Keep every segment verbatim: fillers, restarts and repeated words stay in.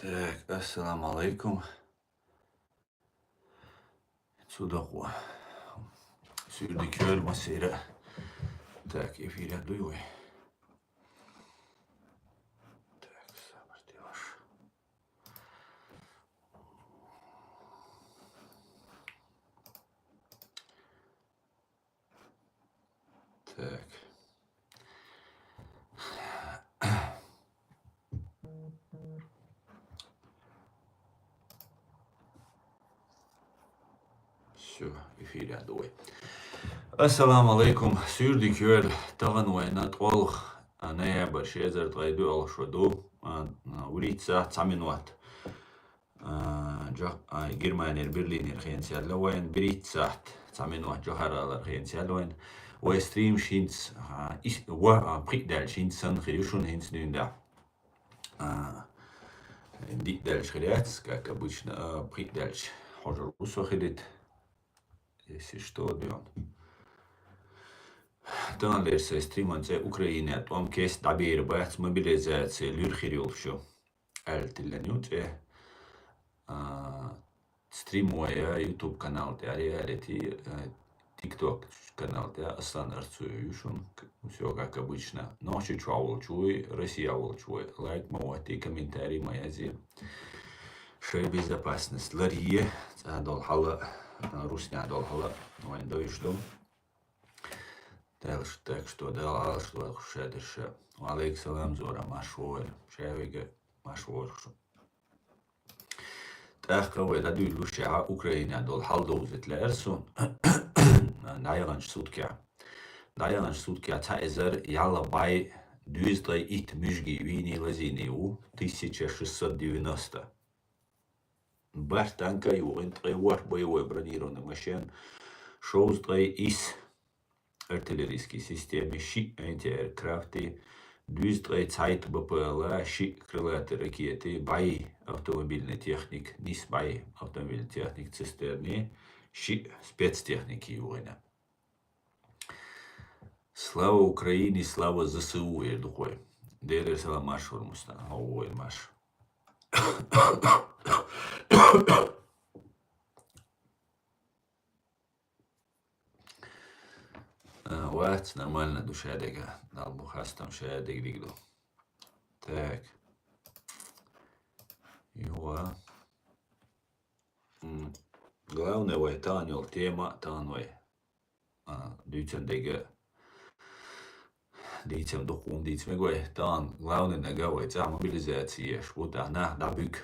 Так, ассаламу алейкум. Цудакъу. Суьрдиг йойла массера. Так, эфирехь дуй вай? Так, сабар де ваша. Так. Всё, эфирехь ду вай. Ассаламу алейкум. Суьрдиг йойла, тахана вайна ткъолгӀа, а, ноябрь, ши эзар ткъе доьалгӀа шо ду. А, а, вуьрхӀитта сахьт цхьа минот. А, Джа-, а, Германера, Берлинера хенца яьлла вайна, берхӀитта сахьт цхьа минот Джохар-ГӀалара хенца яьлла вайна. Вай стрим хӀинца, а, ис-, ва-, а, пхиъ даьлча хӀинца санна хир ю шуна хӀинца дуьйна дӀа. А, диъ даьлча хир яц, как обычно, а, пхиъ даьлча хьожур ву со хилийта. Если что, дуьйна. Таханлера сайн стриман цӀе Украинан тӀом кеста дӀабер бац, мобилизаци луьра хир йолуш ю аьлла тиллина ю цӀе. А, стрим вай YouTube канал тӀе а, реалити, а, TikTok канал тӀе а, Аслан Арцуев ю шуна, всё как обычно. Нохчийчохь волчу вуй, Россия волчу вуй, лайк ма оттий, комментарий ма язъе. Шайн безопасность ларъе, цӀа долу хьала, а, русня долу хьала, вайн довш ду. Дальше, так что, Дала Ӏалаш вай хӀуша дерша. Ва алейкум салам, Зора, марш вогӀийла. Шаьвига марш вогӀийла шу. ТӀаккха вай дӀадуьйлуш яхьа Украинехь долу хьал довзийта лаьара суна. ДӀаяханчу суткехь. ДӀаяханчу суткехь цхьа эзар ялх бӀе дезткъе итт муьжгий вийний лазийний ву, тысяча шестьсот девяносто. БархӀ танка а юхийна, ткъе ворхӀ боевой бронированный машен, шовзткъе исс артиллерийский системи, шиъ антиаэркрафти, дуьзткъе цхьайтта БПЛА, шиъ крылатый ракети, бӀе автомобильный техник, нисса бӀе автомобильный техник, цистерни, шиъ спецтехники юхийна. Слава Украине, слава ЗСУ, эр ду-кх вай. Делера салам марш вара, Мустан, хьо вуй марш. А, вац, нормально ду шадега. Дала бу хастам шадег диг ду. Так. Юа. М, главное, вай тахана йолу тема, тахана вай, а, дуьйцан дега, дийцам дукха хӀума дийца мега вай. Тахана главный нага вай цӀахь мобилизаци еш бу, тӀаккха нах дӀабуьгу.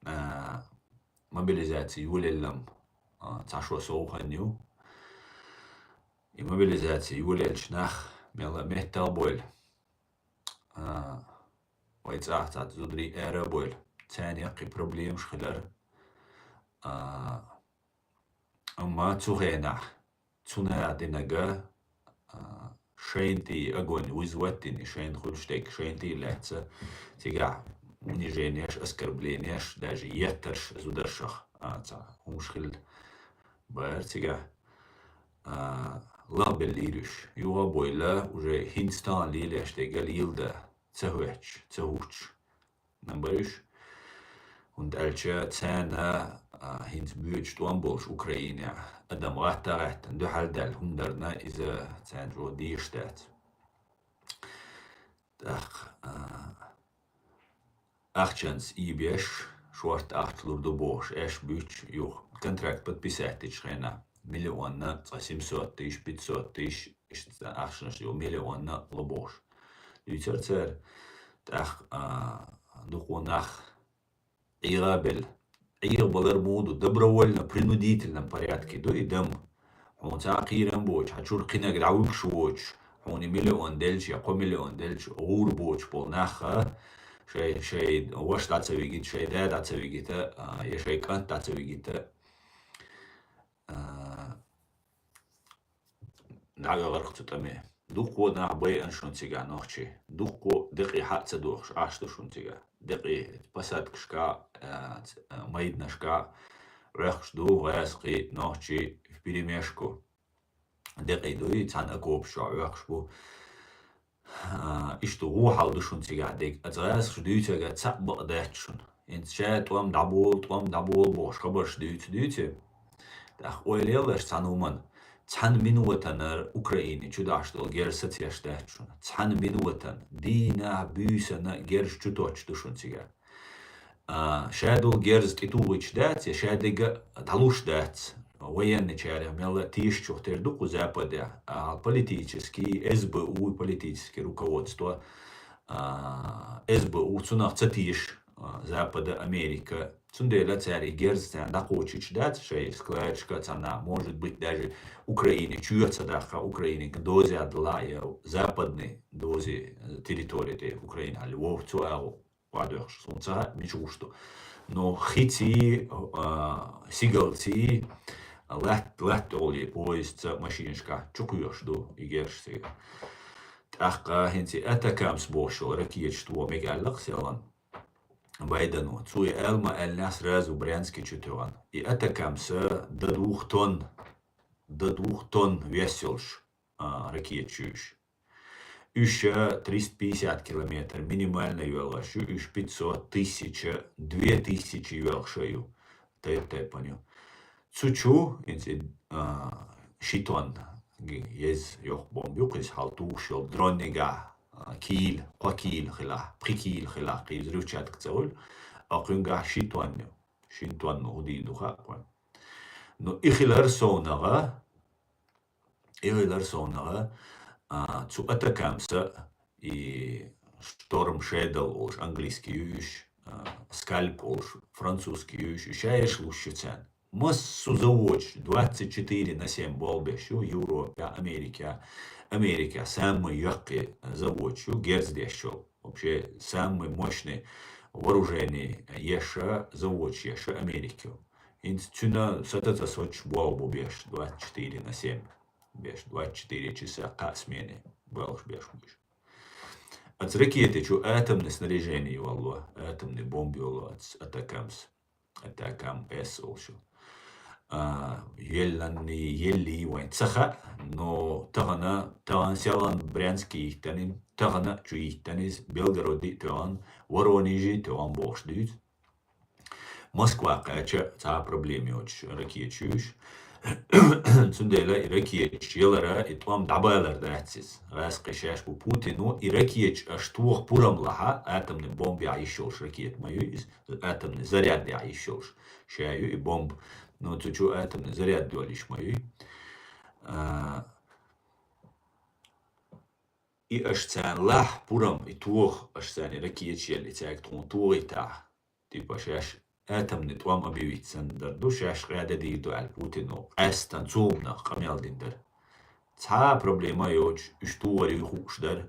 А, мобилизаци йолаеллам, а, цхьа шо сов хан ю. И мобилизаци йолаелча нах мелла меттах а бойла. А, вай цӀахь цхьацца зударий ара а бойла. Царна яккхий проблемаш хилар. А, амма цу хенахь, цу наха динарг, а, шайна тӀе огонь вызвать дина, шайна хуьлуш дерг шайна тӀе а лаьцна, цигахь унижениеш, оскорблениеш, даже еттарш зударшах, а, цхьа хӀумаш хилла бара цигахь. А, лахбеллийра уьш. Юха а бойла, уже хӀинца тахана лелош дерг леладан ца хӀоьттуш, ца хӀуттуш. Набариш. ХӀунда аьлча царна, а, хӀинца боьдуш тӀом болуш Украинехь адам гӀатта а гӀаьттина, дуьхьал даьлла хӀума дарна, иза царна чӀогӀа дезаш дац. ТӀаккха, а, ахчанца ийбеш, шорта ахча лур ду бохуш, аьшпаш буьйцуш юха контракт подписать дечу хенахь, миллионна цкъа семьсот тысяч, пятьсот тысяч, иштта ахчанаш ю миллионна ло бохуш. Дуьйцура цара, тӀаккха, а, дукха нах ӀийгӀа а белла. ӀийгӀа балар муха ду? Добровольно, принудительном порядке ду и дам. Хьуна цхьа а кхерам боцуш, хьан чуьра кхинарг дӀавуьгуш воцуш, хьуна и миллион делча я кхо миллион делча гӀур боцуш болу нах а, шай, шай ваша дӀа ца вигийта, шай да дӀа ца вигийта, а, я шай кӀант дӀа ца вигийта, а, дӀавоьгӀарх цу тӀаме. Дуккха нах байъина шуна цигахь нохчий. Дуккха декъий хьа а ца дохуш, Ӏаш ду шуна цигахь. Декъий посадкашка, а, ц-, а, майданашка Ӏохкуш ду гӀазкхий, нохчий вперемешку. Декъий дуй, цхьана окопаш чохь Ӏохкуш бу. А, иштта вон хьал ду шуна цигахь дерг. Аса гӀазкхаша дуьйцург цхьаъ бакъ дац шуна. ХӀинца ша тӀом дӀаболу, тӀом дӀаболу бохуш хабарш дуьйцу, дуьйцу. ТӀаккха ойла елла аша цхьана хӀуманна. Цхьана минотанара Украине чу дахьаш долу герз сацош дац шуна. Цхьана минотана, дийнахь, буьйсанна герз чу тоттуш ду шуна цигахь. А, ша долу герз тӀетухуьйтуш дац, я ша дерг дӀалуш дац. Военныйчарех мелла а тешачух тера ду кху Западехь. А, политический, СБУ, политический руководство, а, СБУ цунах ца теша, а, Запада, Америка. Цундела цара и герз царна дӀакхочуьйтуш дац, шайн складчика царна, может быть, даже Украине чоьхьа ца даха, Украине доза а дала, я западный дозе, э, территория тӀе Украина, али вовчу агӀо. Кхоадоьхуш, суна ца хаьа, мича гӀуш ду. Но хиций, а, сигалций, латт-, латта олий поездца машинашкахь чу кхоьхуш ду и герз цигахь. ТӀаккха хӀинца и Атакамс бохуш йолу ракеташ тоха мега аьлла-кх селхана Байдено. Цо и аьлла ма аьллинехь сразу Брянске чу тоьхна. И Атакамс дан двух тонн, дан двух тонн вес йолуш, а, ракеташ ю уьш. Уьш триста пятьдесят километр минимально йоьлхуш ю, уьш пятьсот, тысяча, две тысячи йоьлхуш а ю. Тайп-тайпана ю. Цу чу, хӀинца, а, ши тонна еза йоккха бомба ю, кхуза хьал тухуш йолу дроннигахь, а, кийла, кхо кийла хилахь, пхи кийла хилахь, кхин взрывчатка ца хуьлу, а кхуьнгахь ши тонна ю. Шина тонна хӀун дийр ду хаьа кхуьнан. Ну, и хилар совнагӀа, И хилар совнагӀа, а, цу Атакамса и Шторм Шедал олуш английский ю уьш, а, Скальп олуш французский ю уьш, и шаерш луш ю царна. Массо а заводаш, двадцать четыре на семь болх беш ю Европе, Америке. Америке самый йоккхий заводаш ю, герз деш йолу. Вообще, самый мощный вооружение еш а, заводаш еш а Америка ю. ХӀинца цуьнан сатацӀа соцуш болх бу беш, двадцать четыре на семь беш, двадцать четыре часа кхаа смене болх беш бу уьш. Оцу ракете чу атомное снаряжение йолло, атомный бомба йолло оцу Атакамс, Атакам С олуш ю. А, елланний, еллий вайн ца хаьа, но тахана, тахана селхана Брянске йиттина, тахана чу йиттина иза, Белгороде а тоьхна, Воронеже а тоьхна бохуш дуьйцу. Москва кхаьчча цхьа а проблема йоцуш ракеташ ю уьш. Цундела и ракеташ ялара, и тӀом дӀабалар дац иза. ГӀаскхий шаьш бу Путино, и ракеташ аша тоха пурам лахь, атомный бомбехь йиш йолуш ракета ма ю иза, атомный зарядехь йиш йолуш ша ю и бомба. Но цу чу атомный заряд йолуш ма ю. А, и аша царна лахь пурам, и тоха аша царна и ракеташ елла, и цаьрга тхуна тохийтахь. Типа шаьш атомный тӀом объявить санна дар ду, шаьш къаьда дийр ду аьлла Путино къаьстина цу хӀуманах къамел дина дара. Цхьа а проблема а йоцуш, уьш тухур ю хууш дара.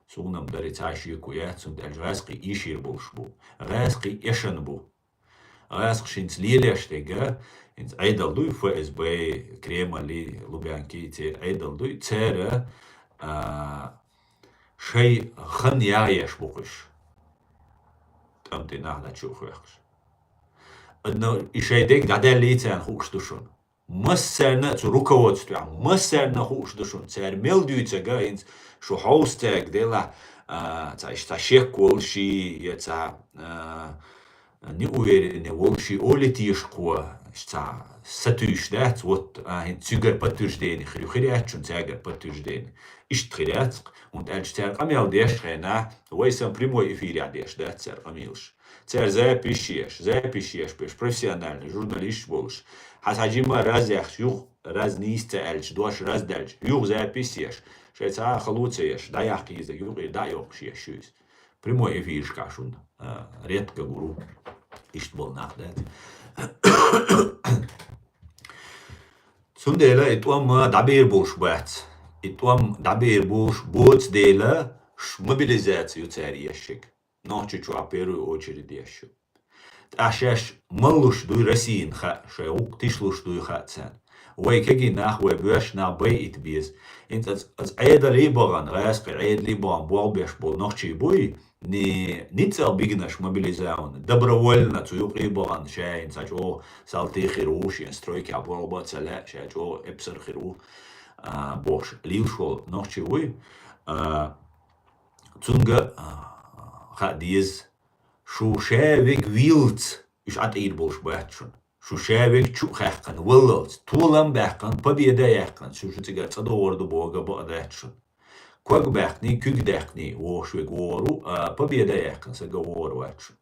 Суна-м дара и цхьа а шеко яц, цундела гӀаскхий эшийр болуш бу. ГӀаскхий эшна бу. ГӀаскхий хӀинца лелош дерг, хӀинца Ӏедал дуй, ФСБ, Кремль, Лубянки, церан Ӏедал дуй, церан, а, шайн хан яхъеш бу-кх уьш. ТӀам тӀе нах дӀа чу а хоьхкуш. Но и шайн дерг дӀадаьллий царна хууш ду шуна. Массарна а цу руководствехь, массарна а хууш ду шуна. Цара мел дуьйцург а хӀинца шу хьовса цаьрга делахь, а, цхьа, цхьа шек волуш, я цхьа, а, неуверенный волуш, олий теша кхо, цхьа сатуьйсуш дац, вот, а, хӀинца цуьнгара подтверждение хир ю, хир яц шуна цаьргара подтверждение. Иштта хир яц-кх, хӀунда аьлча цара къамел деш хенахь, вай сан прямой эфирехь деш дац цара къамелаш. Цара запись еш, запись еш беш, профессиональный журналисташ болуш. Хьан схьа жимма раз яхча, юха раз нийса ца аьлча, дош раз даьлча, юха запись еш. Шайн цхьа а хало ца еш, дӀаяккха иза, юха и дӀа а йоккхуш еш ю иза. Прямой эфирашкахь шуна, а, редко гур ву. Иштта болу нах дац. Цундела и тӀом дӀабер болуш бац. И тӀом дӀабер болуш боцу дела, ш-, мобилизация ю цара еш шег. Нохчийчохь первую очередь еш ю. ТӀаккха шаьш маллуш дуй Россияна хаьа, шайн гӀуллакх тишлуш дуй хаьа царна. Вай кегий нах, вай боьрша нах байийта беза. ХӀинца ас, ас Ӏедале а бахана, гӀаскхи Ӏедале а бахана болх беш болу нохчий буй, ни-, ницкъала бигнаш мобилизованный, добровольно цу юкъе а бахана, ша хӀинца чӀогӀа салтий хир ву, шен стройкехь болх бан ца лаьа, ша чӀогӀа эпсар хир ву, а, бохуш, лелаш волу нохчий вуй. А, цунга, а, хаа деза, Шу ша вег вийлалц, уьш Ӏатийр болуш бац шуна. Шу ша вег чу а хаьккхина, валлалц, толам а баьккхина, победа а яьккхина, шу, шу цигара цӀа догӀур ду боху бакъ дац шуна. Ког баьккхиний, куьг даьккхиний вогӀуш вег вогӀур ву, а победа а яьккхина, сага вогӀур вац шуна.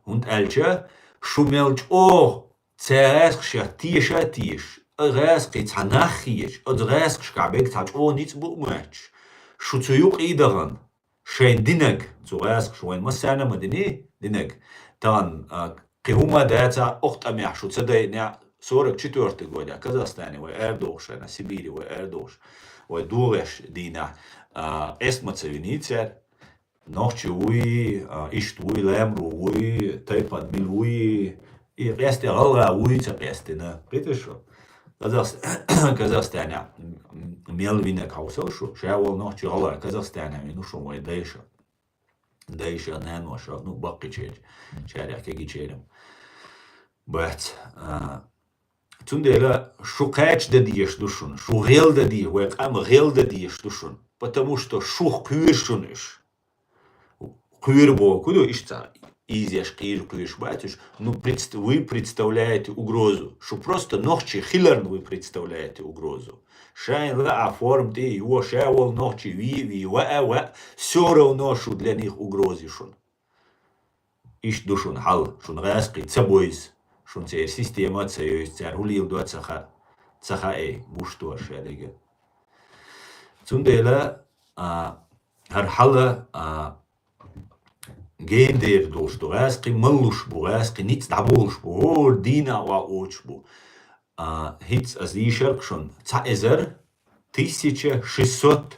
ХӀунда аьлча шу мел чӀогӀа цу гӀаскхашех теша а теша, а гӀаскхий цхьа нах хеташ, оцу гӀаскхашкахь берг цхьа чӀогӀа ницкъ бу а моьттуш, шу цу юкъа а дахана, шайн динаг, цу гӀаскхаша вайн массарна а ма диний динаг, тахана, а, кхин хӀума дацахь, окху тӀамехь шу ца дайинехь, сорок четвёртый годехь Казахстане вай арадохуш, шайна Сибире вай арадохуш, вай догӀуш дийнахь, а, къеста ма ца виний цара. Нохчи вуй, а, иштта вуй, ламро вуй, тайпана мила вуй, и къесте гӀалгӀа вуй ца къестина. Кхеташ шу? Казахс-, Казахстанехь м-, м-, мел винарг хьовсал шу, ша волу нохчи гӀалгӀа Казахстанехь вина ву шуна вай дайша. Дайша, наноша, ну, баккхийчеран, шаьрах кегийчеран бац. А, цундела шу кхача дан дезаш ду шуна, шу гӀел дан дезаш, вай къам гӀел дан дезаш ду шуна, потому что шух кхоьру шуна уьш. Кхоьру боху ду, иштта изеш кхийра кхоьруш бац уьш. Ну, предст-, вы представляете угрозу. Шу просто нохчи хиларна вы представляете угрозу. Шайн лаа форма тӀе а йо, ша волу нохчи вий а вий, ваа а ваа, всё равно шу для них угроза ю шуна. Иштта ду шуна хьал, шуна гӀаскхий ца бойза, шуна церан система а ца йойза, цара хӀун леладо а ца хаьа, ца хаьа, гуш ду аша шадерг. Цундела, а, хӀара хьал, а, гендер долуш ду, гӀаскхий маллуш бу, гӀаскхий ницкъ дӀаболуш бу, хӀора дийнахь охьа оцуш бу. А, хӀинца аса дийшарх шуна, цхьа эзар, тысяча шестьсот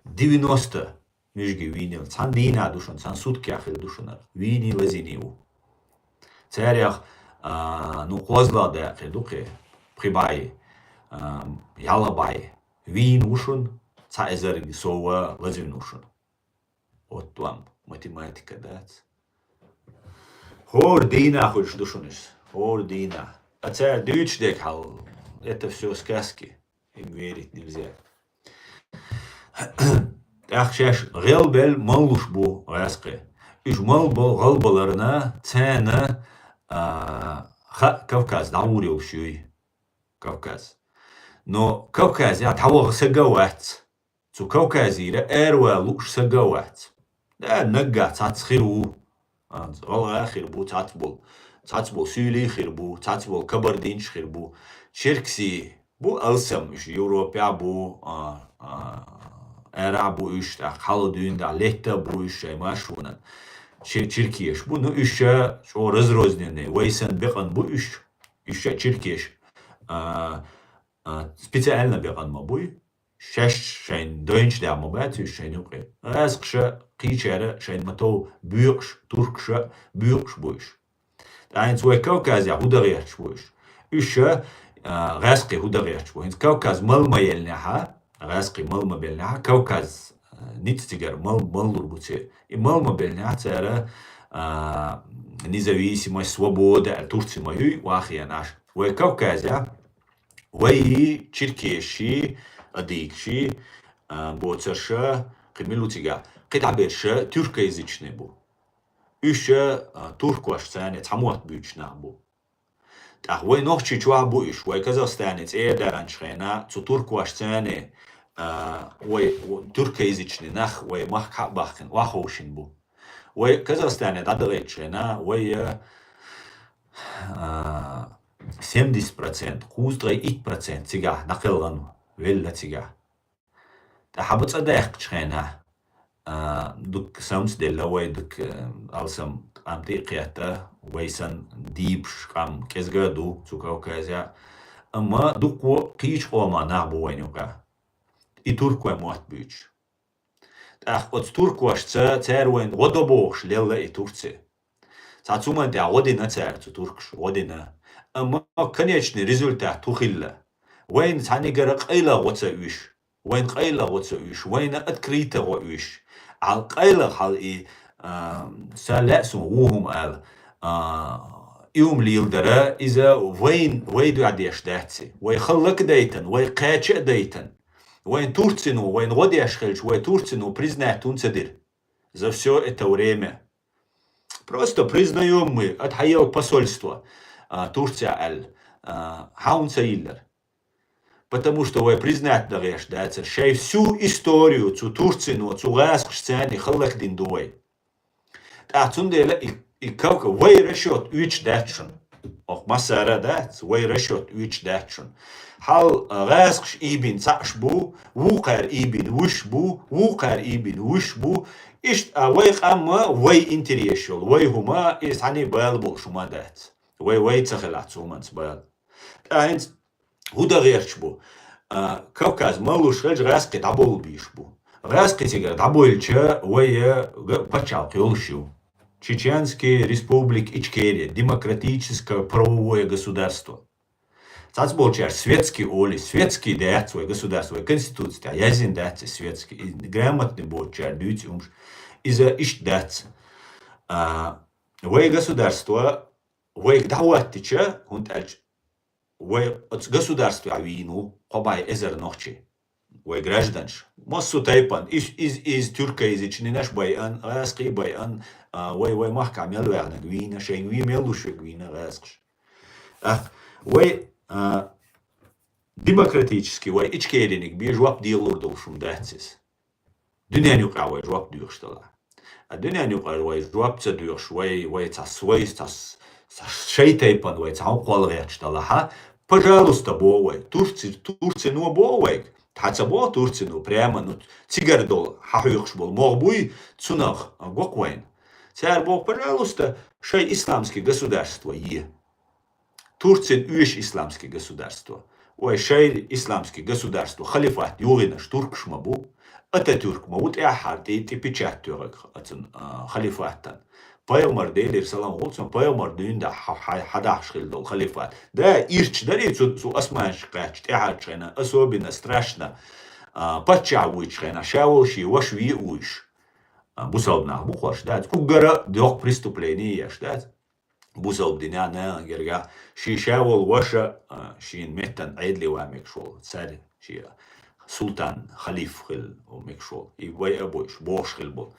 девяносто муьжги вийнал. Цхьана дийнахь ду шуна, цхьана суткех хир ду шуна. Вийний, лазийний ву. Царех, а, ну, кхозлагӀа дакъе ду кхе, пхи бӀе, а, ялх бӀе вийна ву шуна, цхьа эзарга сов лазийна ву шуна. Оттам математика дац. ХӀора дийнахь хуьлуш ду шуна иза. ХӀора дийнахь. А цара дуьйцуш дерг хьал, это всё сказки. Им верить нельзя. ТӀаккха шаьш гӀелбелла маллуш бу гӀаскхий. Уьш малбо-, гӀалбаларна, царна, а, хаьа Кавказ дӀагӀур йолуш юй. Кавказ. Но Кавказехь дӀаваха сага а вац. Цу Кавказера аравала лууш сага а вац. Да, наггахь цхьацца хир ву. А, гӀалгӀа хир бу, цхьацца болу. Цхьацца болу суьйлий хир бу, цхьацца болу кабардинчаш хир бу. Черкси бу алсам, уьш Европехь бу, а, а, арахь бу уьш, тӀаккха хьала дуьйна дахь летта бу уьш шайн маршонан. Чер-, черкеш бу, ну, уьш ша чӀогӀа разрозненный, вай санна бекъан бу уьш. Уьш ша черкеш, а, а, специально бекъан ма буй. Шаьш шайн дойнчу дагӀма бац уьш шайн юкъе. ГӀаскхаша кхийчара шайн матов боькъуш, туркаша боькъуш бу уьш. ТӀаккха хӀинца вай Кавказехь хӀун дан гӀерташ бу уьш? Уьш, а, гӀаскхий хӀун дан гӀерташ бу? ХӀинца Кавказ мала ма еллинехьа, гӀаскхий мала ма беллинехьа, Кавказ, а, ницкъ цигара мал-, маллур бу церан. И мала ма беллинехьа цара, а, независимость, свобода аьлла Турци ма юй, вахиянаш. Вай Кавказехь вай черкеши, адыгаши, а, боцарша, кхин мила ву цигахь, кхидӀа берша тюркоязычный бу. Уьш, а, туркошца цхьана цхьа мотт буьйцуш нах бу. ТӀаккха вай Нохчийчохь а бу уьш, вай Казахстане цӀера даханчу хенахь цу туркошца цхьана, а, вай, в-, тюркоязычный нах вай махкахь а бахкина, охьаховшина бу. Вай Казахстане дӀадахийтучу хенахь вай, а, семьдесят процент, кхузткъе итт процент цигахь дӀакхелхина велла цигахь. ТӀаккха хьаба цӀа даьккхачу хенахь, а, дукха самцаделла вай, дукха, а, алсам къам тӀе а кхетта, вай санна дийпаш къам кӀезга а ду цу Кавказехь, амма дуккха кхечу къоман нах бу вайна юкъахь. И туркойн мотт буьйцуш. ТӀаккха оцу туркошца цара вайна гӀо до бохуш лелла и Турци. Цхьацца хӀуманна тӀехь гӀо дина цара цу туркаша, гӀо дина. Амма конечный результат хӀун хилла? Вайна цхьаьннигара къайлаха гӀо ца уьйш. Вайна къайлаха гӀо ца уьйш, вайна открыто гӀо уьйш. Хьал къайлаха хьал и, а, сан лаьа суна ву хӀума ала, а, и хӀума леладара, иза вайн, вай дуьхьа деш дац и. Вай хала лакдайтан, вай кхача а дайтан. Вайн Турцино, вайна гӀо деш хилча, вай Турцино признать хӀунда ца дира за всё это время? Просто признаём мы, ат хьайел посольство, а, Турция аьлла, а, хьаун ца йиллар. Потому что вай признать дан гӀеш дацар шай всю историю цу Турцино, цу гӀаскхаш царни халлакдин ду вай. ТӀаккха цундела и, и кавка вай расчёт уьйчу дац шуна. Ох, массара дац, вай расчёт уьйчу дац шуна. Хьал, а, гӀаскхаш ийбин цхьаъш бу, вукхар ийбин вуш бу, вукхар ийбин вуш бу. Иштта, а, вай къамма, вай интерес йолу, вай хӀума, и цхьаьний бала болуш хӀума дац. Вай, вай ца хилахь цу хӀуманца бала. ТӀаккха хӀинца хӀу дан гӀерташ бу? А, Кавказ малуш хилча гӀаскхий дӀабовла бийш бу. ГӀаскхий цигара дӀабойлча, вай, э, га-, пачхьалкх йолуш ю. Чеченская республика Ичкерия, демократическое правовое государство. Цхьацболчара светский олий, светский дац вай государство, вай конституция тӀехь яздина дац и светский. И грамотный боцучара дуьйцу хӀумаш. Иза иштта дац. А, вай государство, вайга дӀахӀоттича, хӀунда аьлча вай оцу государствехь вийна ву кхо бӀе эзар нохчий, вай гражданаш. Массо тайпан, из, из, из тюркайзичнинаш байан, гӀаскхий байан, а, вай, вай махкахь мел ваьхнарг вийна, шайга вий мел луш верг вийна гӀаскхаш. Ах, вай, а, демократический, вай Ичкериниг бен жоп делур долуш хӀума дац иза. Дуьненан юкъахь вай жоп доьхуш делахь. А дуьненан юкъара вай жоп ца доьхуш, вай, вай цхьа свой, цхьа с-, цхьа шай тайпана вай цхьа хӀума кхолла гӀерташ делахь, пожалуйста, боху вай. Турци-, Турцино боху вайга. Тхьа ца боху Турцино, прямо, ну, цигара долу, хьан хьоькхуш болу могӀа буй, цунах, а, гоккха вайна. Цара боху, пожалуйста, шай исламский государство е. Турцин оьшу исламский государство. Вай шайра исламский государство, халифат юхийнарш туркаш ма бу, Ататюрк ма ву тӀаьххьара тӀе, тӀе печать тоьхнарг оцун, а, халифатан. Пайхамар, Делера салам хуьлда цунна, пайхамар дуьйна да хьа-, хьа-, хьадахьаш хилла долу халифат. Да, ирча дарий цу, цу османчу кхаьчча тӀаьхьарчу хенахь, особенно страшно, а, паччахь вуьйчу хенахь, ша волу шен ваша ве а вуьйш. А, бусалба нах бу хӀорш, дац? Уггара доккха преступление еш, дац? Бусалба динехь, нахана гергахь, шен ша волу ваша, а, шена меттан Ӏедале ван мегаш волу, цаьрга шен султан, халиф хила мегаш волу, и вай а бойуш, бохуш хила болу.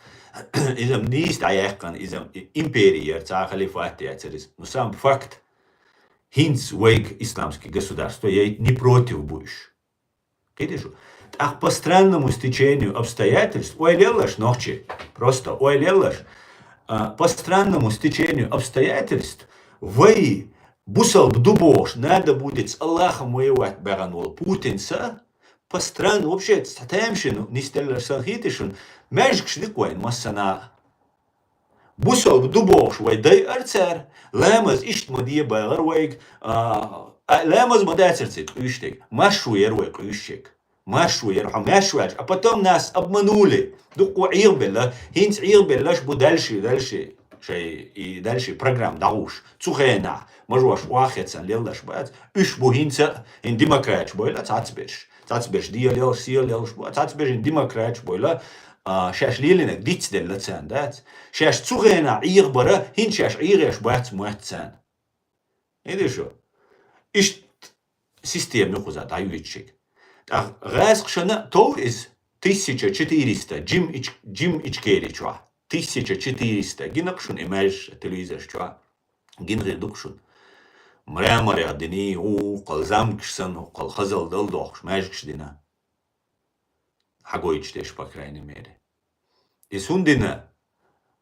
Иза-м нийса дӀаяьккхина, иза-м и-, импери яра, цхьа а халифат яцара иза. Ну, сам факт, хӀинца вайга исламский государство яйта не против бу уьш. Кхетий шу? ТӀаккха по странному стечению обстоятельств, ойла елла аш, нохчий, просто ойла елла аш, а, по странному стечению обстоятельств вай бусалба ду бохуш, надо будет с Аллахом воевать баьхна волу Путинца, по стран-, вообще, цхьа тамашийна нисделла аш санна, хетий шуна, маьждигаш дика вайна массанхьа. Бусалба ду бохуш вай дайара цара, ламаз иштта ма де бахара вайга, а, а, ламаз ма дацара цига къуьйсуш дерг. Маршо яра вай къуьйсуш ерг. Маршо яра, хьо маьрша ваьлча, а потом нас обманули. Дуккха Ӏехабелла, хӀинца Ӏехабелларш бу дальше, дальше, шай, и дальше программа дӀагӀуш. Цу хенахь, мажош охьахецна лелларш бац. Уьш бу хӀинца а, хӀин демократаш бойла цхьацберш. Цхьацберш дегӀан лелаш, сийлалаш бу, цхьацберш демократаш бойла, а, шаьш лелийнарг дицделла царна, дац? Шаьш цу хенахь Ӏехабара, хӀинца шаьш Ӏехош бац моьтту царна. Хетий шу? Иштта система ю кхуза дӀаюьйцуш ерг. ТӀаккха гӀаскхашна товр иза, тысяча четыреста, Джим Ич-, Джим Ичкери чохь. Тысяча четыреста. Гина-кх шуна и маьждигаш телевизораш чохь. Гина хир ду-кх шуна. Мраморех дина, хӀокхул замкаш санна, хӀокхул хазалла дала дохкуш маьждигаш дина. Хьагойтуш дерш, по крайней мере. Иза хӀунда дина?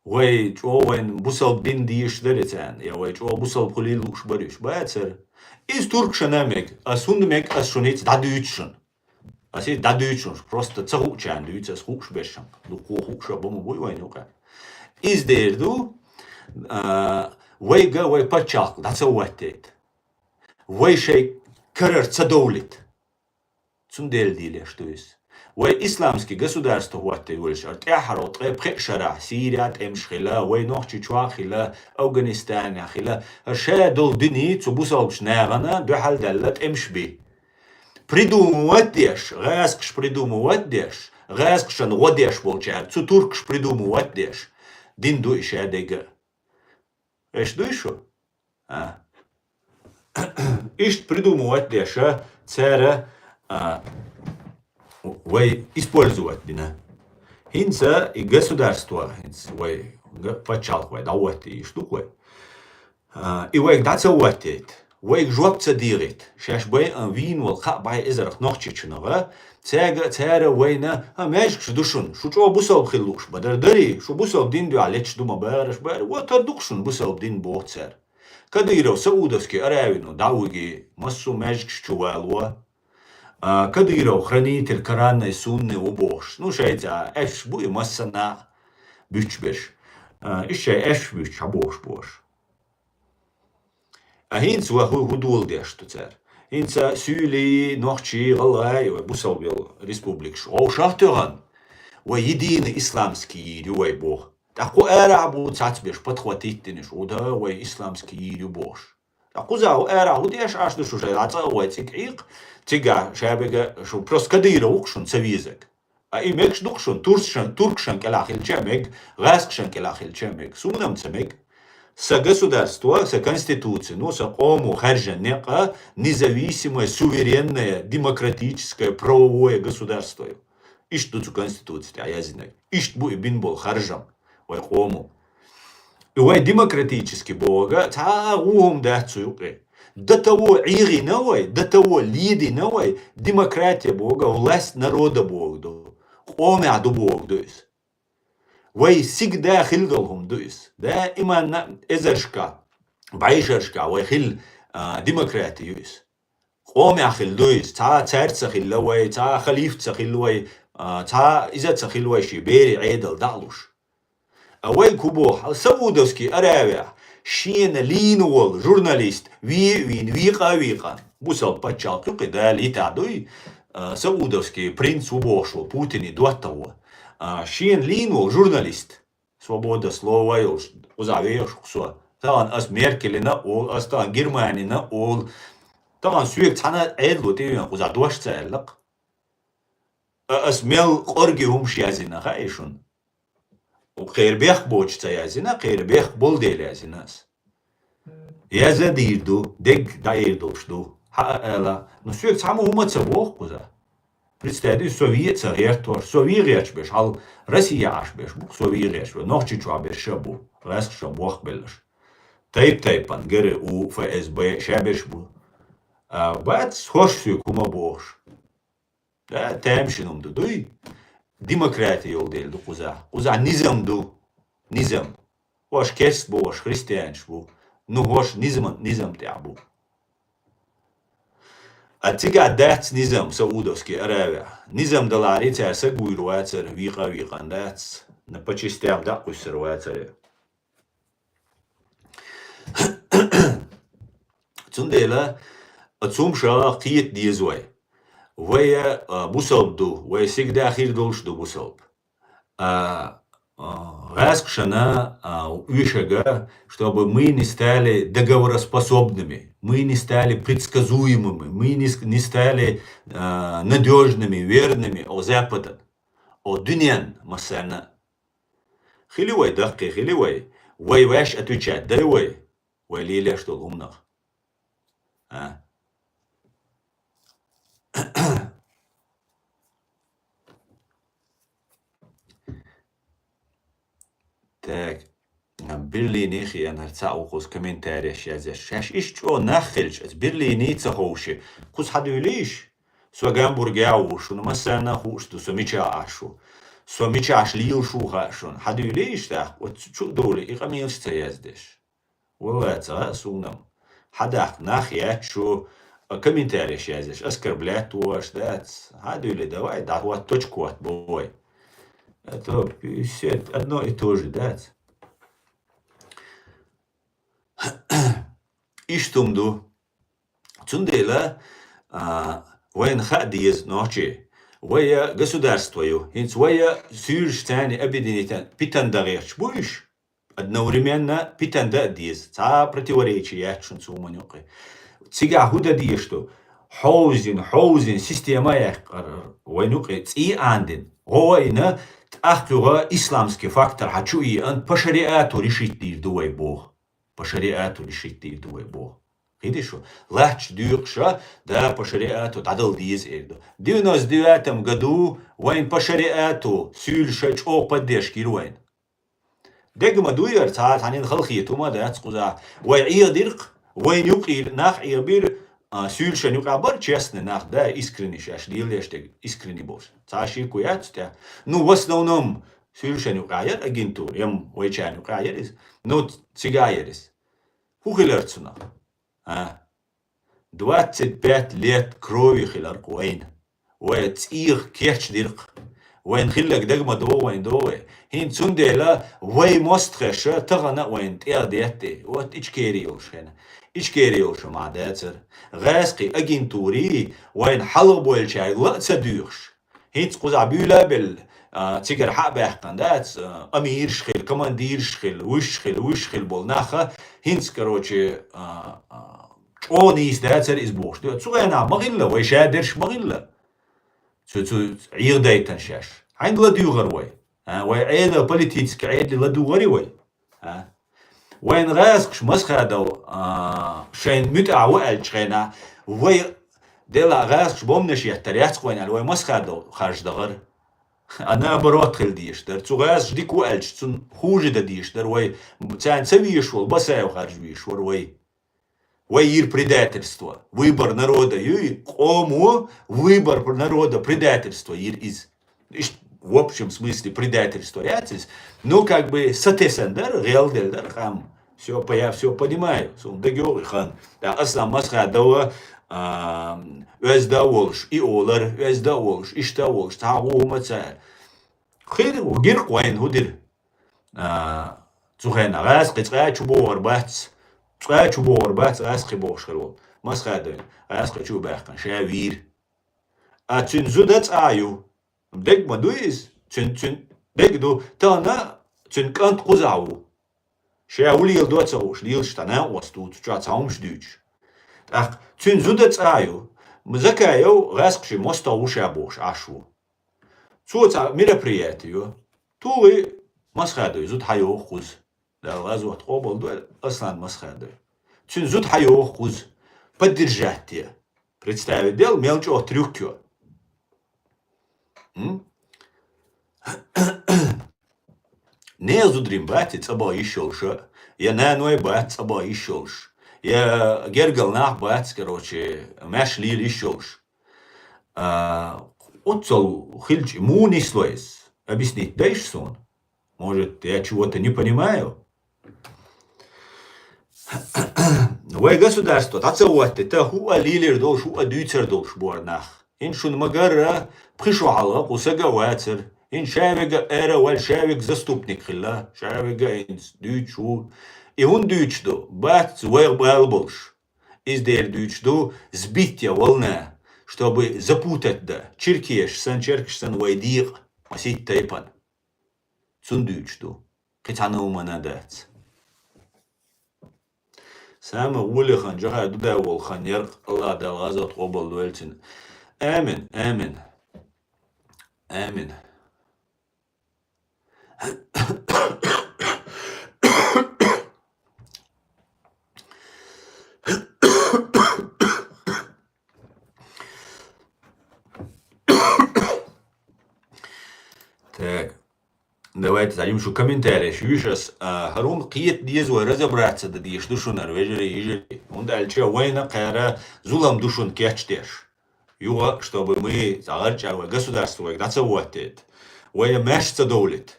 Вай чӀогӀа вайн бусалба дин дезаш дарий царна, я вай чӀогӀа бусалба хуьлийла лууш барий уьш? Бацара. Иза туркашна мега. Ас хӀунда мега, ас шуна хӀинца дӀадуьйцу шуна. Ас хӀинца дӀадуьйцу шуна, просто ца хуучарна дуьйцу ас, хууш бершан. Дуккха хууш а бу ма буй вайн юкъа. Иза дер ду, а, вайга вай пачхьалкх дӀа ца хӀоттийта. Вай шайн карара ца довлийта. Цундела дийлеш ду иза. Вай исламский государство хӀотта йолуш, ара тӀаьххьара ткъе пхеа шарахь Сирия тӀемаш хила, вай Нохчийчохь хила, Афганистанехь хила, ара ша долу дини цу бусалбачу нахана дуьхьал даьлла тӀемаш би. Придумывать деш, гӀаскхаш придумывать деш, гӀаскхашна гӀо деш болчара, цу туркаш придумывать деш, дин ду и ша дега. Эш дуй шу? А. Иштта придумывать деша, цара, а, вай использовать дина. ХӀинца и государство, хӀинца вай га-, паччалкх вай дӀавоттийта йиш ду-кх вай. А, и вайга дӀа ца воттийта, вайга жоп ца дийгӀийта, шаьш байъа вийна волу кхаа бӀе эзарх нохчичунагӀа, цаьрга а, цара а вайна: «А, маьждигаш ду шуна, шу чӀогӀа бусалба хила лууш бадар дарий, шу бусалба дин дуьхьа леташ ду ма баьраш баьраш, вот хӀара ду-кх шуна бусалба дин», – боху цара. Кадыров Саудовский Аравино дӀа а виге, массо а маьждигаш чу вало. А, Кадыров хранитель Корана и Сунны ву бохуш. Ну, шайца аьшпаш бу и массанна а буьтуш берш. А, и шай аьшпаш буьтуш хьан бохуш бохуш. А хӀинца вай хӀу-, хӀу дола деш ду цара? ХӀинца суьйлий, нохчий, гӀалгӀай, вай бусалба йолу республикаш вовшах а тоьхна, вай единый исламский йийр ю вай боху. ТӀаккха кху арахь а бу цхьацца берш подхватить динарш, ву да вай исламский йийр ю бохуш. ТӀаккха кхузахь хӀу арахь хӀу деш Ӏаш ду шу, шайн дӀа цӀа а вай цӀиг Ӏийкха, цигахь шаберш а шу, просто Кадыров ву-кх шуна ца везарг. А и мегаш ду-кх шуна, турсшан-, туркшан кӀелахь хилча а мега, гӀазкхашан кӀелахь хилча а мега. Суна-м ца мега. Сан государство, сан конституци, ну, сан къомо хаьржина некъ а независимое, суверенное, демократическое, правовое государство ю. Иштта ду цу конституци тӀехь яздинарг. Иштта бу и бина болу харжам вай къомо. И вай демократически бохург цхьа а ву хӀума дац цу юкъе. До того ӀийгӀина вай, до того ледина вай, демократия бохург власть народа бохург ду, къомехь ду бохург ду иза. Вай сигда хила долу хӀума ду иза. Даиманна эзаршкахь, бӀешершкахь вай хила, а, демократи ю иза. Къомехь хила ду иза. Цхьа цаьрца ца хилла вай, цхьа халиф ца хилла вай, а, цхьа иза ца хилла вай шен берийн Ӏедал дӀа а луш. А вай хӀу боху, хьал Саудовский Аравияхь шена лийна волу журналист ве а вийна, векъа а векъана. Бусалба пачхьалкх ю-кх и, Дала йитахь дуй, а, Саудовский принц ву бохуш волу Путине доттагӀа. А, шена лийна волу журналист. Свобода слова йолуш, кхузахь вехаш ву-кх со. Тахана ас Меркелина а олу, ас тахана Германина а олу. Тахана соьга цхьана а Ӏедало тӀе а веана, кхузахь дош ца аьлла-кх. А ас мел къорги хӀумаш яздина хаьий шуна? Кхеран бехк боцуш ца яздина, кхеран бехк болу дела яздина ас. Яздан дийр ду, дерг дӀаэр долуш ду. Хьан а ала, ну, соьга цхьаммо хӀума а ца боху кхузахь. Представь, со ве а ца гӀертош, со ве гӀерташ берш, хьал Россия Ӏаш берш бу-кх со ве гӀерташ берш, Нохчийчохь берш а бу, гӀазкхаша бохбелларш. Тайп-тайпана, ГРУ, ФСБ, шаберш бу. А, бац, хӀорш соьга хӀума бохуш. Да, тамашийна хӀума ду, дуй? Демократи йолу дела ду кхузахь. Кхузахь низам ду. Низам. ХӀорш керст бу, хӀорш христианаш бу. Ну, хӀорш низам, низам тӀехь бу. А цигахь дац низам Саудовский Аравияхь. Низам далахьарий, цара сагуьйр вацара, векъа а векъана дац. На по частям дӀа а кхуьссур вацара. Цундела оцу хӀумаша кхета деза вай. Вай, а, бусалба ду, вай сигда хир долуш ду бусалба. А, а, гӀазкхашна, а, оьшург, чтобы мы не стали договороспособными, мы не стали предсказуемыми, мы не с-, не стали, а, надёжными, верными, о, Запада, о, дуьненна массарна. Хили вай, даккхий хили вай, вай ваьш отвечать дай вай, вай лелош долу хӀуманах. А? Так. Берлине хианара цхьаъ ву кхуза комментареш язъеш. Шаьш иштта чӀогӀа нах хилча, аса Берлине ца ховши, кхуза хьадуьйлийша? Со Гамбургехь а ву, шуна массарна а хууш ду, со мичахь Ӏаш ву. Со мичахьаш лелаш ву хаьа шуна. Хьадуьйлийша тӀаккха, оцу чу а довлий, и къамелаш ца яздеш. Валлай, ца хаьа суна-м. Хьадаккха нах яц шу, а, комментареш язъеш, оскорблять ву аша, дац. Хьадуьйлий, давай, дӀахӀотта, точка хӀотта бой. А то пятьдесят одно и то же, дац. Иштта хӀума ду. Цундела, а, вайна хаа деза нохчий. Вай государство ю. ХӀинца вай суьйлаш царна объединить, питана дан гӀерташ бу уьш? Одновременно питана дан а деза. Цхьа противоречие яц шуна цу хӀуманна юкъе. Цигахь хӀу дан дезаш ду? Хьовзина, хьовзина система а яьккхар вайна юкъе цӀий а Ӏандина. ГӀо а йина, тӀаккха юха исламский фактор хьан чу а еана, по шариату решить дийр ду вай боху. По шариату решить дийр ду вай боху. Кхийтий шу? Латта доькъуш а, да, по шариату дӀадала деза эр ду. Девяносто девятом году вайн по шариату суьйлаш чӀогӀа поддержка йира вайна. Дег ма дуй яра, цхьа цхьаннен халахета хӀума дац кхузахь. Вай Ӏехадира-кх, вайна юкъера нах Ӏехабира, а, суьйлашна юкъахь бара честный нах, да, искренний шаьш леладеш дерг, искренний болуш. Цхьа шеко яц цу тӀехь. Ну, в основном, суьйлашна юкъахь яра агентура, эм вайчарна юкъахь яра иза. Ну, цигахь яра иза. ХӀун хилира цунах? А? Двадцать пять лет крови хилира-кх вайна. Вай цӀийх кечдира-кх. Вайна хилларг дага ма догӀу вайна, догӀу вай. ХӀинца цундела вай мостагӀаша тахана а вайна тӀех детта. Вот Ичкери йолуш хенахь. Ичкери йолуш ма дацара. ГӀаьскхи агентурий вайна хьалха болчаьрга ла а ца доьхуш. ХӀинца кхузахь буьйла а белла, а, цигара хьа а баьккхина дац, а, амираш хила, командираш хила, вуьш хила, вуьш хила болу наха, хӀинца, короче, а, а, чӀогӀа нийса дацара иза бохуш ду. Цу хенахь ма хилла, вай шадерш ма хилла. Цу, цу Ӏехадайтина шаьш. Хьаьнга ладуьйгӀира вай? А, вай Ӏела политически Ӏедале ладугӀур ю вай? А? Вайна гӀаьскхаша Масхадов, а, шайна муьтӀахь ву аьллачу хенахь, вай, делахь, гӀаьскхаша бомбанаш еттар яц-кх вайна аьлла, вай Масхадов харжа дахара. А наоборот хила дезаш дара. Цу гӀаьскхаша дика ву аьлча, цунна хуже дан дезаш дара вай, царна ца везаш волу Басаев харжа везаш вара вай. Вай йира предательство. Выбор народа юй, къомо выбор народа предательство йира иза. Иштта, в общем смысле, предательство яц иза. Ну, как бы, сатесна дара, гӀелделла дара къам. Всё, я всё понимаю. Суна дагайогӀу и хан. ТӀаккха Аслан Масхадов, а, оьзда а волуш, и олар, оьзда а волуш, иштта а волуш, цхьа а хӀума ца. Хир, гира-кх вайна, хӀун дира? А, цу хенахь гӀаьскхи цкъа а чу богӀур бац, цкъа а чу богӀур бац гӀаьскхи бохуш хир волу Масхадовна. ГӀаьскхи чу а баьккхина, ша вийра. А цуьнан зуда цӀахь ю. Дег ма дуй иза? Цуьнан, цуьнан дег ду. Тахана цуьнан кӀант кхузахь ву. Ша ву леладо а ца хууш, лелаш цхьа накъост ву, цу чохь цхьа хӀумаш дуьйцуш. ТӀаккха цуьнан зуда цӀахь ю. Закаев гӀаьскхашин мостагӀа ву ша бохуш Ӏаш ву. Цо цхьа мероприяти йо. Тухий Масхадовн зуда хьайогӀу кхуза. Дала гӀазот къобалдойла Аслан Масхадовн. Цуьнан зуда хьайогӀу кхуза. Поддержать де. Представить дел, мел чӀогӀа трюк йо. М? Нехан зударий бац и цӀа баха йиш йолуш, я наной бац цӀа баха йиш йолуш, я гергара нах бац, короче, маьрша лела йиш йолуш. А, оццул хилча, муха нисло иза? Объяснить дайша суна? Может, я чего-то не понимаю? Вай государство дӀа ца хӀоттийта, хӀуъа лелийр долуш, хӀуъа дуьйцур долуш бу хӀара нах. ХӀинца шуна ма-гарра, пхи шо хьалха кху сага а вацара. ХӀинца ша верг а ара ваьлла, ша верг заступник хилла, ша верг а хӀинца дуьйцуш ву. И хӀунда дуьйцуш ду? Бац вайх бала болуш. Иза дера дуьйцуш ду, сбить я волна, чтобы запутать да, черкеш санна, черкеш санна вай декъа, масийтта тайпана. Цунна дуьйцуш ду. Кхин цхьана хӀуманна дац. Сама гӀоле хан, жагӀа дуда волу хан яра-кх, АллахӀ Дала гӀазот къобалдойла цуьнан. Амин, амин. Амин. Так. Давайте зайдем шу комментарий. Шу аш, а, хӀара хӀума кхета деза вай, разобраться дан дезаш ду шуна, вежарий, йижарий. ХӀунда аьлча вайна кхара зулам ду шуна кечдеш. Юха, чтобы мы загӀарчӀа вай государство вайга дӀа ца хӀоттийта. Вай маьрша ца довлийта.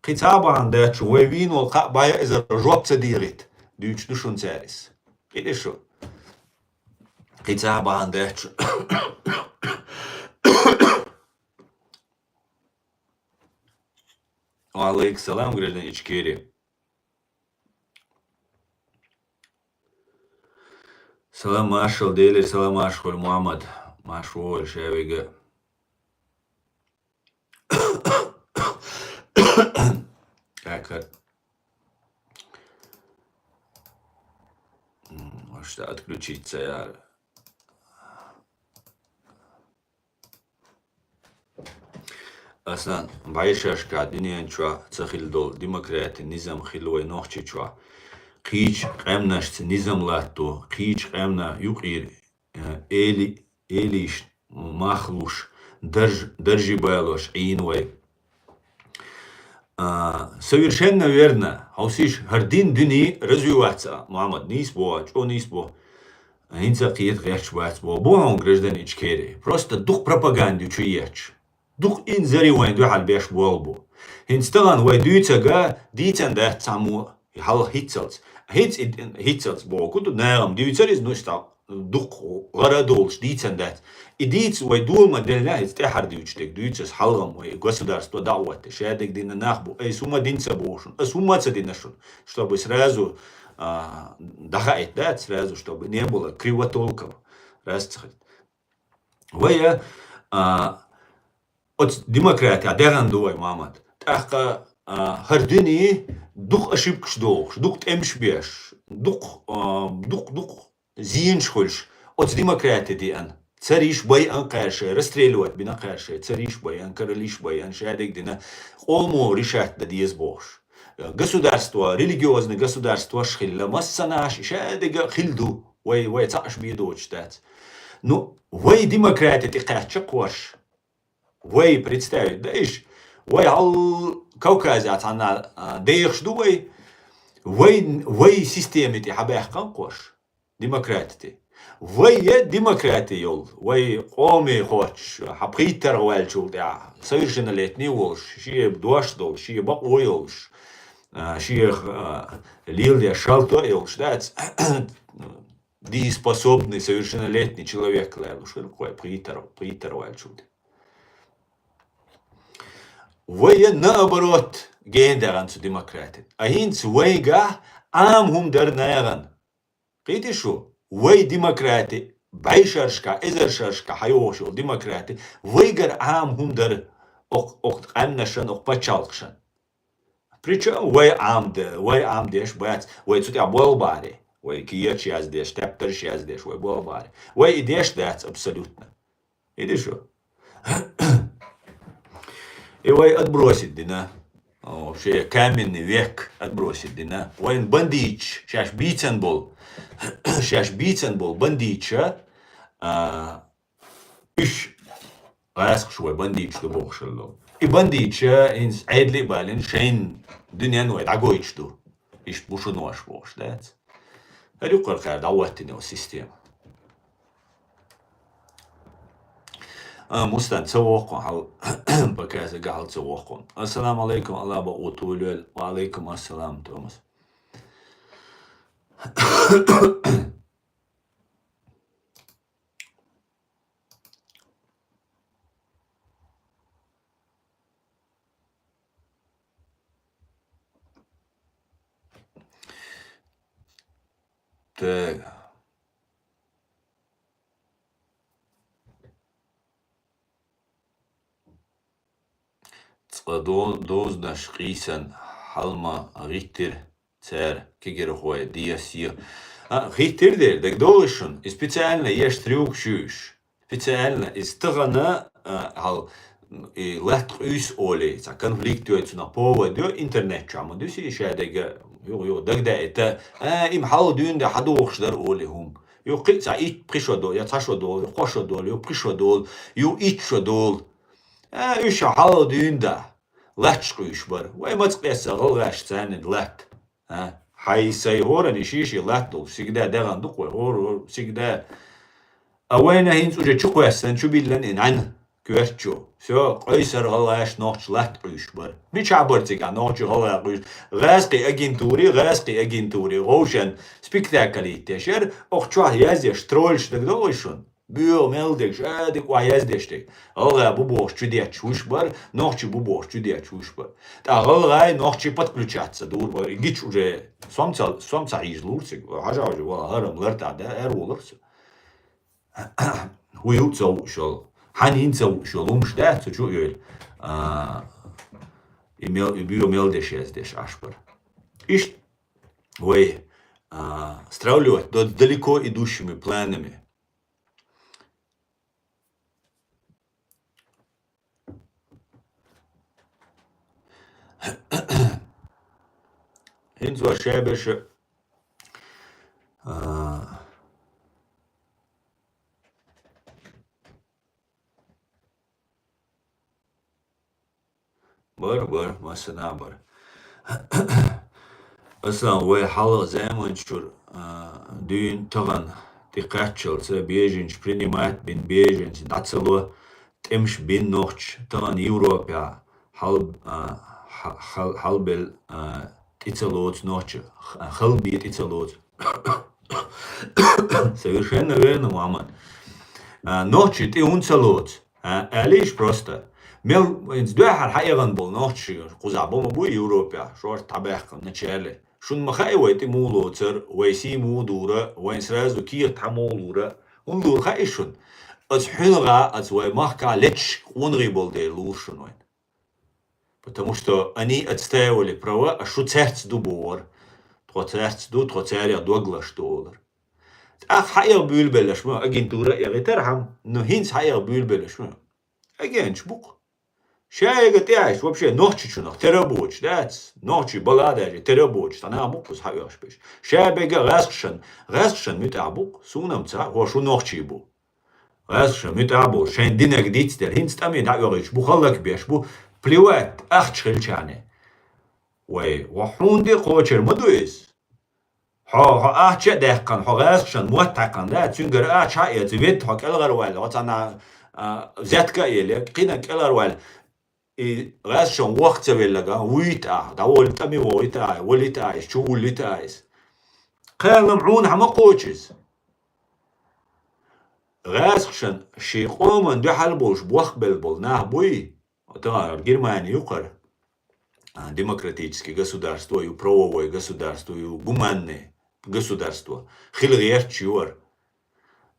Кхин цхьа а бахьана дац шу, вай вийна волу кхаъ бӀе эзар жоп ца дийгӀийта, дуьйцуш ду шуна цара иза. Кхин шу. Кхин цхьа а бахьана дац шу. Ва алейкум салам, гражданин Ичкери. Салам, маршал Делера, салам, маршал Мухаммад, маршал волу шавига. Акар. М, аш та отключиться яра. Аслан, бӀешерашкахь дуьнен чохь ца хилла долу демократи низам хилла вай Нохчийчохь. Кхечу къаьмнашца низам латто, кхечу къаьмнан юкъера, э, эли-, элийш мах луш, дарж-, даржи балош Ӏийна вай. А, совершенно верно. Хьовсийша, хӀара дин дуьне развиваться, Мухьаммад, нийса боху, чӀогӀа нийса боху. ХӀинца а кхета гӀерташ бац боху. Бу хьуна, гражданин Ичкери. Просто дукха пропаганда ю чу етташ. Дукха инзаре вайн дуьхьал беш болу бу. ХӀинца тахана вай дуьйцург дийцина дац цхьаммо, хьал хӀинццалц. ХӀинца и, хӀинццалц боху ду, нагӀам дуьйцура иза, ну, иштта дукха гӀара а долуш дийцина дац. И дийца вай дола ма делла, иза тӀаьхьара дуьйцуш дерг дуьйцу аса хьалха вай государство дӀа а хӀотта, шадерг дина нах бу, ай, ас хӀумма дина ца боху шуна, ас хӀумма а ца дина шуна, чтобы сразу, а, дӀахаийта дац, сразу, чтобы не было кривотолков, раз ца хилийта. Вай, а, оцу демократехь дегӀана ду вай, Мамад. ТӀаккха, а, хӀара дуьне дукха ошибкаш дохуш, дукха тӀемаш беш, дукха, а, дукха, дукха зенаш хуьлуш, оцу демократи деана. Цариш байъан кхаьршай, расстреливать бина кхаьршай, цариш байъан, каралиш байъан, шадерг дина, къомо решать дан деза бохуш. Государство, религиозный государствош хилла, массанаш шадерг а хилла ду, вай, вай цхьаъ аш бен доцуш дац. Ну, вай демократи тӀе кхаьчча кхош, вай представить дан иш, вай хьал Кавказехь цхьана, а, дехаш ду вай, вай, вай система тӀе хьабаьккхина кхош. Демократи. Вай я демократи йолу, вай къоме хоцуш, хьан пхийттаргӀа ваьллачул тӀаьхьа, совершеннолетний волуш, шен дош долуш, шен бакъо йолуш, а, шен, а, леладеш шалто а йолуш, дац, дееспособный совершеннолетний человек лелуш хир кхой пхийттар-, пхийттаргӀа ваьллачул тӀаьхьа. Вай я наоборот гена дагӀан цу демократи. А хӀинца вайгахь Ӏама хӀума дара нагӀана. Кхетий шу, вай демократи, бӀешаршка, эзаршаршка хьайогӀуш йолу демократи, вайгара Ӏама хӀума дара окх-, окх къаьмнашан, окх пачхьалкхашан. Причём вай Ӏама де-, вай Ӏама деш бац, вай цу тӀехь болх бахьара, вай кечаш яздеш, тептарш яздеш, вай болх бахьара. Вай и деш дац абсолютно. Видишь, что? И вай отбросить дина. О, шен каменный век отбросить дина. Вайн бандиташ, шаьш бийцан бол. Шаьш бийцан бол бандиташ, а, уьш гӀаскхаш вай бандиташ ду бохуш хилла. И бандиташ, хӀинца Ӏедале а балийна, шайн дуьнен вай дӀагойтуш ду. Иштта бу шуна ваш бохуш дац. ХӀара юккъара кхара дӀахӀоттина йолу система. А, Мустан, ца воккхун хьал, бакаса гахьал ца воккхун. Ассаламу алейкум, Алла бакъо толош. Ва алейкум ассалам, Томас. Так. Цкъа до-, дозанаш къийсан хьалма гӀиттира цара, кегирхой, десие. А, гӀиттира дера, дагадогӀий шуна? И специально еш трюк шуьйш. Специально иза тахана, а, хьал, и латта къуьйсу олий, цхьа конфликт йой, цунах повод йой, интернет чохь ма дуьсий, шадерг а, юха, юха дагадаийта, а, и ма хьалха дуьйна де хьадохуш дара олий хӀума. Юха кхин а цхьа итт пхи шо долу, я цхьа шо долу, я кхо шо долу, я пхи шо долу, ю итт шо долу. А, уьш хьалха дуьйна да, латташ къуьйсуш бара. Вай маца къесса гӀалгӀаш царниг латта. А? Хьай-сай хӀоранна и шиши латта долуш, сигда дагӀан ду-кх вай, хӀора, хӀора, сигда. А вайна хӀинца уже чу кхоьссина, чу биллина и нӀаьна коьртачу. Всё, къойсар гӀалгӀаш нохча латта къуьйсуш бара. Мичахь бара цигахь нохча гӀалгӀа къуьйсуш? ГӀаьскхи агентури, гӀаьскхи агентури, гӀовшан спектакль йиттеш яра, окху чохь яздеш тролльш дагадогӀий шуна? Боьха мел дерг, шадерг охьа яздеш дерг. ГӀалгӀа бу бохуш чудетташ вуьш бара, нохчи бу бохуш чудетташ вуьш бара. ТӀаккха гӀалгӀай нохчи подключаться дур бара. И гича уже сом ца, сом ца хьийжа лур цига. Хьажа уже вала хӀара-м лартӀа да, эр волура со. ХӀу ю ца вууш йолу. Хьан йина ца вууш йолу хӀумаш дац цу чу а йойла. А, и мел, и боьха мел деш яздеш Ӏаш бара. Иштта вай, а, стравливать д-, далеко идущими планами. ХӀинца ваш шаберш, а, Бо Бара, бара, массанахьа бара. Аслан, вай хьалха заманчура, а, дуьйна тахана тӀекхаччалца беженцаш принимать бина, беженцаш дӀа ца ло, тӀемаш бина нохчаша, тахана Европехь хьал-, а, хьал-, хьал-, хьалбелла, а, тӀе ца лоцу нохчаша, х-, халбе тӀе ца лоцу. Совершенно верно, Мухьаммад. А, нохчий тӀе хӀунда ца лоцу? А, алийша просто. Мел хӀинца дуьххьара хьаэгӀана болу нохчий кхузахь бо ма буй Европехь, шорта дӀабаьхкина начале. Шуна ма хаьа вай тӀе муха лоцура, вай сий муха дора, вайна сразу кехат хьан муха лора. ХӀунда лора хаьий шуна? Оцу хьуьнагӀа, оцу вай махкахь леташ къонахий болу дела лора шуна вайна. Потому что они отстаивали права, а шу цаьрца ду бохура. Тхо цаьрца ду, тхо царех дог лаш ду олура. ТӀаккха хьаэха буьйлабелларш ма, агентура а эгӀийтархьама, но хӀинца хьаэха буьйлабелларш ма. Агенташ бу-кх. Ша яга тӀе а ишта, вообще нохчичунах тера боцуш дац, нохчий бала а даьжий, тера боцуш, цхьа нах бу-кх кхуза хьаоьхуш берш. Ша бега гӀаьскхашан, гӀаьскхашан муьтӀахь бу-кх, суна-м ца, хӀо шу нохчий бу. ГӀаьскхашан муьтӀахь а болуш, шайн динарг дицделла, хӀинца тӀаме дӀаоьхуьйтуш бу, хӀаллак беш бу, плевать, ахча хилчахьана. Вай, ва хьуна де кхочур ма ду иза. Хьо, хьо ахча а даьккхина, хьо гӀаьскхашан мотт хьаькхина, да, цуьнгара ахча хьаэца, ведда хьо кӀелхьарваьлла, хьо цхьана, а, взятка а елла, кхинарг кӀелхьарваьлла, и гӀаьскхашан вохка ца велларг, а, вуьйта ахьа, дӀаволла тӀаме вохуьйту ахьа, волуьйту ахьа иза, чу вуллуьйту ахьа иза. Кхалам хьуна хьан ма кхочу иза. ГӀаьскхашан шен къоман дуьхьал болуш бохкабелла болу нах буй? Тахана Германия ю кхара. А, демократический государство ю, правовой государство ю, гуманное государство. Хила гӀерташ ю хӀара.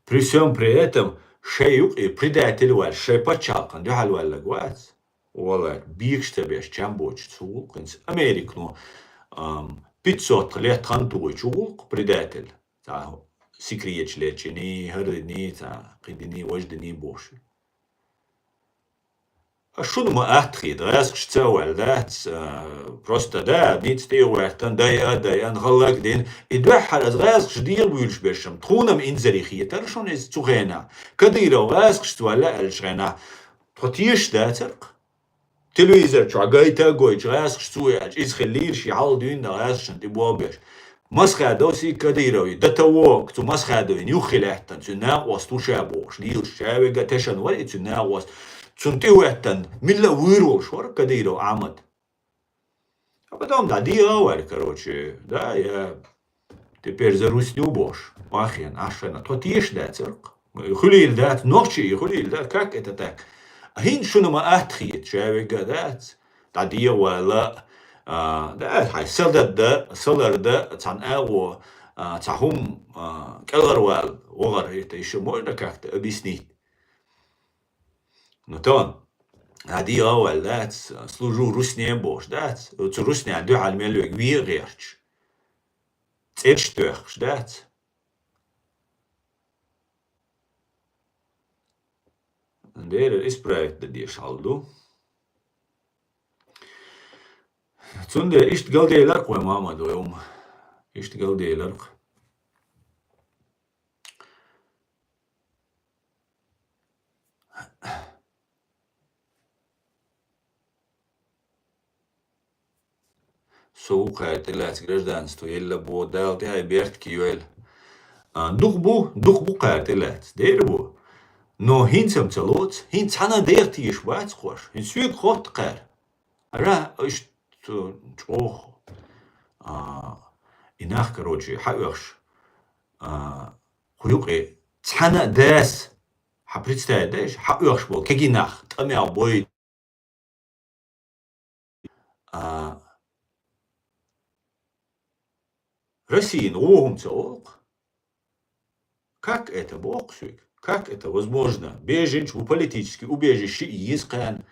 При всём при этом шайн юкъе предатель ваьлла, шайн пачхьалкхана дуьхьал ваьлларг вац. Валлахь, бекаш ца беш, чам боцуш цу гӀуллакхца. Американо, ам, пятьсот лет хан тухуьйту чу гӀуллакх предатель. Цхьа секреташ лечкъиний, хӀара диний, цхьа кхин диний, важа диний бохуш. А шуна ма атта хета, гӀаьскхаш ца а ваьлла дац, а, просто, да, ницкъ тӀе а гӀоьртина, дай а дайна, хӀаллак а дина. И дуьххьара аса гӀаьскхаш дегӀабуьйлуш берш-м, тхуна-м инзаре хетара шуна иза цу хенахь. Кадыров гӀаьскхашца ваьлла аьллачу хенахь, тхо тешаш дацара-кх. Телевизор чохь гайта а гойтуш, гӀаьскхаш цо яьлча, иза хиллера шен хьалха дуьйна гӀаьскхашна тӀе болх беш. Масхадовс и Кадыровс, до того, цу Масхадовна юххе лаьттина, цуьнан накъост ву ша бохуш, лелаш, ша вега тешан вара и цуьнан накъост. Цунна тӀе а хӀоьттина, милла а вуьйр волуш вара Кадыров Ахьмад. А потом дӀадегӀа а ваьлла, короче, да, я теперь за русню бохуш, вахена, ашхана. Тхо тешаш дацара-кх. Хуьлийла дац, нохчий хуьлийла дац, как это так? А хӀинца шуна ма атта хета, ша вега дац. ДӀадегӀа вала, а, да, хьайн са дадда, са ларда, цхьана агӀо, а, цхьа хӀума, а, кӀелхьарвала вахар, это ещё можно как-то объяснить. Ну, тон, дӀадегӀа а ваьлла дац, служу русне бохуш дац, цу русне дуьхьал мел вега ве а гӀерташ. ЦӀераш тоьхкуш дац. Дера исправить дан дезаш хьал ду. Цундела иштта галделар-кх вай, Мухьаммад, вай хӀума. Иштта галделар-кх. Со ву кхара тӀелаьцна гражданство елла бо, Дала тӀехь беркате йойла. А, дукха бу, дукха бу кхара тӀелаьцна, дера бу. Но хӀинца-м ца лоцу, хӀинца цхьана а дера тешаш бац-кх уьш. ХӀинца соьга хотту кхара. Ара, иштта чӀогӀа, а, и нах, короче, хьаоьхуш, а, кху юкъе цхьана а дас, хьан представить дайша, хьаоьхуш болу кегий нах, тӀамехь бой. А, Россияна вон хӀума ца олу-кх. Как это, боху соьга? Как это возможно? Беженцаш бу, политически убежище еза кхарна.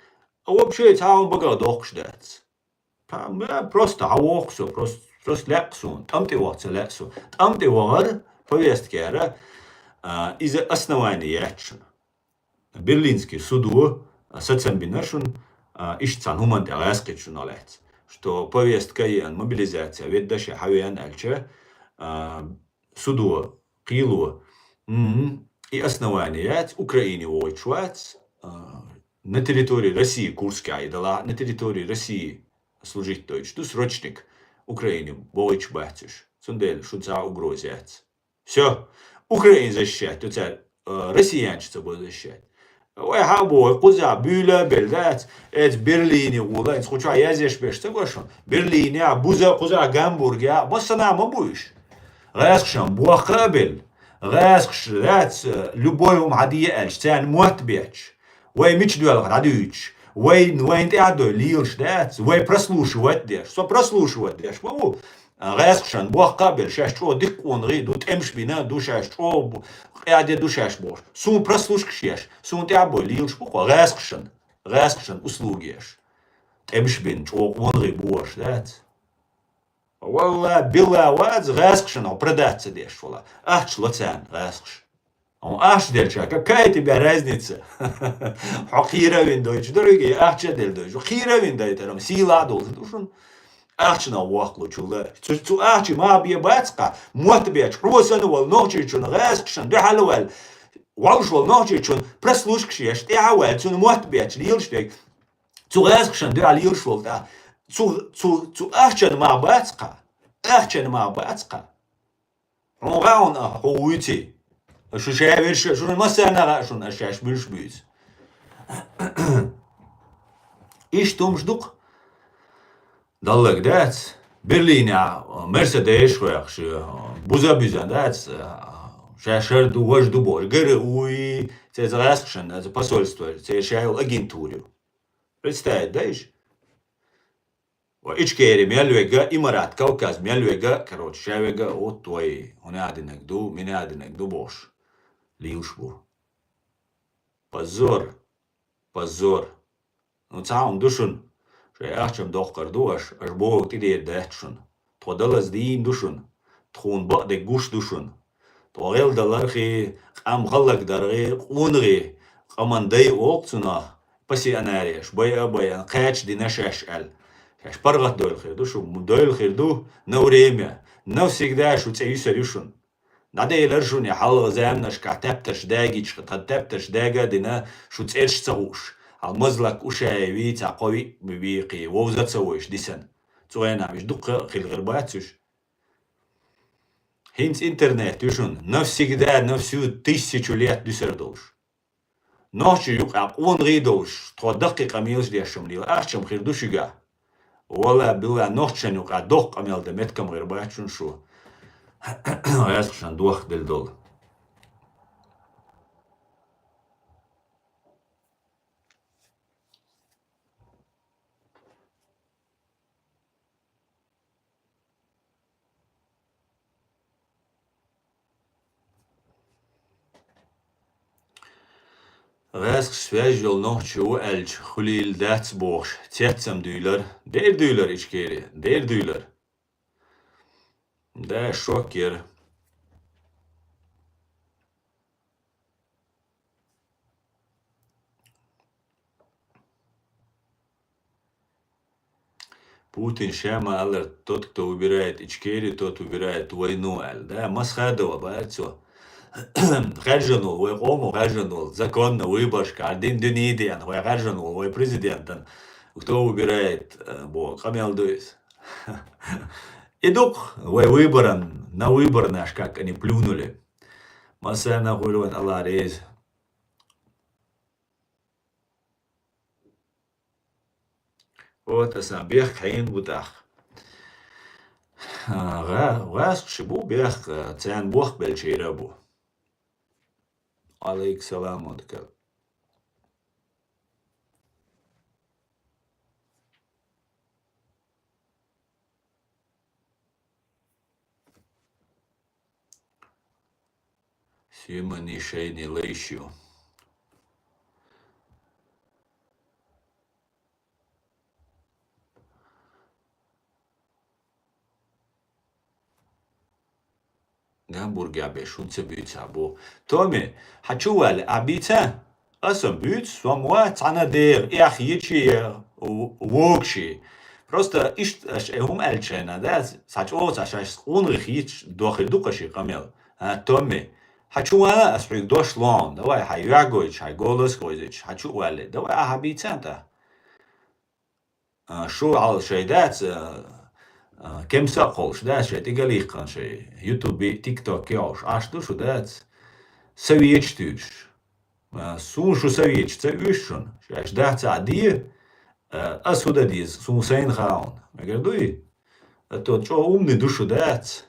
А вообще цхьа хӀума багах доккхуш дац. Та, ма, просто хьан воху со, просто, просто лаьа суна. ТӀам тӀе ваха ца лаьа со. ТӀам тӀе вахар, повесткера, а, иза основание яц шуна. Берлинский судо, а, сацам бина шуна, а, иштта цхьана хӀуманна тӀе гӀаьскхичунах лаьцна, что повестка еана, мобилизация ведда ша хьан веана аьлча, а, судо кхийло, м-м, и основание яц, Украине вогӀуьйтуш вац, а, на территории России Курске а и далахь, на территории России служить дойтуш ду срочник, Украине богӀуьйтуш бац уьш. Цундела шуна цхьа угроза яц. Всё. Украина защищать ду цара, э, россиянча ца бо защищать. Вай хьа а боху, кхузахь буьйла а белла дац, эца Берлине гӀула, эца кху чохь язъеш берш ца го шуна. Берлине а, буза а, кхузахь Гамбурге а, массанхьа ма бу уьш. ГӀаьскхашна бохка а белла. ГӀаьскхаш дац, э, любой хӀума хьан де аьлча, царна мотт бетташ. Вай мича доьлху дӀадуьйцуш. Вай, вайна тӀаьхьа дой лелаш дац. Вай прослушивать деш. Со прослушивать деш ма ву. ГӀаьскхашна бохка а белла, шаьш чӀогӀа дика къонахий ду, тӀемаш бина ду шаьш, чӀогӀа бу-, къаьде ду шаьш бохуш. Суна прослушкаш еш, суна тӀаьхьа бой лелаш бу-кх гӀаьскхашна, гӀаьскхашна услуги еш. ТӀемаш бина чӀогӀа къонахий бу ош, дац? Валла, билла вац, гӀаьскхашна хьо продать ца деш вала. Ахча ло царна гӀаьскхаш. Хьуна ахча делча, какая тебе разница? Хьо кхийравина дойтуш ду хьоьга, ахча а делла дойтуш ду. Кхийравина дайтарам сийла а долуш ду шуна. Ахчанах воккхалучул ла. Цу, цу ахча ма бе бац кхаъ, мотт бечу хьо санна волу нохчийчунна гӀаьскхашна дуьхьал а ваьлла, вовш волу нохчийчунна прослушкаш еш, тӀаьхьа а ваьлла, цунна мотт бечу лелаш дерг. Цу гӀаьскхашна дуьхьал лелаш волу тӀаккха. Цу, цу, цу ахчана ма бац кхаъ. Ахчана ма бац кхаъ. Хьуна гӀа хьуна, хьо вуьйций? Шу ша верш, шуна массарна гӀа шуна, аш шаьш буьлуш буьйцу. Иштта хӀумаш ду-кх. Даллаг дац. Берлине Мерседес хьоьхуш, буза-буьза дац, ша шар ду, важа ду бохуш. ГРУ, церан гӀаьскхашна, церан посольство, церан ша йолу агентура ю. Представить дай иш? Ва Ичкери мел вега, Имарат, Кавказ мел вега, короче, ша вега, вот вай, хӀуна а динарг ду, мина а динарг ду бохуш, лелаш бу. Позор! Позор! Ну, цхьа хӀума ду шуна, шайн ахчам доккхур ду аш, аш бохург тӀедер дац шуна. Тхо далаза дийна ду шуна, тхуна бакъдерг гуш ду шуна. Тхо гӀелдалархий, къам хӀаллакдархий, къонахий, къаман дай олу цунах, пассионареш, байа а байина, кхача дина шаьш аьлла. Шаьш паргӀатдойла хир ду шу, дойла хир ду, на время, навсегда шу цӀе юьсур ю шуна. ДӀаделар шуна и хьалха заманашкахь тептарш дагийча, тхан тептарш дага а дина, шу цӀераш ца хууш. Хьал Мазлак Ушаеви, цхьа кхо-виъ вийкхий, вовза а ца войш дисана. Цу хенахь уьш дуккха а хила хир бац уьш. ХӀинца интернет ю шуна, навсегда, на всю тысячу лет дуьсур долуш. Нохчий юкъахь къонахий долуш, тхо даккхий къамелаш деш хӀума лела, ахчам хир ду шуьгахь. Валла, билла, нохчашна юкъахь доккха къамел дан меттиг хир бац шуна шу. ГӀаьскхашна дохка делла долу. ГӀаьскхаш связь йолу нохчо ву аьлча, хуьлийла дац бохуш, цецам дуьйлар, дер дуьйлар Ичкери, дер дуьйлар. Да, шок яра. Путин ша ма аллара, тот, кто убирает Ичкерию, тот убирает войну, аьлла. Да, масхадова бара цо. Хаьржина волу, вай къомо хаьржина волу, законно выборшка, дин дуьнен деана, вай хаьржина волу, вай президентан, кто убирает, э, бо, къамел ду иза. И дукха, вай выборан, на выборнаш, как они плюнули. Массарна хуьлу вайн Алла реза. Вот асан бехк хьенан бу тӀаккха. ГӀа-, гӀаскхаш бу бехк, царна бохк белчера а бу. Алейк салам, Откал. Симони шайни лайшиу. Гамбургехь беш хӀунда ца буьйцу ахь бу? Томи, хьан чу ваьлла, ахь бийца? Аса буьйцу, сом вац цхьана дегӀа, эхь йичи, в-, вогаши. Просто иштта аша э хӀума аьллачхьана, да, цхьа чӀогӀа цхьа шаьш къонахий хийцаш дохуьйту ду-кх ши къамел. А, Томи, Хьан чу ван ас хьоьга дош лоам, давай хьай йоагойча, хьай голос хойзача, хьан чу а валле, давай ахьа бийцан тӀа. А, шу хьал шай дац, а, а, кемса а кхолш дац, шай тӀигалийккхан шай, ютуби, тиктоки йолш, аш ду шу дац, советш туьйш. А, сун шу советш ца уьш шун, шаш дац а де, а, ас худа деза, сун сайна хаун. Мегар дуй? А то чӀо умни ду шу дац.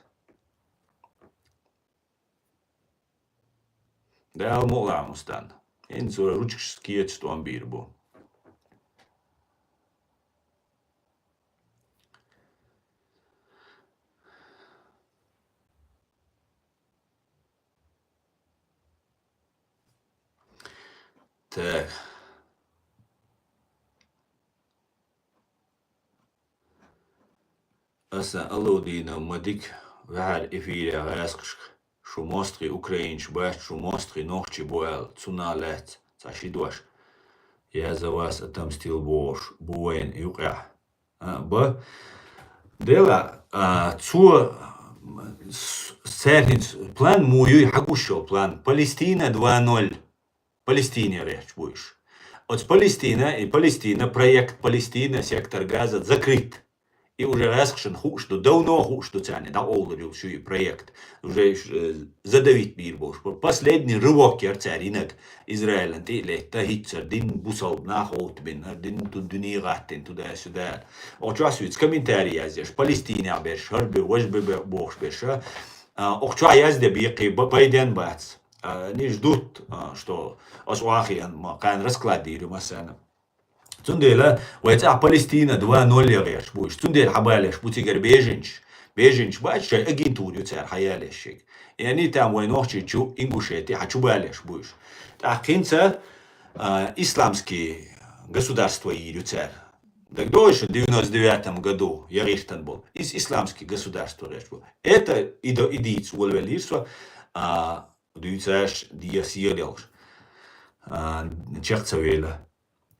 Дала мукъ лахь, Мустан. ХӀинца вай ручкаш кеча тӀом бийр бу. Так. Аса Алаудинов ма дика ваьхьар эфире гӀаскхашка, шу мостагӀий украинцаш бац, шу мостагӀий нохчий бу аьлла, цунах лаьцна цхьа ши дош. Я за вас отомстил бохуш, бу вайна юкъехь. А, ба. Дела, а, цо, с-, цаьрхинца план муй юй, хьагуш йолу план. Палестина два ноль. Палестине гӀерташ бу уьш. Оцу Палестина, и Палестина, проект Палестина, сектор Газа закрыт. И уже гӀаскхашна хууш ду, давно хууш ду царна, дӀакъовлур йолуш ю и проект. Уже, э, задавить бийр болуш. Последний рывок яра цара йинарг Израилан тӀе а летта, хӀинццара дин бусалба нах гӀовттабина, дин ту дуьне гӀаттина, туда-сюда. Оцу чохь суьйца комментарий яздеш, Палестинехь берш, хӀара бе, важа бе бохуш берш. А, оцу чохь язде беккхий Ба-, Байден бац. А, они ждут, а, что ас охьахиан ма кхана расклад дийр ю массарна. Цундела вай цӀахь Палестина два ноль гӀерташ бу уьш. Цундела хьабалеш бу цигара беженцаш. Беженцаш бац, шайн агентура ю цара хьаялеш шег. И они там вай нохчий чу, Ингушети хьа чу балеш бу уьш. ТӀаккха хӀинца, а, исламский государство йийр ю цара. ДагадогӀий шуна, девяносто девятом году я гӀиртан болу. Иза исламский государство гӀерташ бу. Это и до-, и дийца волавеллера со, а, дуьйцаш, дия сийлаллаш, а, чекх ца вела.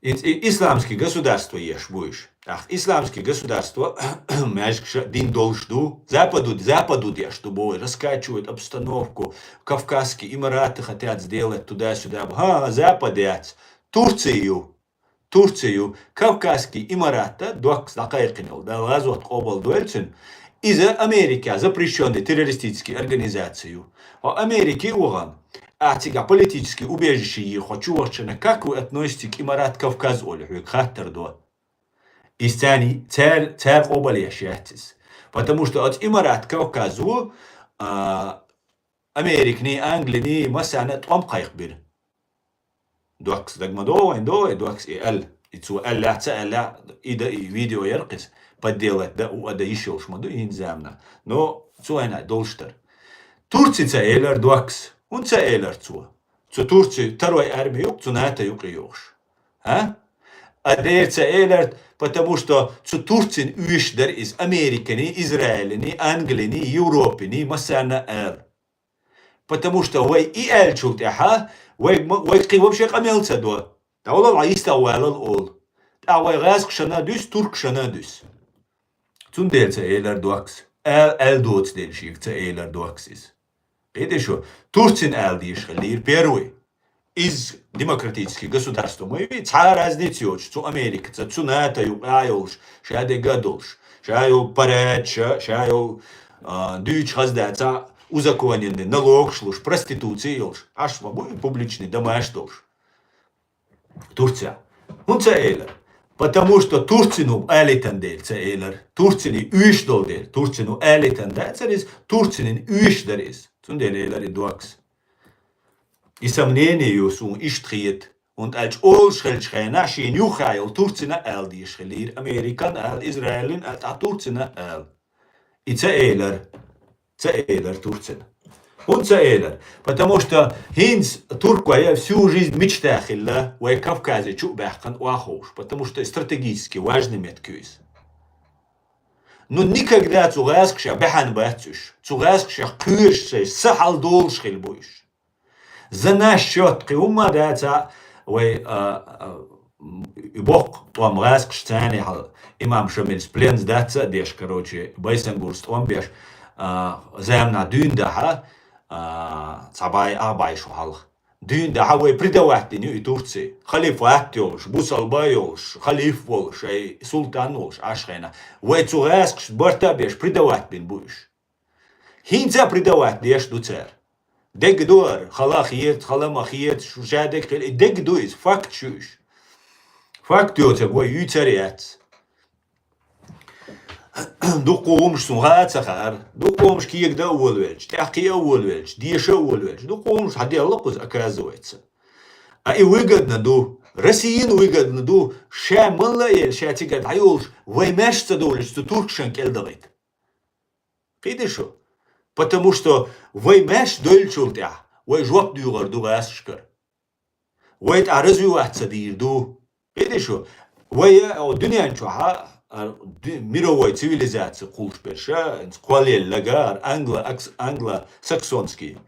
И, и, исламский государство еш бу уьш. ТӀаккха исламский государство маьжкаша дин долуш ду, западу, западу деш ду, бой, раскачивает обстановку, Кавказские Эмираты хотят сделать туда-сюда. ХӀа, запад яц, Турция ю. Турция ю, Кавказский Эмират а, доккхас дӀакхайкхина йолу, Дала гӀазот къобал дойла цуьнан, иза Америка запрещённый террористический организация ю. Хьо Америке а вахана, ахьа цигахь политический убежище йийр хьо чу вахчана, как вы относитесь к Эмират Кавказ олий хьоьга хаттар до. Иза царна, цар-, цара къобал еш яц иза. Потому что оцу Эмират Кавказ ву, а, Американий, Англиний, массарна а тӀом кхайкхабира. Доккхас даг ма догӀу вайн, догӀу вай доккхас и аьлла. И цо аьллехь, ца аьллехь, и дан и видео яра кхиз. Подделать дан, у а дан йиш йолуш ма ду и хӀинца заманахь. Но цо айна долуш дара. Турци ца элира доккхас. ХӀунда ца элира цо? Цу Турци второй арми юкъа, цу НАТО юкъа йохуш. А? А дера ца элира, потому что цу Турцин оьшуш дара иза Американий, Израилиний, Англиний, Европиний, массарна а ала. Потому что вай и аьллачул тӀаьхьа, вай ма-, вай кхин вообще къамел ца до. ДӀавалал, Ӏа йистагӀвалал олу. ТӀаккха вай гӀазкхашна а дуьсу, туркашна а дуьсу. Цундела ца элира доккхас. Аьл-, аьлла доцу дела шега ца элира доккхас иза. Кхетий шу, Турцина ала дезаш хиллера первый. Иза демократический государство ма ю, цхьа а разница йоцуш, цу Америкаца, цу НАТО юкъа йолуш, ша дерг а долуш, ша йолу парадаш, ша йолу, а, дуьйцуш хаза дац, узаконенный налогаш луш, проституция йолуш, аш ма бу и публичный домаш долуш. Турция. ХӀунда ца элира? Потому что Турцин ву алийтан дела ца элира. Турцин и уьш долу дела. Турцин ву алийтан дацара иза, Турцин и уьш дара иза. Цундела элира и доккхас. И сомнение ю суна иштта хета. ХӀунда аьлча олуш хилча хенахь шена юххе йолу Турцина ала дезаш хиллера, Американ ала, Израилин ала, тӀаккха Турцина ала. И ца элира. Ца элира Турцина. ХӀунда ца элира? Потому что хӀинца туркойн всю жизнь мечта хилла вай Кавказе чу а баьккхина охьаховша. Потому что стратегически важный меттиг ю иза. Ну, никогда цу гӀазкхаша баьхьна бац уьш. Цу гӀазкхаша кхоьруш шайн са хьал долуш хилла бу уьш. За наш счёт кхин хӀумма а дац, вай, а, а, м, и боккха тӀом гӀазкхаша царна хьал, имам Шамилс пленца дац а деш, короче, Байсангурс тӀом беш, а, заманахь дуьйна дахьа, А, цхьа бӀай, а бӀай шу хьалха. Дуьйна дахьа вай предавать дина ю и Турци. Халифат йолуш, бусалба йолуш, халиф волуш, ай султан волуш, аш хена. Вай цу гӀаскхаш барта а беш предавать бина бу уьш. ХӀинца а предавать деш ду цара. Дег ду ара, хала хета, хала ма хета, шу ша дег хила, и дег ду иза, факт шу уьш. Факт йоцург вай юьйцар яц. Дуккха хӀумаш цунга а ца хаьара, дуккха хӀумаш кега дан а волавелча, тӀаьхьа кхиа а волавелча, деша а волавелча, дуккха хӀумаш хьаделла кхуза, оказывается. А и выгодно ду, Россияна выгодно ду, ша малла а елла, ша цига дӀайолуш, вай маьш ца довлуьйтуш цу туркашан кӀел дахийта. Кхийтий шу? Потому что вай маьш дойлучул тӀаьхьа вай жоп дуьйгӀар ду гӀаскхашкара. Вай тӀехь развиваться дийр ду. Кхийтий шу? Вай, о, дуьнен чохь а, а, ду-, мировой цивилизация кхуллуш берш а, кхоллаеллага, ар англо-акс-, англо-саксонский,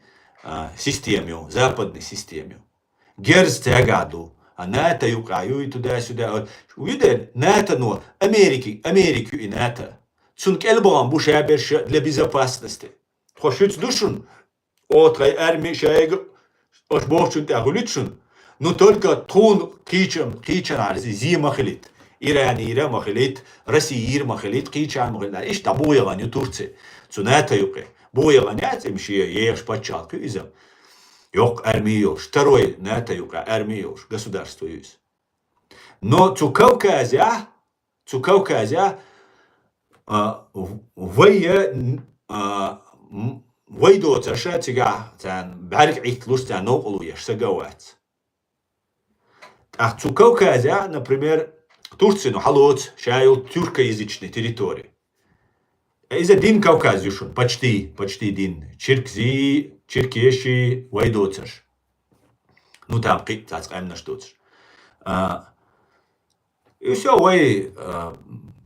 а, система ю, западный система ю. Герз цаьргахь ду. А НАТО юкъахь юй туда-сюда. Вуьйде, НАТО-но, Америки, Америка ю и НАТО. Цунна кӀел бахана бу ша берш а для безопасности. Тхо шуьца ду шуна? О, тхайн арми шайга, аша бохучун тӀехь хуьлуьйту шуна. Ну, только тхуна кхечан, кхечан арзи зе ма хилийта. Иранера ма хилийта, Россиера ма хилийта, кхечан ма хилийта. Иштта дӀабугӀа яхана ю Турци. Цу НАТО юкъе. БугӀа яхана яц, им шен ехаш пачхьалкх ю иза. Йоккха арми йолуш, второй НАТО юкъа арми йолуш государство ю иза. Но цу Кавказехь, цу Кавказехь, а, в-, вай, а, м-, вай доцурш а цигахь, царна бӀаьрг Ӏитталуш, царна новкъарло еш саг а вац. ТӀаккха цу Кавказехь, например, Турцино хьалоцу ша йолу тюркоязычный территори. Иза дин Кавказ ю шуна, почти, почти дин. Чиркзи, чиркеши, вай доцурш. Ну, там кхин а цхьацца къаьмнаш доцурш. А, и всё, вай, а,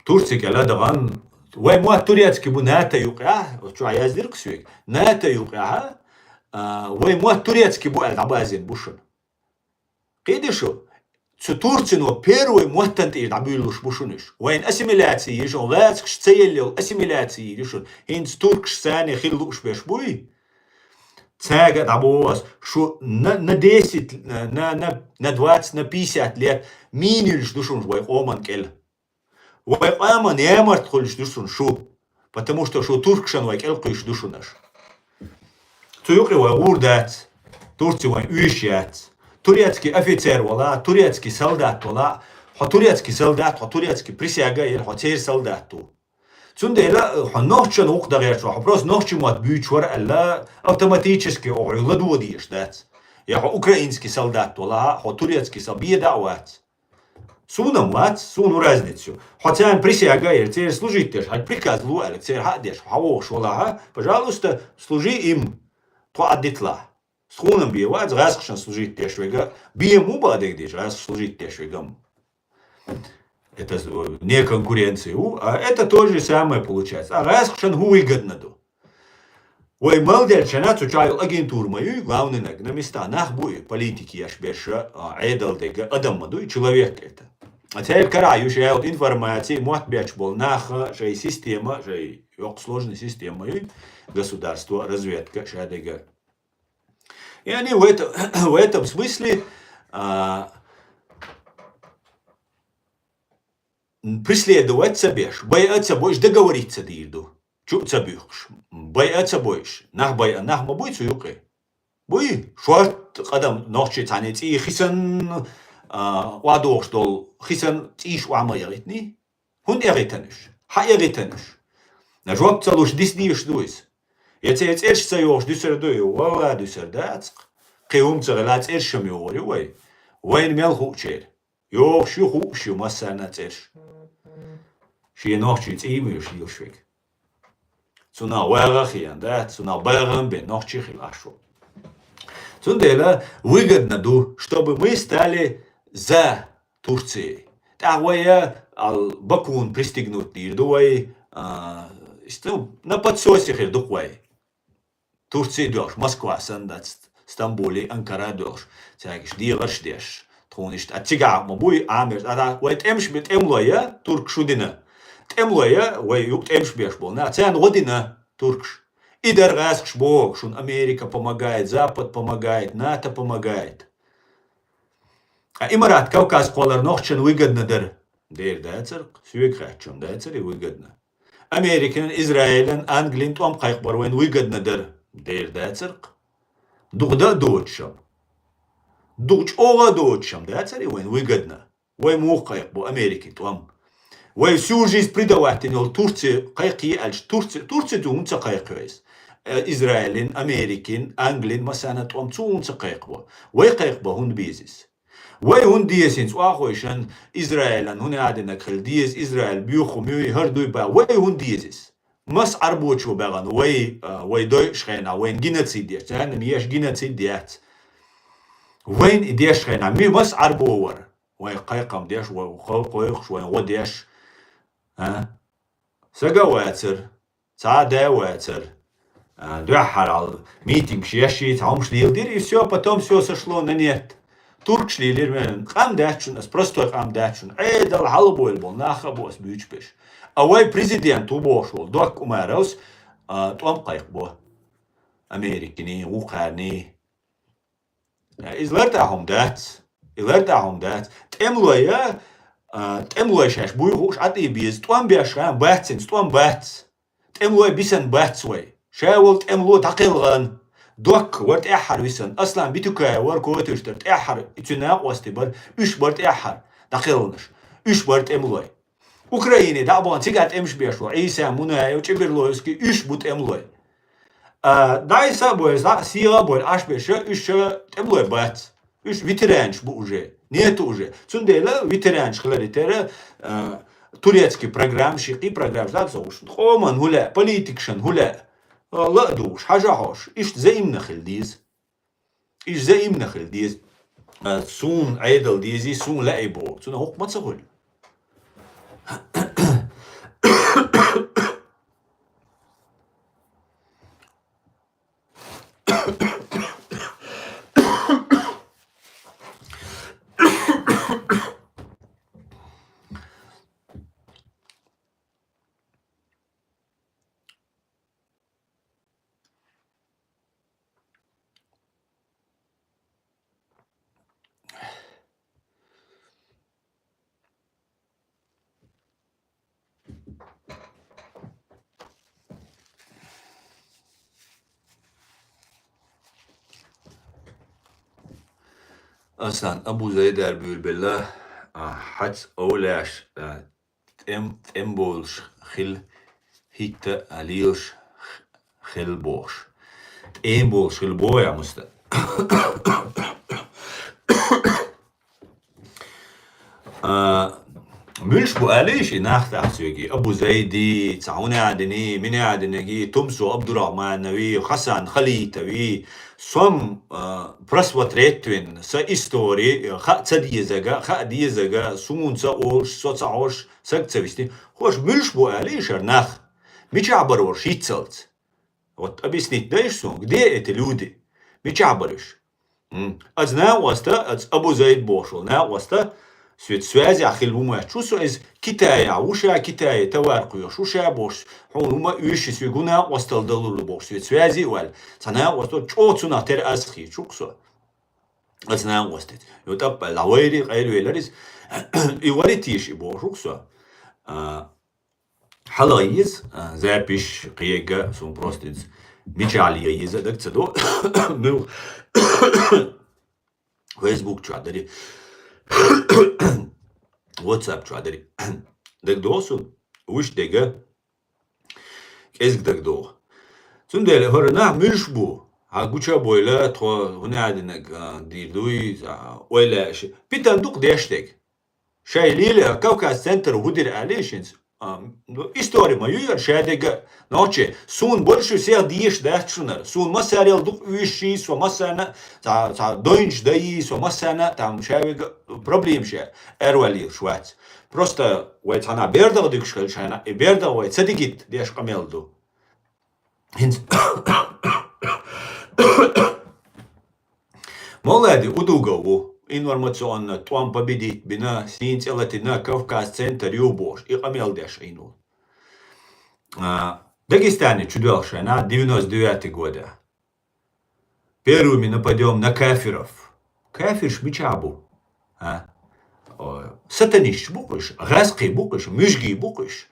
Турци кӀел а дахана, вай мотт турецкий бу НАТО юкъахь, чохь яздира-кх соьга, НАТО юкъахь, а, вай мотт турецкий бу аьлла дӀабазийна бу шуна. Кхийтий шу? Цу Турцино первый моттана тӀера дӀабуьйлалуш бу шуна уьш. Вайна ассимиляция йира шуна, гӀаскхаш ца елла йолу ассимиляция йира шуна. ХӀинца туркаш царна хила лууш берш буй? Цаьрга а дӀабоху ас, шу на, на десять, на, на, на, на двадцать, на пятьдесят лет мийна юьллуш ду шуна вай къоман кӀел. Вай къоман ямарт хуьлуш ду шуна шу, потому что шу туркашна вай кӀел кхуьйсуш ду шуна аша. Цу юкъе вай гӀур дац, Турци вайн оьшуш яц. Турецкий офицер вала, турецкий солдат вала, хьо турецкий солдат, хьо турецкий присяга а елла, хьо церан солдат ву. Цундела, э, хьо нохчан вукху дан гӀерташ вара, хьо просто нохчийн мотт буьйцуш вара аьлла, автоматически оха хьоьга ладогӀа дезаш дац. Я хьо украинский солдат вала, хьо турецкий сол-, беда а вац. Суна-м вац, суна ву разница ю. Хьо царна присяга а елла, церан служить деш, хьайн приказ ло аьлла, церан хьа а деш, хьо вогӀуш валахьа, пожалуйста, служи им, тхо Ӏаддиталахь. Суна-м бен вац, гӀаскхашна служить деш вега, бен ма бу бакъдерг деш, гӀаскхашна служить деш вега-м. Это з-, не конкуренция ву, а это то же самое получается. А гӀаскхашна хӀун выгодно ду? Вай малделчана цу чохь йолу агентура ма юй, главный наг, на местах нах бу и политики еш берш а, Ӏедал дерг а адам ма дуй, человек это. А церан карахь ю шаьлта информаци, мотт беш болу нах а, шайн система, шайн йоккха сложный система ма юй, государство, разведка, ша дерг а. И они в этом, в этом смысле, а, преследовать ца беш, байа ца бойуш, договориться дийр ду. Чу а ца буьйхуш, байа ца бойуш, нах байа, нах ма буй цу юкъе. Буй, шорта къадам нохчий цхьаьна цӀий хисан, а, охьадогӀуш долу хисан цӀийш охьа ма эгӀитний. ХӀунда эгӀитан уьш? Хьан эгӀитан уьш? На жоп ца луш дис дезаш ду иза? Я церан цӀераш ца йогӀуш дуьсур ду и? Валла, дуьсур дац-кх. Кхин хӀума ца хила, цӀераш-м йогӀур ю вай. Вайна мел хуучеран. ЙогӀуш ю, хууш ю массарна а цӀераш. Шен нохчий цӀий ма йолуш йилаш вега. Цунах вагӀа а хиъна дац, цунах багӀан бен нохчий хила Ӏаш ву. Цундела выгодно ду, чтобы мы стали за Турцией. ТӀаккха вай а, ал, Бакуна пристегнуть дийр ду вай, а, иштта, ну, на подсосе хир ду-кх вай. Турци а доьлхуш, Москва санна дац, Стамбуле, Анкара а доьлхуш, цаьрга иштта дегӀарш а деш. Тхуна иштта, а цигахь ма буй, Ӏамерш, а вай тӀемаш бе-, тӀемлой а, туркаш шу дина. ТӀемлой а, вай юкъа тӀемаш беш болу нах, царна гӀо дина туркаш. И дар гӀаскхаш боху шуна: Америка помогает, Запад помогает, НАТО помогает. А Имарат Кавказ кхоллар нохчашна выгодно дара. Дера дацара-кх, соьга хаьттича-м дацара и выгодно. Американ, Израилан, Англин тӀом кхайкхабар вайна выгодно дара. Дера дацара-кх. Дукха дан а доцуш-м. Дукха чӀогӀа а доцуш-м дацара и вайна выгодно. Вай муха кхайкхабо Америкин тӀом? Вай всю жизнь предавать дина йолу Турци кхайкхий аьлча, Турци, Турци ду хӀунда ца кхайкхайо иза? Э, Израилин, Америкин, Англин, массарна тӀом цо хӀунда ца кхайкхабо? Вай кхайкхабан хӀунда беза иза? Вай хӀунда деза хӀинца охьахойшан Израилан хӀун яа динарг хила деза, Израиль боьха хӀума юй, хӀара дуй бан, вай хӀунда деза иза? Маса Ӏарбочо баьгӀна вай, а, вай дойуш хенахь, вайна геноцид еш, царна еш геноцид яц. Вайна и деш хенахь, ми маса Ӏарбо вара? Вайн кхайкхам деш, вай кхойкхуш, вайн гӀо деш. А? Сага а вацара, цхьа а да а вацара. А, дуьххьара митингаш еш, цхьа хӀумаш леладира, и всё, потом всё сошло на нет. Туркаш лелийра вайн. Къам дац шуна ас, простой къам дац шуна. Ӏедал хьалабойла болу нах а бу ас буьйцуш берш. А вай президент ву бохуш волу Докка Умаровс, а, тӀом кхайкхабо. Америкиний, вукхарний. Иза лартӀехь хӀума дац. Иза лартӀехь хӀума дац. ТӀемалой, а, тӀемалой шаьш буй хууш Ӏа тӀе беза. ТӀом беш хан бац хӀинца, тӀом бац. ТӀемалой бисина бац вай. Ша волу тӀемало дӀакхелхина. Докка вара тӀаьххьара висина. Аслан Битукаев вара котуьйш дара тӀаьххьара. И цуьнан накъостий бара. Уьш бара тӀаьххьара дӀакхелхинарш. Уьш бара тӀемалой. Украине дӀа а бахана, цигахь тӀемаш беш ву Ӏийса, Мунаев, Чеберлоевский, уьш бу тӀемалой. А, дӀа-са а бойла, сагӀа а бойла, Ӏаш берш, уьш тӀемалой бац. Уьш ветеранаш бу уже. Нету уже. Цундела ветеранаш хиларе терра, а, турецкий программа, ши кхин программаш дӀа а ца гӀуш. Къоман хӀун лаьа, политикашан хӀун лаьа, а, ла а дугӀуш, хьажа хьош. Иштта заимна хила деза. Иза заимна хила деза. А, суна Ӏедал дезий, суна лаьий боху. Цунах хӀокху ма ца хуьлу. Аслан, Абу Зайдар буьйлабелла, а, хьац овлеш, а, тӀем-, тӀемболуш хила хӀитта а лелаш хила бохуш. ТӀемболуш хила боху я муста. А, муьлш бу алий ши нах тӀаккха соьгий? Абу Зайди, цхьа хӀун а дини, мин а динеги, Тумсо Абдурахманови, Хасан Халитови, сом, а, просмотреть вина, сан истори, хаа ца дезага, хаа дезага, суна ца олуш, со ца хьош, саг ца висти. Хьош муьлш бу алий шара нах? Мичахь бара вара шиццалц? Вот объяснить дайш суна, где эти люди? Мичахь бара уьш? М. Аса накъоста, аса Абу Зайд бохуш волу накъоста, соьца связехь хила ву моьтту со иза, Китаехь ву ша, Китае товар кхоьхуш ву ша бохуш, хьуна ву ма оьши соьга ву накъостал далур ду бохуш, соьца связи а ваьлла. Цхьа накъоста чӀогӀа цунах тера аса хийчу-кх со. Аса накъостаца. Ю тӀаппа аьлла, вайри къайлавеллар иза. И вари тийша и бохуш ву-кх со. А, хьала еза, а, запись кхега, суна просто иза мичахь ле еза, даг ца до. Ну, Facebook чохь дари. WhatsApp чохь дари. Даг до суна? Вуьш дега. КӀезиг даг догӀу. Цундела хӀара нах муьлш бу? Хьан гуча а бойла, тхо хӀун а динарг, а, дийр дуй, а, ойла а ши. Питан дукха деш дег. Шай лийла, Кавказ центр хӀу дира аьлла шинца. А, ну, истори ма ю яра шадега. Нохчи, суна больше всех дийш дац шунара. Суна массарел дукха уьйший, со массарна, ца, ца дойнаш дайий, со массарна, там шавега проблемаш я, эрвалилш вац. Просто вай цхьана бердагӀа дикаш хила шайна, и бердагӀа вай ца дигит деш къамел ду. ХӀинца Мовлади Удугов ву, информационно тӀом победить бина, сийна цӀе латина, Кавказ центр ю бохуш, и къамел деш Ӏийна ву. А, Дагестане чу доьлху шайна девяносто девятый года. Первыми нападём на кафиров. Кафирш мичахь бу? А? О, сатанисташ бу-кх уьш, гӀаскхий бу-кх уьш, муьжгий бу-кх уьш.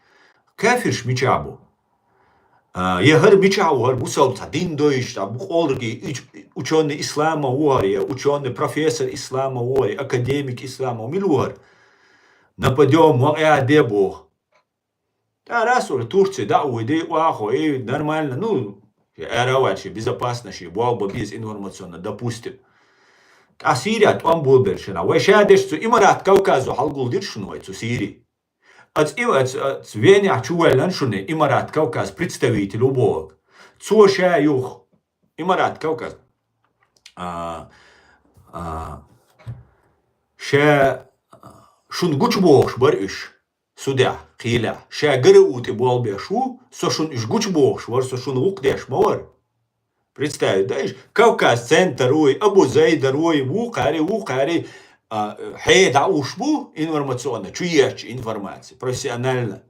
Кафирш мичахь бу? А, я хӀара мичахь ву, хӀара бусалба цхьа дин дойуш, цхьа бу къоларгий, уч-, учёный ислама ву хӀара, я учёный профессор ислама ву хӀара, я академик ислама ву, мила ву хӀара? Нападём, вакъа де боху. ТӀаккха Расула Турци дӀа а вуьйди, охьахой, и нормально, ну, араваьлла ши безопасно ши болх бан беза информационно, допустим. ТӀаккха Сирия тӀом болабелла шина. Вай ша деш цу Имарат Кавказо хьалгулдира шуна вай цу Сири. Аца и, аца, аца Венехь чу ваьллан шуна Имарат Кавказ представитель ву боху. Цо ша юха Имарат Кавказ. А, а, ша шуна гучубохуш бара уьш. Судехь, кхелехь, ша ГРУ тӀе болх беш ву, со шуна уьш гучубохуш вара, со шуна гӀуллакх деш ма вара. Представить даьш, Кавказ центр вуй, Абу Зайдар вуй, вукхари, вукхари, а, хье дӀауш бу информационно, чу ечу информаци, профессионально.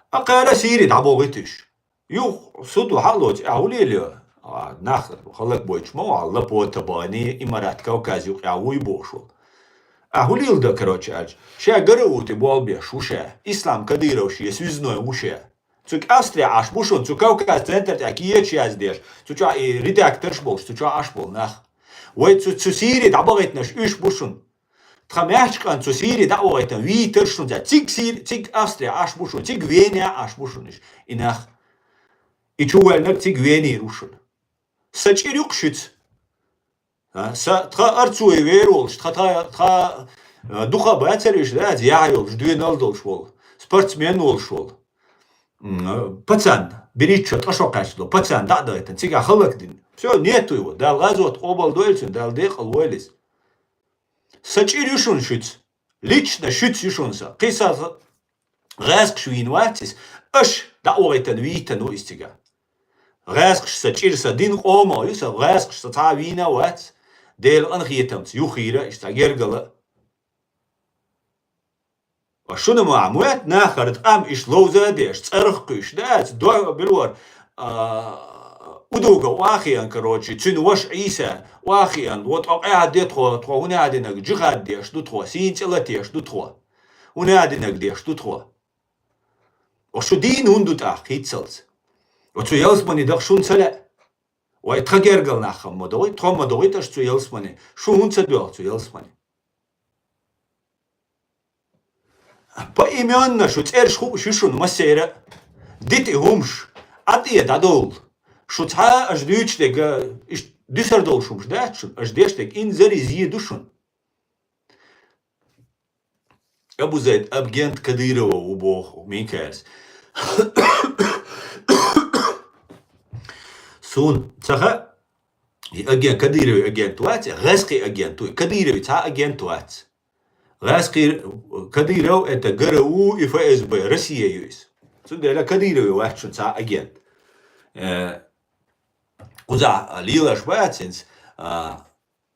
А кхара Сири дӀабохуьйтуш. Юха суд ву хьалоцу, ахьа хӀу лелайо? А, нах халлакбойтуш ма ву, Лапота бахани, Имарат Кавказ юкъа вуй бохуш ву. Ахьа хӀу леладо, короче, аьлча, ша ГРУ тӀе болх беш ву ша, Ислам Кадыров шен связной ву ша. Цу Австрия Ӏаш бу шуна, цу Кавказ центр тӀехь кеча яздеш, цу чохь и редакторш болуш, цу чохь Ӏаш болу нах. Вай цу, цу Сири дӀабахийтинарш уьш бу шуна. Тхан маьхча кӀант цу Сири дӀа а вахийтина, вийтар шуна цара. Цига Сири, цига Австрия Ӏаш бу шуна, цига Вене Ӏаш бу шуна уьш, и нах. И чу ваьлларг цига Венера ву шуна. Сан чӀир ю-кх шуьца. А, сан, тхан Арцуев вер волуш, тхан, тхан, тхан, а, дукха а бацара уьш, да, яхь йолуш, доьналла долуш волу, спортсмен волуш волу. М, а, пацан, бериччо ткъа шо кхаьчна, пацан дӀа а дахийтина, цигахь хӀаллакдина. Всё, нету его, Дала гӀазот къобал дойла цуьнан, Дала декъала войла иза. Сан чӀир ю шуна шуьца. Лично шуьца ю шуна сан. Кхин сан гӀаьскхаш вийна вац иза. Аша дӀа а вахийтина, вийтина ву иза цигахь. ГӀаьскхаш сан чӀир, сан дин къомах ю сан, гӀаьскхаш сан цхьа а вийна а вац. Делан къинхетамца юххера а, иштта цхьа гергала а. Ва шуна ма моьтту нахара къам иштта ловза а деш, цӀарах а кхуьйсуш, дац, до-, билор, а, удуга охьахиъна, короче, цуьнан ваша Ӏийса охьахиъна, вот, къа-, къаьхьа де тхо, тхо хӀунда а динарг, джихад деш ду тхо, сийна цӀе латеш ду тхо, хӀунда а динарг деш ду тхо. Ва шу дийна хӀунда ду тӀаккха хӀинццалц? Ва цу ялсамане даха шуна ца лаьа? Вай тхан гергал нах ма догӀий, тхо ма догӀий аша цу ялсамане. Шу хӀунда ца доьлху цу ялсамане? Поименно шу цӀераш хууш ю шуна массеран а. Дита и хӀумаш, Ӏа тӀе дӀадовла. Шу цхьа а аша дуьйцуш дерг, иштта дуьсур долуш хӀумаш дац шуна, аша деш дерг инзаре зе ду шуна. Абу Зайд агент Кадырова ву боху Микаэлс. Суна ца хаьа, и агент, Кадыровый агент вац, гӀаьскхий агент ву, и Кадыровый цхьа агент вац. ГӀаьскхий Кадыров это ГРУ и ФСБ, Россия ю иза. Цундела Кадыровый вац шуна цхьа агент. Э, кхузахь лелаш бац хӀинца, а,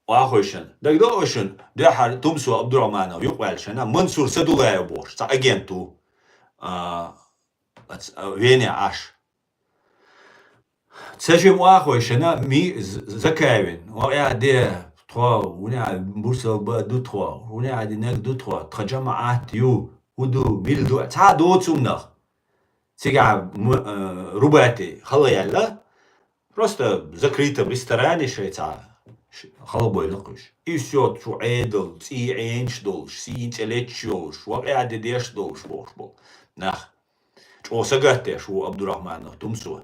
Охьахойшина. ДагадогӀу шуна, дуьххьара Тумсо Абдурахманов юкъаваьллашехь, Мансур Садулаев бохуш, цхьа агент ву, а, ац-, а, Вене Ӏаш. Цу жимма охьахойшина Ми-, З-, Закаевин, вакъа де, тхо, хӀунда а бусалба ду тхо, хӀунда а динарг ду тхо, тхан жамаӀат ю, хӀун ду, мила ду, цхьа а доцу хӀуманах. Цигахь м-, э, Рубати хала яьлла, просто в закрытом ресторане шайца ш-, хала бойла кхуьш. И всё, шу Ӏедал, цӀий Ӏенаш долуш, сийна цӀе леташ йолуш, вакъа де деш долуш бохуш болу нах. ЧӀогӀа сагатдеш ву Абдурахманов Тумсо.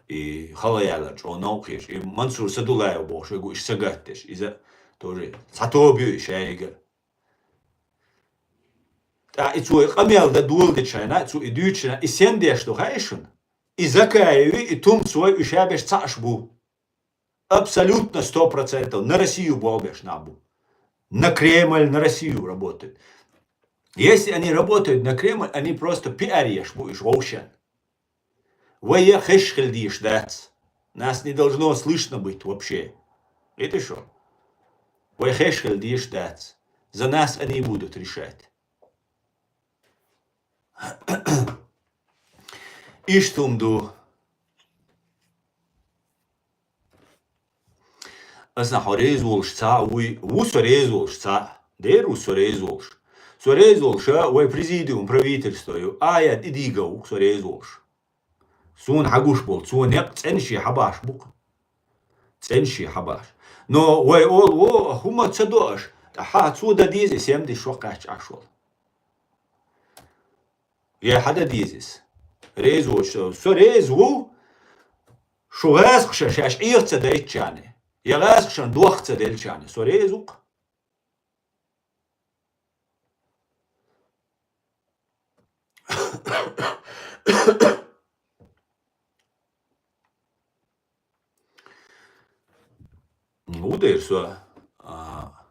И хала яьлла чӀогӀа новкъа хеташ. И Мансур Садулаев бохуш, вегу иштта сагатдеш. Иза тоже цхьа тоба ю и шайга. ТӀаккха и цо и къамел дан доладечу хенахь, цо и дуьйцучу хенахь, и сен деш ду хаьий шуна? И Закаеви, и Тумсой, уьш ша берш цхьаъш бу. Абсолютно сто процентов на Россию болх беш нах бу. На Кремль, на Россию работают. Если они работают на Кремль, они просто пиареш бу уьш вовшен. Вай я хезаш хила дезаш дац. Нас не должно слышно быть вообще. Это что? Вай хезаш хила дезаш дац. За нас они будут решать. Иштта хӀума ду. Аса хьо реза волуш цхьаъ вуй, ву со реза волуш цхьаъ, дера ву со реза волуш. Со реза волуша вай президиум, правительство ю, а яд и дийга ву со реза волуш. Суна хьагуш болу, цо некъ цӀена шен хьабаш бу-кх. ЦӀена шен хьабаш. Но вай олу, во, хӀума ца до аша, тӀаккха цо дан деза и сем диш шо кхаьчча Ӏаш волу. Я хьада дезис. Реза воцуш, со реза ву, шу гӀазкхаша шаьш Ӏеха ца дайтчарна, я гӀазкхашан дохка ца делчарна, со реза ву-кх. Ву дера со, а,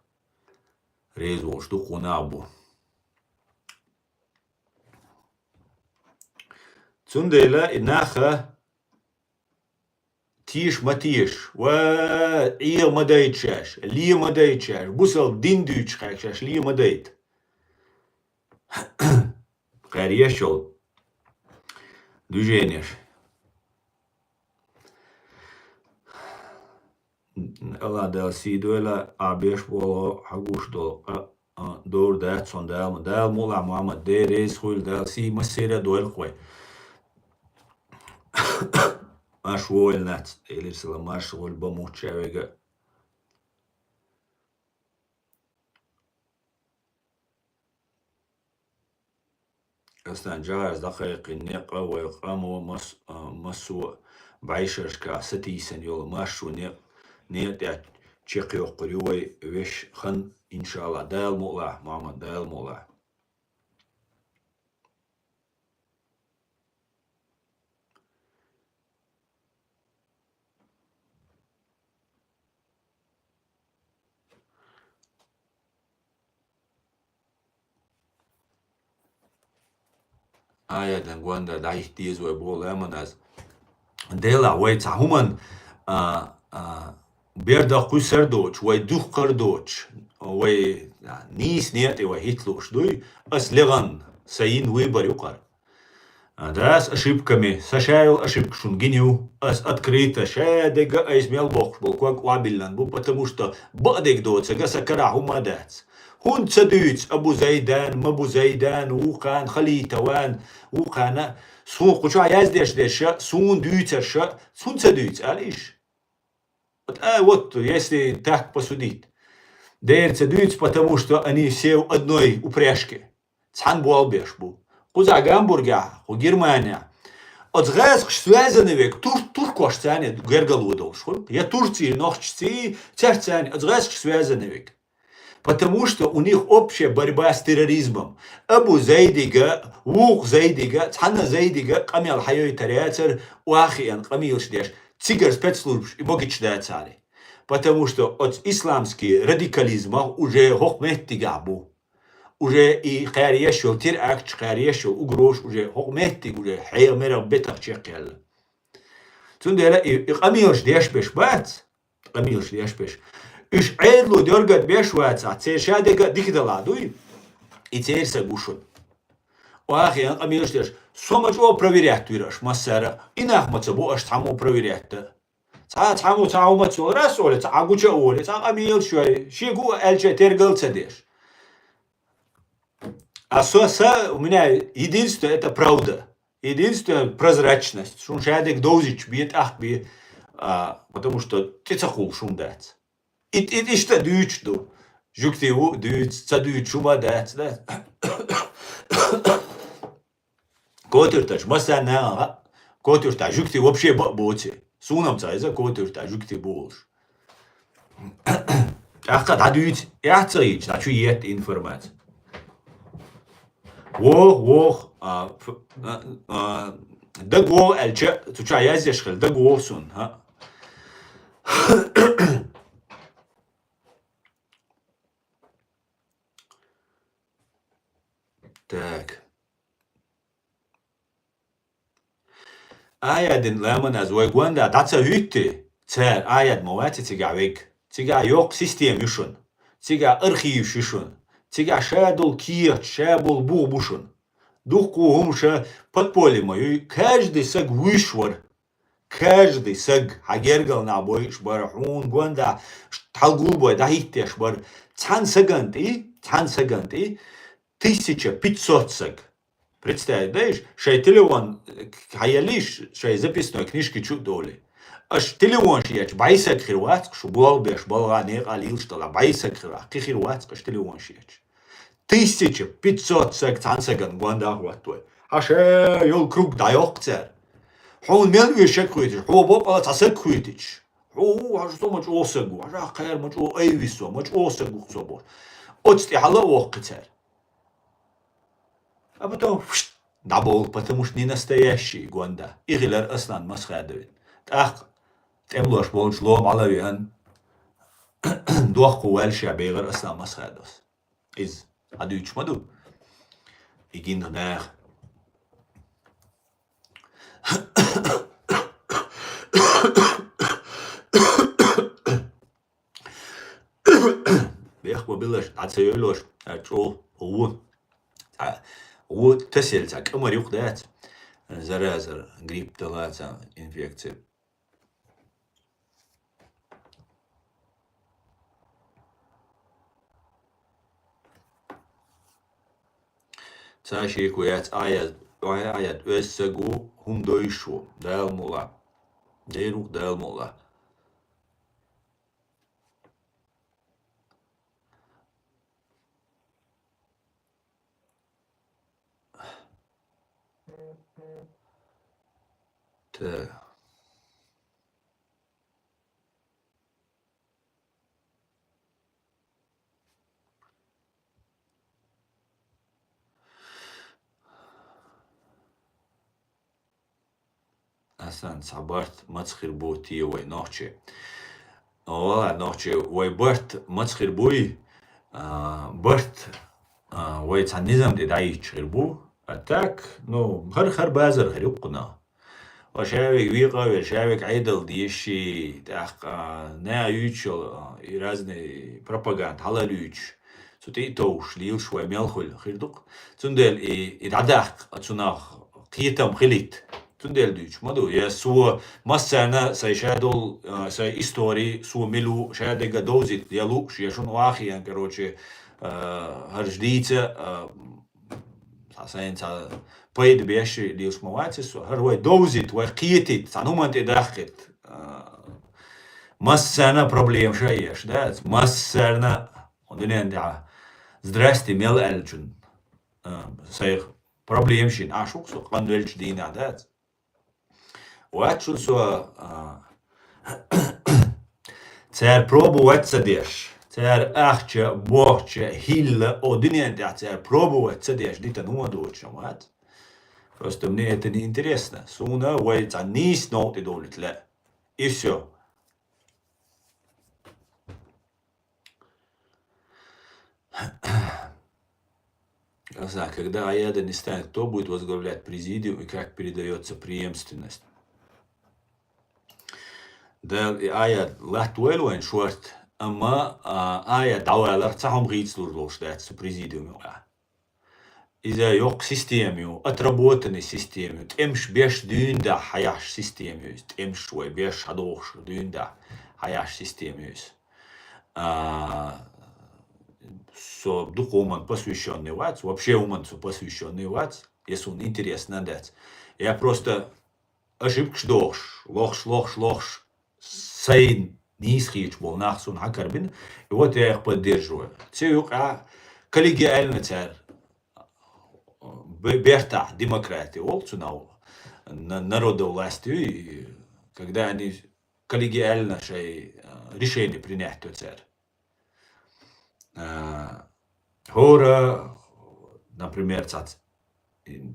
реза волуш дукха нах бу. Цундела и наха тийша ма тийша, ва Ӏеха ма дайта шаьш, ле ма дайта шаьш, бусалба дин дуьйцуш кхаьчча шаьш ле ма дайта. Кхаьръеш йолу движенеш. Алла Дала сий дойла, а беш болу хьан гуш долу къа, а, дора дац хьуна Дала ма. Дала мукъалахь, Мухьаммад, Дела реза хуьйла, Дала сий массеран а дойла-кх вай. Марш вогӀийла нах, элира сала, марш вогӀийла бан мучча вега. Астан жагӀарца дӀакхайкхина некъа вай къамо мас-, а, массо а бӀешерашкахь сатийсина йолу маршо некъ-, некъа тӀехь чекхйоккхур ю вай вешан хан, иншалла, Дала мукъалахь, Мухьаммад, Дала мукъалахь. Аятан гонда дӀахӀитта деза вай боху лаьман аз. Делахь вай цхьа хӀуманна, а, а, бердах кхуьссар а доцуш, вай духкар а доцуш, вай, а, нийса некъа тӀе вай хӀитта лууш дуй, ас легӀанна, сан йина выбор ю-кх хӀара. А, да, с ошибками, сан ша йолу ошибка шуна гина ю, ас открыто, ша дерг а айса мел боккхуш болу ког охьабиллина бу, потому что бакъдерг доцург сан карахь хӀума а дац. ХӀунда ца дуьйцу Абу Зайдан, Мабу Зайдан, вукхана Халитован, вукхана, суна кху чохь яздеш дерш а, суна дуьйцурш а, хӀунда ца дуьйцу, аьлла иша? Вот, а, вот, если так посудить. Дера ца дуьйцу, потому что они все в одной упряжке. Цхьаьна болх беш бу. Кхузахь Гамбургехь, кху Германехь. Оцу гӀазкхаша связанный верг тур-, туркошца цхьаьна гергарло долуш хуьлу. Я Турций, нохчий, цаьрца цхьаьна оцу гӀазкхаша связанный верг. Потому что у них общая борьба с терроризмом. Абу Зайдига, вукху Зайдига, цхьана Зайдига къамел хьайойтар яцара, охьахиъна къамелаш деш, цигара спецслужбаш и богича дацахьара. Потому что оцу исламский радикализмах уже хӀокху меттигахь бу. Уже и кхаьръеш йолу теракташ, кхаьръеш йолу угрозаш уже хӀокху меттиг уже хьеха мерах бетах чекхъяьлла. Цундела и, и къамелаш деш беш бац, къамелаш деш беш. Уьш Ӏедало дерг а беш вацахь, церан ша дерг а дика далахь дуй, и церан са гу шуна. Охьахиъна къамелаш деш, со ма чӀогӀа проверять вира аша массара а, и нах ма ца бу аша цхьаммо проверять дан. Цхьа, цхьаммо цхьа хӀума ца олура, ас олу, цхьа гуча а волу, цхьа къамелаш йой, шен гу аьлча тергал а ца деш. А со, са, у меня единственное, это правда. Единственное, прозрачность. Шуна ша дерг довзийча бен, тӀаккха бен, а, потому что тӀе ца кхуллуш хӀума дац. И, и, иштта дуьйцуш ду. Жуьгти ву дуьйцу, ца дуьйцуш хӀума дац, да? Котуьрташ, массарна а, котуьртахь жуьгти вообще бакъ боций. Суна-м ца хеза котуьртахь жуьгти бу олуш. ТӀаккха дӀадуьйцу, эхь ца хилча, дӀа чу етта информаци. Вох, вох, а, ф-, а, а, даг вох аьлча, цу чохь яздеш хила, даг вох суна, хӀа? Так. Аят дина ламан аз вай гонда дӀа ца хӀуьттий, цара аят ма ваци цигахь вег. Цигахь йоккха система ю шуна. Цигахь архиваш ю шуна. Цигахь ша долу кехаташ, ша болу бух бу шуна. Дуккха хӀума ша подполье ма юй, каждый саг вуьйш вара. Каждый саг, хьан гергал нах бойуш бара, хьуна гонда, хьал гулбой, дӀахӀиттеш бара. Цхьан саган тӀе, цхьан саган тӀе, тысяча пятьсот саг. Представить, да, иш? Шай телефон, э, хьаеллиш, шай записной книжки чу а доли. Аш телефон шиеч, бай саг хир вац, шу гол беш, балга, некъа лилш дала, бай саг хир вац, кхи хир вац, аш телефон шиеч. Тысяча пятьсот саг цхьан саган гонда хӀоттавой. Хьан ша йол круг дӀайоккху цара. Хьуна мел веш шаг хуьйтуш, хьо бокъала цхьа саг хуьйтуш. Хьо, хьажа со ма чӀогӀа саг ву, хьажа кхер ма чӀогӀа айвис со, ма чӀогӀа саг ву со бохуш. Оцу тӀе хьала а воккхи цара. А потом, фшт, дӀаболу, потому что не настоящий гонда. И хилар Аслан Масхадовин. ТӀаккха тӀемалош болчу лома Ӏалавиан дохку ваьлла ша бегӀар Аслан Масхадовс. Иза хьан дуьйцуш ма ду? И гинах наха. Бехк ма биллаш, дӀа ца йойлош, а, чӀогӀа гӀу. А, гӀу тасел цхьа кӀамар юкъа дац. Зараза, грипп дала цхьа инфекция. Ца шеко яц, Ӏа яз, Ӏа яз, оьзза саг ву, хӀума дойуш ву, Дала мукъ лахь. Дера ву, Дала мукъ лахь. Так. Асан, цхьа барт маца хир бу те вай нохчий? Вала, нохчий, вай барт маца хир буй? А, барт, а, вай цхьа низам тӀе дӀайича хир бу. А так, ну, хӀара-хӀара базар хир ю кхунах. Ва шавег векъа а вер, шавег Ӏедал деши, тӀаккха, а, наха юьйцуш йолу, а, и разный пропаганда хьалалуьйцуш. Цу тӀе а товш, лелаш вай мел хуьлу хир ду-кх. Цундела и, и дӀадаккха, цунах кхетам хилийта. Цундела дуьйцуш ма ду. Я со массарна сайн шадолу, а, сайн истори, со мила ву, шадерг довзийта я лууш, я шуна вахийна, короче, а, хӀарш дийца, а, цхьа сайна цхьа пайда беш лелаш ма вац со. ХӀара вай довзийта, вай кхетийта, цхьана хӀуманна тӀе дахкийта. А, массарна проблема ша еш, да? Массарна, дуьнен тӀехь, здрасте мел аьллачун, а, сайх проблема шина, Ӏаш ву-кх со, къанвеллачу дийнахь дац. Вац шуна со, а, цара пробовать ца деш, цара ахча, бохча, хӀилла, о, дуьнен тӀехь цара пробовать ца деш дитина хӀума доцуш ма вац. Просто мне это не интересно. Суна вай цхьа нийса новкъа тӀе довлийта лаьа. И всё. Когда Аяда не станет, кто будет возглавлять президиум и как передаётся преемственность? Дала и Аяд латтавойла вайн шорта, амма, а, Аяд дӀаваларх цхьа хӀума хийцалур долуш дац цу президиуме юкъахь. Иза йоккха система ю, отработанный система ю, тӀемаш беш дуьйна дахь хьаяхьаш система ю иза, тӀемаш вай беш хьадохуш дуьйна дахь хьаяхьаш система ю иза. А, со дукха хӀуманна посвящённый вац, вообще хӀуманна со посвящённый вац, я суна интересно дац. Я просто ошибкаш дохуш, лохуш, лохуш, лохуш, сайн нийса хеташ болу нах суна хьакарбина, и вот я их поддерживаю. Цу юкъахь коллегиально цара бе-, бертахь демократи олу цунах, на-, народовластью, и когда они коллегиально шай, а, решение принять до цара. А, хӀора, например, цхьац-,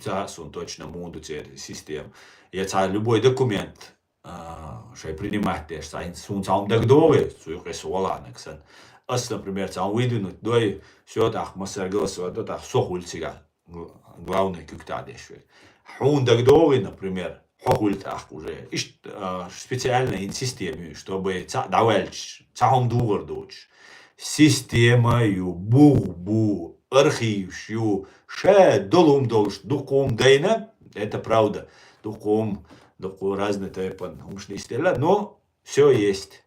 ца а суна точно муха ду церан система. Я цхьа любой документ, а, шай принимать деш, цхьа хӀинца суна цхьа хӀума дагадогӀий, цу юкъе со валахьнарг санна. Ас, например, цхьа хӀума выдвинуть дой, всё, тӀаккха массара голосовать до, тӀаккха со хуьлу цигахь. Гла-, главный куьг тӀе деш верг. Хьуна дагадогӀий, например, хьо хуьлу тӀаккха уже. Иштта, а, специально хӀинца система ю, чтобы цхьаъ дӀаваьлча, цхьа хӀума духар доцуш. Система ю, бух бу, архиваш ю, ша долум долуш дукха хӀума дайна, это правда. Дукха хӀума, дукха разный тайпан хӀумаш нисделла, но всё есть.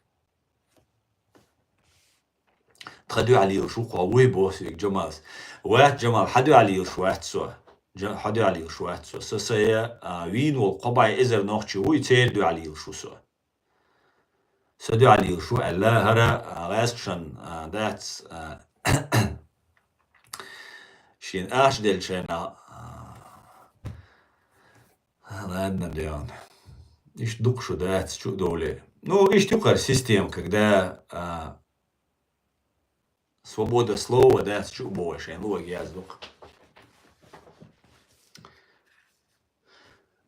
Тха дуьхьал йолуш ву кхо, вуй боху соьга Джамалс. Вац, Джамал, хьан дуьхьал йолуш вац со. Джа-, хьан дуьхьал йолуш вац со. Са сая, а, вийна волу кхо бӀе эзар нохчи вуй, церан дуьхьал йолуш ву со. Са дуьхьал йолуш ву аьлла, хӀара, а, гӀаьскхашан, а, дац, а, шен ахча деллачарна, а, ладно, Дион. Иштта дукха шу дац чу а довле. Ну, иштта ю кхара система, когда, а, свобода слова дац чу а бовле, шайн лога яздукха.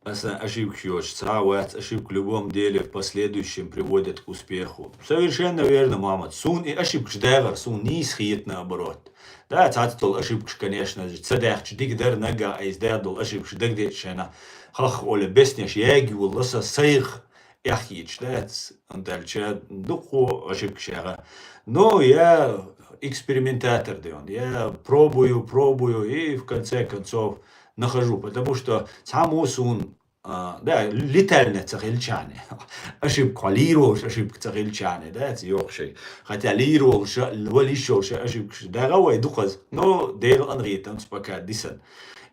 Аса ошибкаш йоцуш цхьа а вац, ошибка в любом деле в последующем приводит к успеху. Совершенно верно, Мухаммад. Суна и ошибкаш дагӀар, суна нийса хета наоборот. Да, цхьацца долу ошибкаш, конечно же, ца даьхча дика дара, наггахь айса даьхна долу ошибкаш дагадеъча шайна, хах оле беснеш ягийволла аса сайх эхь хийташ дац, анталча дукхо ошибкаш яга. Но я экспериментатор, Дион, я пробую, пробую, и в конце концов нахожу, потому что цхьаммо суна, а, да, летальный ца хилча а, ошибка, хьо лийр волуш ошибка ца хилча а, да, ца йоху шай. Хотя лийр волуш, вала йиш йолуш ошибкаш дагӀа вай дукхаза, но Делан гӀетамца пока дисан.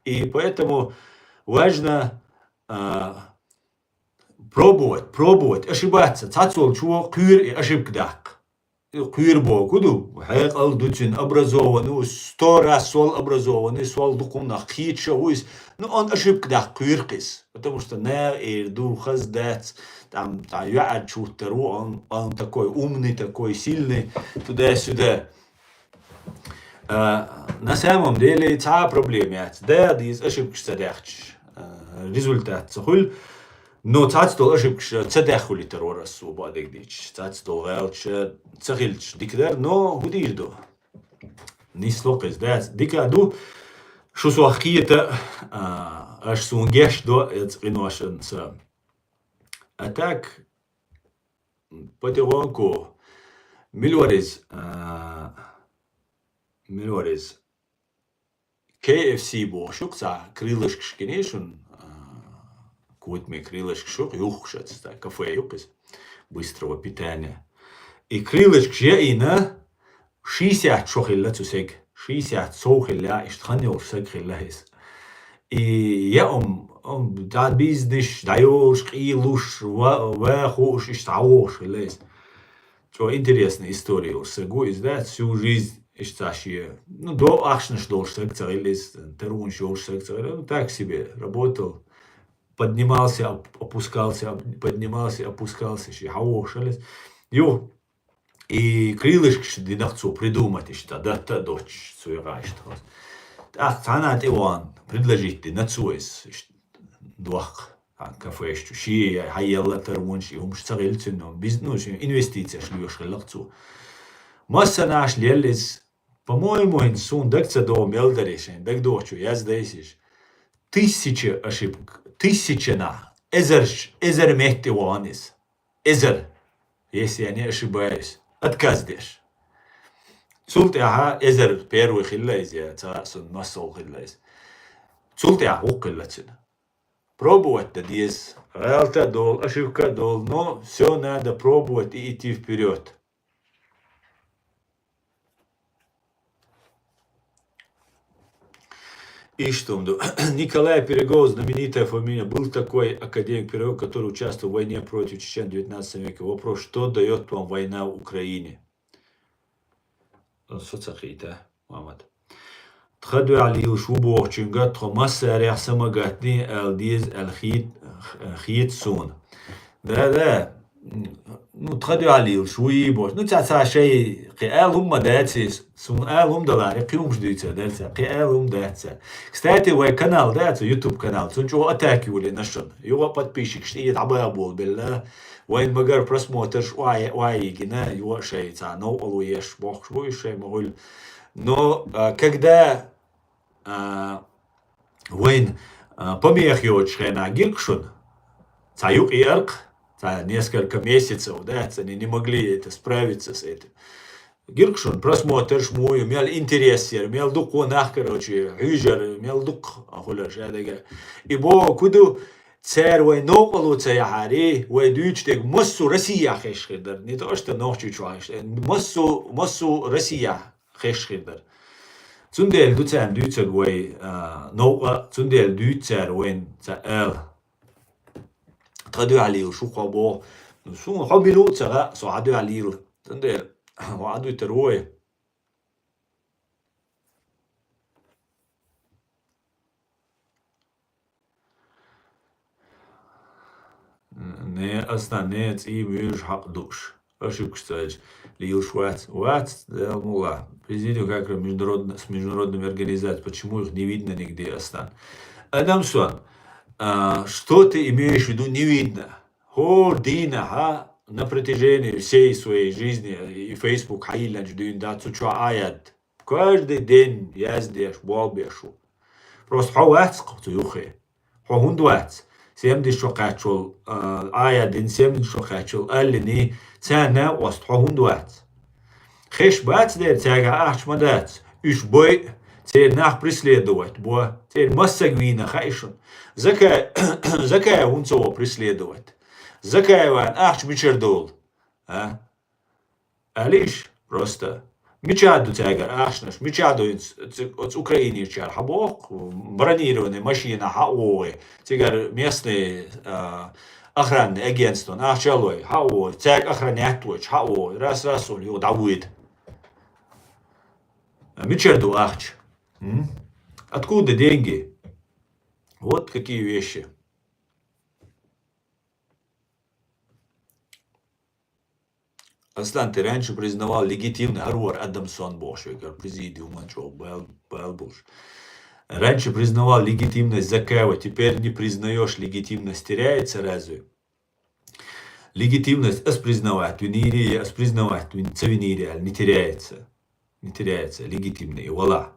И поэтому важно, а, пробовать, пробовать, ошибаться. Цхьацца волчо кхуьйра и ошибка даккха. Кхуьйра боху ду, хьекъал ду цуьнан, образованный ву, сто раз сол образованный, сол дукха хӀуманах кхеташ а ву иза. Ну, он ошибка даккха кхуьйра кхиз. Потому что наха эр ду, хаза дац, там, там, йоӀарчу хӀуттар ву, он, он такой умный, такой сильный, туда-сюда. А, на самом деле, цхьа а проблема яц. Да, деза ошибкаш ца даьхча, а, результат ца хуьлу. Но цхьацца долу ошибкаш ца даьхна хуьлуьйтур вара ас, бакъдерг дийцича. Цхьацца долу гӀелча ца хилча дика дара, но хӀун дийр ду? Нисло кхиза дац. Дика а ду, шу сох кхета, а, аша суна геч до, эца къиношан ца. А так, потихоньку, мила вара иза, а, мила вара иза. К Ф С бохуш ю-кх цхьа крылышкаш гиний шуна, а, котаме крылышкаш ю-кх, юххуш аца цхьа кафе ю-кх иза, быстрого питания. И крылышкаш яийна, шестьдесят шо хилла цу сага, шестьдесят сов хилла, иштта хан йолуш сага хилла иза. И я ум, ум, да, бизнес дӀайолуш, къийлуш, ва-, ваха хууш, иштта дӀавогӀуш хилла иза. Чо интересная история йолуш сага ву иза, да, всю жизнь иштта шен, ну, до ахчанаш долуш сага ца хилла иза, таронаш йолуш сага ца хилла, ну, так себе, работал, поднимался, оп-, опускался, оп-, поднимался, опускался, шен хьавогӀуш хилла иза. Ю, и крылышкаш дина-кх цо придумать иштта, датта а доцуш, цо яха иштта хаза. ТӀаккха цхьана а тӀе ван, предложить дина цо иза, иштта дохка. Цхьана кафеш чу шен хьаелла таронаш, и хӀумаш ца хилла цуьнан, биз-, ну, шен инвестицеш лоьхуш хилла-кх цо. Массанхьа лелла иза, по-моему, хӀинца суна дага ца догӀу мел дара, шайн дагадогӀучо яздан иза. Тысяча ошибка, тысяча нах, эзар, эзар метте вахана иза. Эзар, если я не ошибаюсь, отказ деш. Цул тӀаьхьа эзар первый хилла иза, я ца а сун массо хилла иза. Цул тӀаьхьа вукху хилла цуьнан. Пробовать дан деза. ГӀалат а долу, ошибка а долу, но всё надо пробовать и идти вперёд. И что он ду-, Николай Пирогов, знаменитая фамилия, был такой академик Пирогов, который участвовал в войне против чечен в девятнадцатом веке. Вопрос, что даёт вам война в Украине? Со ца хийта, Мухаммад. Тха дуьхьал йилаш ву бохучуьнга тхо массарех са ма гатдий аьлла деза аьлла хет-, хета суна. Да, да. Ну, тха дуьхьал йилаш ву и бохуш. Ну, цхьа, цхьа шай кхин ала хӀума ма дац иза. Суна ала хӀума даларе, кхин хӀумаш дуьйцур дара цара. Кхин ала хӀума дац цара. Кстати, вай канал, да, цу YouTube канал, цунна чӀогӀа атака йолийна шуна. Юха подписчикаш тӀе дӀабаха болабелла. Вайн магар просмотрш ой-, оййигина, юха шай цхьа новкъарло еш бохкуш бу уьш шай ма хуьлу. Но, а, когда, а, вайн, а, помех йоцуш хенахь гира шуна, цхьа юкъа еара-кх, цхьа несколько месяцев, да, цхьа не, не могли это справиться с этим. Гиркшун просмотрш муу ю, мел интерес яр, мел дукха нах, короче, хьуьжар, мел дукха хуьлар шадага. И бо куду цар вай новкъало ца яхьари, вай дуьйцу дег массу Россия хеш хир дар. Не то, что нохчу чу хеш, массу, массу Россия хеш хир дар. Цундел ду царна дуьйцаг вай, а, новкъа, цундел дуьйцу цар вайн ца ала. Тха дуьхьа лийла шу хьо боху. Ну, суна хьо билу ца гӀа, со хьа дуьхьа лийла. Цундел хьо Ӏа дуьйтар ву вай. Не, астан, не, цӀий муьйраш хьакъ дууш. Ошибкаш ца хилча, лийла шу вац. Вац, Дела мукъ лахь. Президиум как раз международно-, с международными организациями. Почему их не видно нигде, астан? Адам сон, а, что ты имеешь в виду не видно? ХӀора дийнахьа на протяжении всей своей жизни и Facebook хьайилланчу дуьйна дац цу чохь аят. Каждый день яздеш, болх беш ву. Просто хьо вац-кх цу юххе. Хьо хӀунда вац? Семдис чу кхаьччул, а, аят дина, семдис чу кхаьччул аллини, царна накъост хьо хӀунда вац? Хеш бац дера, цаьрга ахча ма дац. Уьш бой, церан нах преследовать бо. Церан массаг вийна хаьа шуна. Закай-, Закаев хӀунда ца во преследовать? Закаеван ахча мичара долу? А? Алиш, просто. Мича ду цаьгара ахчанаш? Мича ду хӀинца ц-, оцу Украинерчара хьабоху, бронированный машина хьа а вогӀий, цигара местный, а, охранный агентствон ахча а лой, хьа а вогӀий, цаьрга охранять а войчу, хьа а вогӀий, раз-раз олу юха дӀавуьйда. Мичара ду ахча? М? Откуда деньги? Вот какие вещи. Аслан, ты раньше признавал легитимный, гӀар вара Адам сон бохуш вегар, президиуман чӀогӀа бал-, бал болуш. Раньше признавал легитимность Закаева, теперь не признаёшь, легитимность теряется разве? Легитимность ас признавать винийри, я ас признавать вин-, ца винийри аьлла, не теряется. Не теряется, легитимный вала.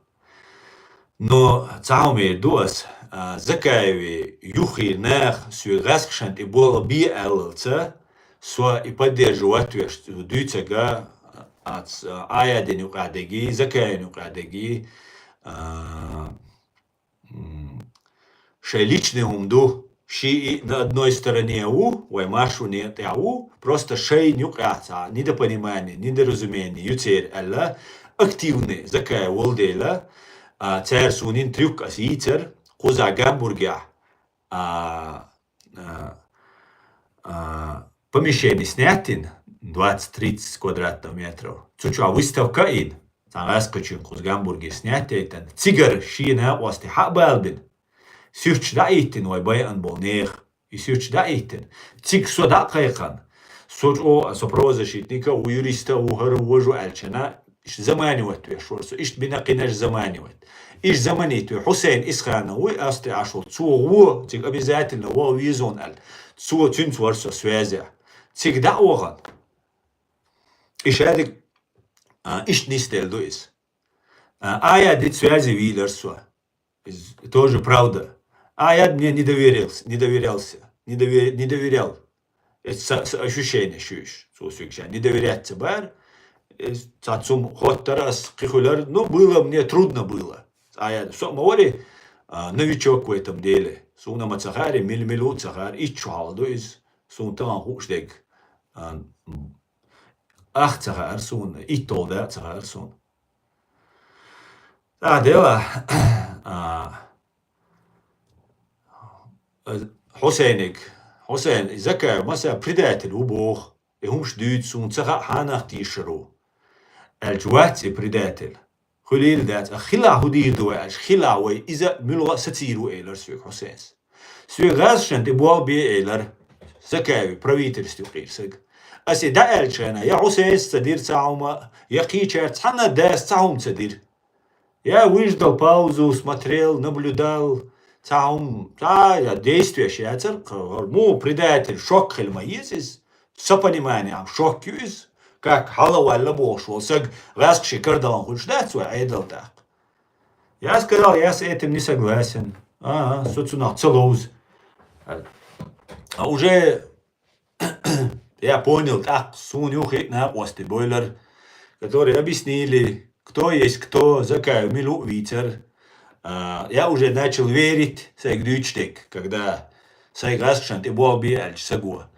Но цхьа хӀума эр ду ас, а, Закаеве юххе нах соьга гӀаскхашан тӀе болх бе аьллалца, со и поддерживать веш дуьйцага, ац-, а, Аядин юкъа деги, Закаевин юкъа деги, а, м, шайн личный хӀума ду, ши и на одной стороне ву, вай маршруне тӀехь ву, просто шайна юкъахь цхьа недопонимание, недоразумение ю церан аьлла, активный Закаев волу дела, а, цара суна йина трюк ас йийцар, кхузахь Гамбургехь, а, а, а, помещение снять йина, двадцать тридцать квадратных метров. Цу чохь выставка а йина, цхьана гӀаскхичуьнга кхуза Гамбурге снять яйтина, цигара шен накъостий хьа а балбина, суьрташ дӀа а хӀиттина вай байъина болу нехан. И суьрташ дӀа а хӀиттина, цига со дӀа а кхайкхина, со чӀогӀа, со правозащитника а ву, юриста а ву, хӀара ву, важа ву аьлчана, иштта заманивать веш вара со, иштта бина кхинаш заманивать. Иштта заманийта ве Хьусайн Исханов вуй, Австри Ӏаш волу, цо гӀо, цига обязательно ваха веза хьуна аьлла. Цо, цуьнца вара со связя. Цига дӀа а вахана. И шадиг, а, иштта нисделла ду иза. А, Аяд диц связи вийлар со. Иза тоже правда. Аяд мне не доверился, не доверялся, не дове-, не доверял. Это со-, со-, ощущение шуьш, цо суьгша. Не доверять ца бара. Э, цхьа цум хоттара ас кхихуьлар. Ну, было, мне трудно было. Аяд, со ма вари, а, новичок в этом деле. Суна ма ца хаьри, мил-милу ца хаьри, итт шу хьалха ду иза. Суна тахана хууш дерг. А, ах ца хаьара суна, итт долу да ца хаьара суна. ТӀаккха дела, а, Хьусайниг, Хьусайн, Закаев, масала, предатель ву боху, и хӀумаш дуьйцу суна ца хаьа хьанах тийшар ву. Аьлча вац и предатель. Хуьлийла дац, а хила хӀу дийр ду вай аьлча, хила вай, иза муьлгӀа а сацийр ву, элар соьга Хьусайнс. Соьга гӀазашан тӀе болх бе, элар Закаеви правительстве къийсаг. Ас и дӀа аьллачхьана, я Хьусайнс ца дира цхьа хӀума, я кхийчар цхьанна дас цхьа хӀума ца дира. Я выждал паузу, смотрел, наблюдал, цхьа хӀума, цхьа я действиеш яцар, кху-, муха предатель, шок хила ма еза иза. Со понимание, ам шок ю иза. Как хьала валла бохуш волу саг, гӀаскхи кардалан хуьлуш дац вай Ӏедал тӀаккха. Я сказал, я с этим не согласен. Ага, со цунах ца ловза. А уже я понял, тӀаккха суна юххе а накъостий бойлар, которые объяснили, кто есть кто, Закаев мила ву вийцар. А, я уже начал верить, сайга дуьйцуш дерг, когда сайга гӀазкхашна тӀе болх бе аьлча саго.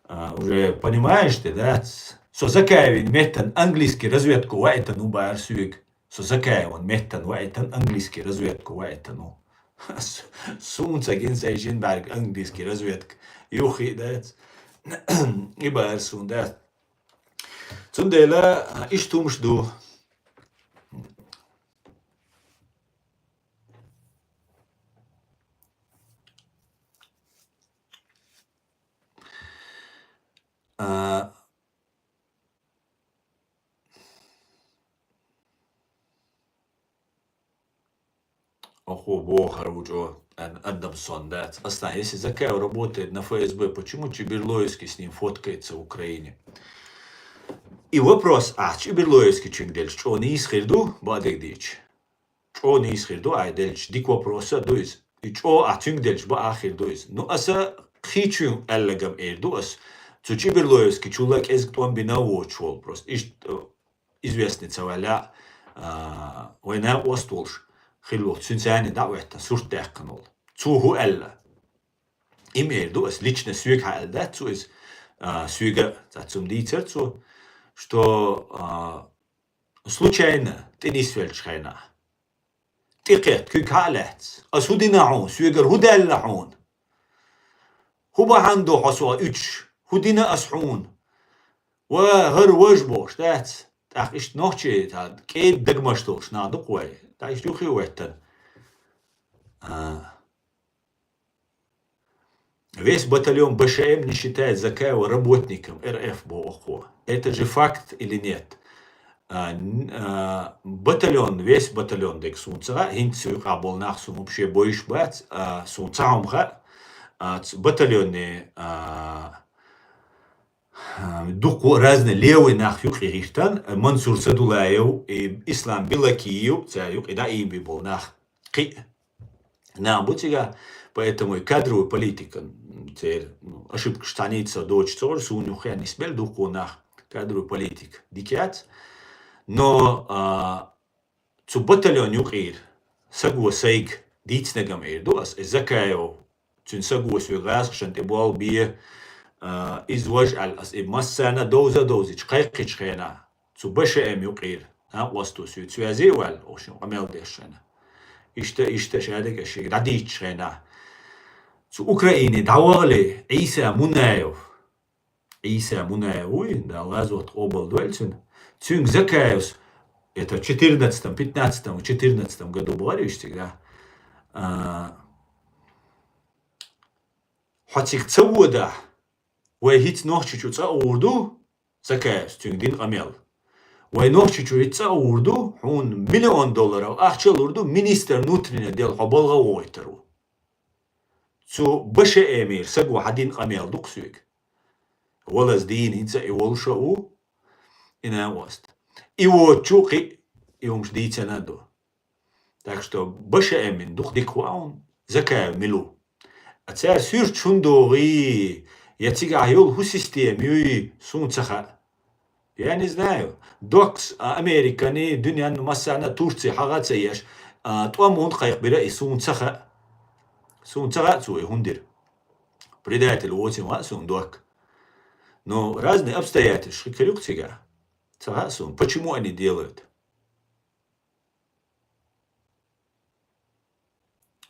А, уже понимаешь ты, да? Со Закаевн меттан английски разведка ваийтан ву баьхар соьга. Со Закаевн меттан ваийтан английски разведка ваийтан ву. Суна ца гина сай шин бӀарг английски разведка. Юххе дац. И баьхар суна дац. Цундела, а, иштта хӀумаш ду. А, Охо бохар ву чӀо, ан-, адам сон дац. Аслан, если Закаев работает на ФСБ, почему Чиберлоевский с ним фоткается в Украине? И вопрос, а, Чиберлоевский чуьнга делча, чӀо нийса хир ду, бакъдерг дийцача. ЧӀо нийса хир ду, ай делча, дика вопрос а ду иза. И чӀо а цуьнга делча, бакъ а хир ду иза. Ну, аса кхечуьнга аьлларгам эр ду ас. Цу Чиберлоевский чула кӀезига тӀом бина воцуш волу просто. Иштта, э, известный ца ваьлла, а, вайн накъост волуш хилла волчу цуьнца цхьаьна дӀа а хӀоьттина, сурт даьккхина волу. Цо хӀун аьлла? Им эр ду ас, лично соьга хьааьлла дац цо иза, а, соьга, цхьацца хӀума дийцар цо, что, а, случайно тӀе нисвеллачу хенахь. ТӀекхетта куьг хьа а лаьцна. Ас хӀун дина хьуна? Соьгара хӀун даьлла хьуна? ХӀун бахьана ду хьо сох уьдуш? ХӀун дина ас хьуна? Ва, хӀара важа бохуш дац. ТӀаккха иштта нохчий, тӀа кӀеда дагамаш долуш нах ду-кх вай. ТӀаккха иштта юххе а хӀоьттина. А. Весь батальон БШМ не считает Закаева работником РФ, боху оха. Это же факт или нет? А, н-, а, батальон, весь батальон дерг суна ца хаьа, хӀинца цу юкъахь болу нах суна вообще бойуш бац, а, суна цхьа хӀума хаьа, а, ц-, батальоне, а, а, дукха разный левый нах юкъе хӀиттина, Мансур Садулаев, и Ислам Белокиев, цара юкъе дӀаийна бен болу нах кхин а нах бу цигахь, поэтому и кадровая политика, м, церан, ну, ошибкаш цхьаьнца доцуш ца хуьлу, суна юххе а нисбелла дуккха нах, кадровая политика дика яц. Но, а, цу батальон юкъера саго сайга дийцинаргам эр ду ас, и Закаев, цуьнан саго соьга гӀазкхашна тӀе болх бе, а, иза важа аьлла ас, и массарна а довза а довзуьйтуш кхайкхийчу хенахь, цу БШМ юкъера накъосто соьца связе а ваьлла, оха шуна къамел деш хенахь. Иштта, иштта шадерг а шега дӀадийцучу хенахь. Цу Украине дӀавахале Ӏийса Мунаев, Ӏийса Мунаев вуй, Дала гӀазот къобалдойла цуьнан. Цуьнга Закаевс, это в четырнадцатом, пятнадцатом, четырнадцатом году бахара уьш цига, да? А, хьо цига ца водахь, вай хӀинца Нохчийчу цӀа а гӀур ду, Закаевс цуьнга дина къамел. Вай Нохчийчу хӀинца цӀа а гӀур ду, хьуна миллион долларов ахча а лур ду, министр внутренних дел хьо балха а вохуьйтур ву. Цу БШМ-ера саго хьан дина къамел ду-кх соьга. Валаз дийна хӀинца а и волуш а ву, и накъост. И воцучу кхин а и хӀумаш дийцина а ду. Так что БШМ-ин дукха дика хуьлу хьуна, Закаев мила ву. А цара суьрташ хӀунда дохий, я цигахь йолу хӀун система юй, суна ца хаьа. Я не знаю. Доккхас, а, Американи, дуьненна массарна а Турци хьагӀ а ца еш, а, тӀом хӀунда кхайкхабира и, суна ца хаьа. Суна ца хаьа цо и хӀунда дира. Предатель воций ма хаьа суна доккха. Но разные обстоятельства хир ю-кх цигахь. Ца хаьа суна, почему они делают?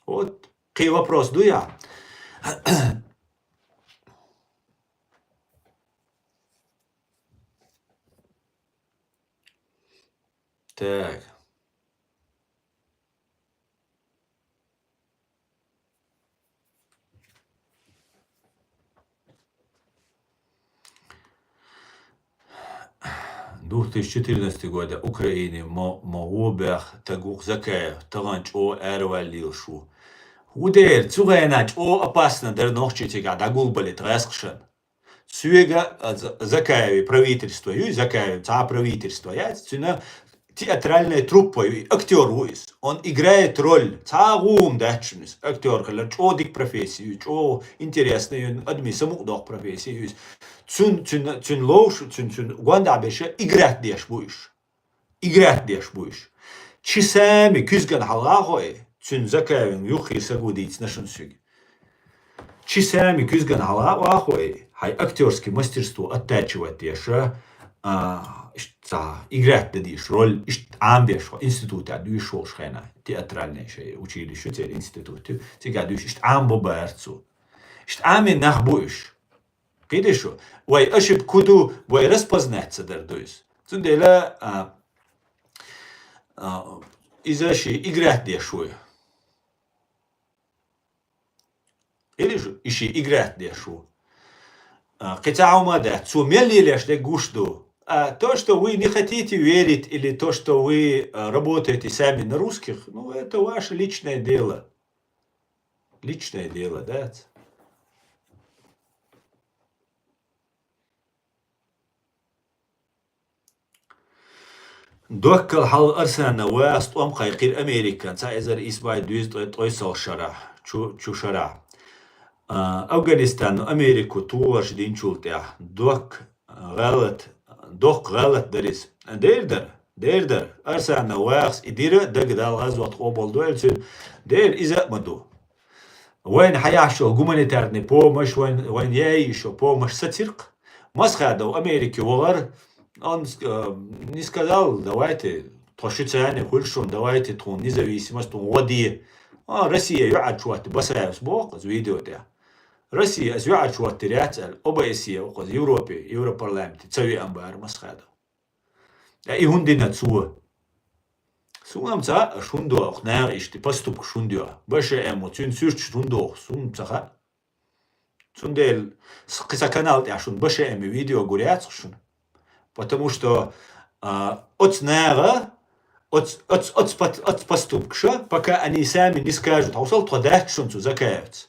Вот. Кхин вопрос дуй? Так. Две тысячи четырнадцатый года Украине ма, ма гӀо баьхна стаг ву-кх Закаев, тахана чӀогӀа араваьлла лелаш ву. ХӀун дера, цу хенахь чӀогӀа опасно дара нохчий цигахь дӀагулбалийта гӀазкхашна. Соьга, а, З-, Закаевн правительство юй, Закаевн цхьа а правительство яц, цуьнан театральная труппа ю, актёр ву иза. Он играет роль. Цхьа гӀум дац шуна иза. Актёр хилар чӀогӀа дика профессия ю, чӀогӀа интересная ю, адамий самукъадоккху профессия ю иза. Цун, цун, цун ловш, цун, цун гондахь берш играть деш бу уьш. Играть деш бу уьш. Часами куьзгана хьалха а хой, цуьнан Закаевн юххе сагу дийцина шуна соьга. Часами куьзгана хьалха а хой, хьайн актёрский мастерство оттачивать деш, а, иштта цхьа играть дан дезаш роль, иштта Ӏамбеш хьо институтехь дуьйш волуш хенахь, театральный шайн училище ю церан институт ю, цигахь дуьйш иштта Ӏамбо бара цо. Иштта Ӏамин нах бу уьш. Кхидерш шу, вай ошибка хӀун ду, вай распознать ца дар ду иза. Цундела, а, а, иза ши играть деш ву. Или шу, и ши играть деш ву. А, кхин цхьа хӀума дац, цо мел лелеш дерг гуш ду. А, то, что вы не хотите верить, или то, что вы, а, работаете сами на русских, ну, это ваше личное дело. Личное дело, дац. Доккхал хьалха Арсана ваьхас тӀом кхайкхира Американ цхьа эзар исс бӀе дезткъе ткъайоьсналгӀа шарахь, чу, чу шарахь. А, Афганистану Америко тохарш динчул тӀаьхьа доккха гӀалат, доккха гӀалат дара иза. Дера дара, дера дара. Арсана ваьхас и дира, дага Дала гӀазот къобал дойла цуьнан. Дера иза а ма ду. Вайна хьаяхьаш йолу гуманитарный помощь, вайн, вайн яйиш йолу помощь сациркх. Масхадов Америке вахара, он, э, не сказал, давайте, тхо шуьца хуьлу шуна, давайте тхуна независимость, тхуна гӀо де. А, Россия юьхьӀаьржа хӀотта Басаевс боху, аса видео тӀехь. Россия аса юьхьӀаьржа хӀоттийр яц аьлла, О Б С Е укхаза Европе, Европарламенте ца веана бара Масхадов. Ткъа и хӀунда дина цо? Суна-м ца хаьа, аш хӀунда оха наха иштта поступкаш хӀунда йо. Б Ш М, цуьнан суьрташ хӀунда доху, суна ца хаьа. Цундела с-, кхин сан канал тӀехь шуна Б Ш М видео гур яц шуна. Потому что, а, оцу наха, оц-, оц-, оц пот-, оц поступкаша, пока они сами не скажут, хьовсал тхо дац шуна цу Закаевца.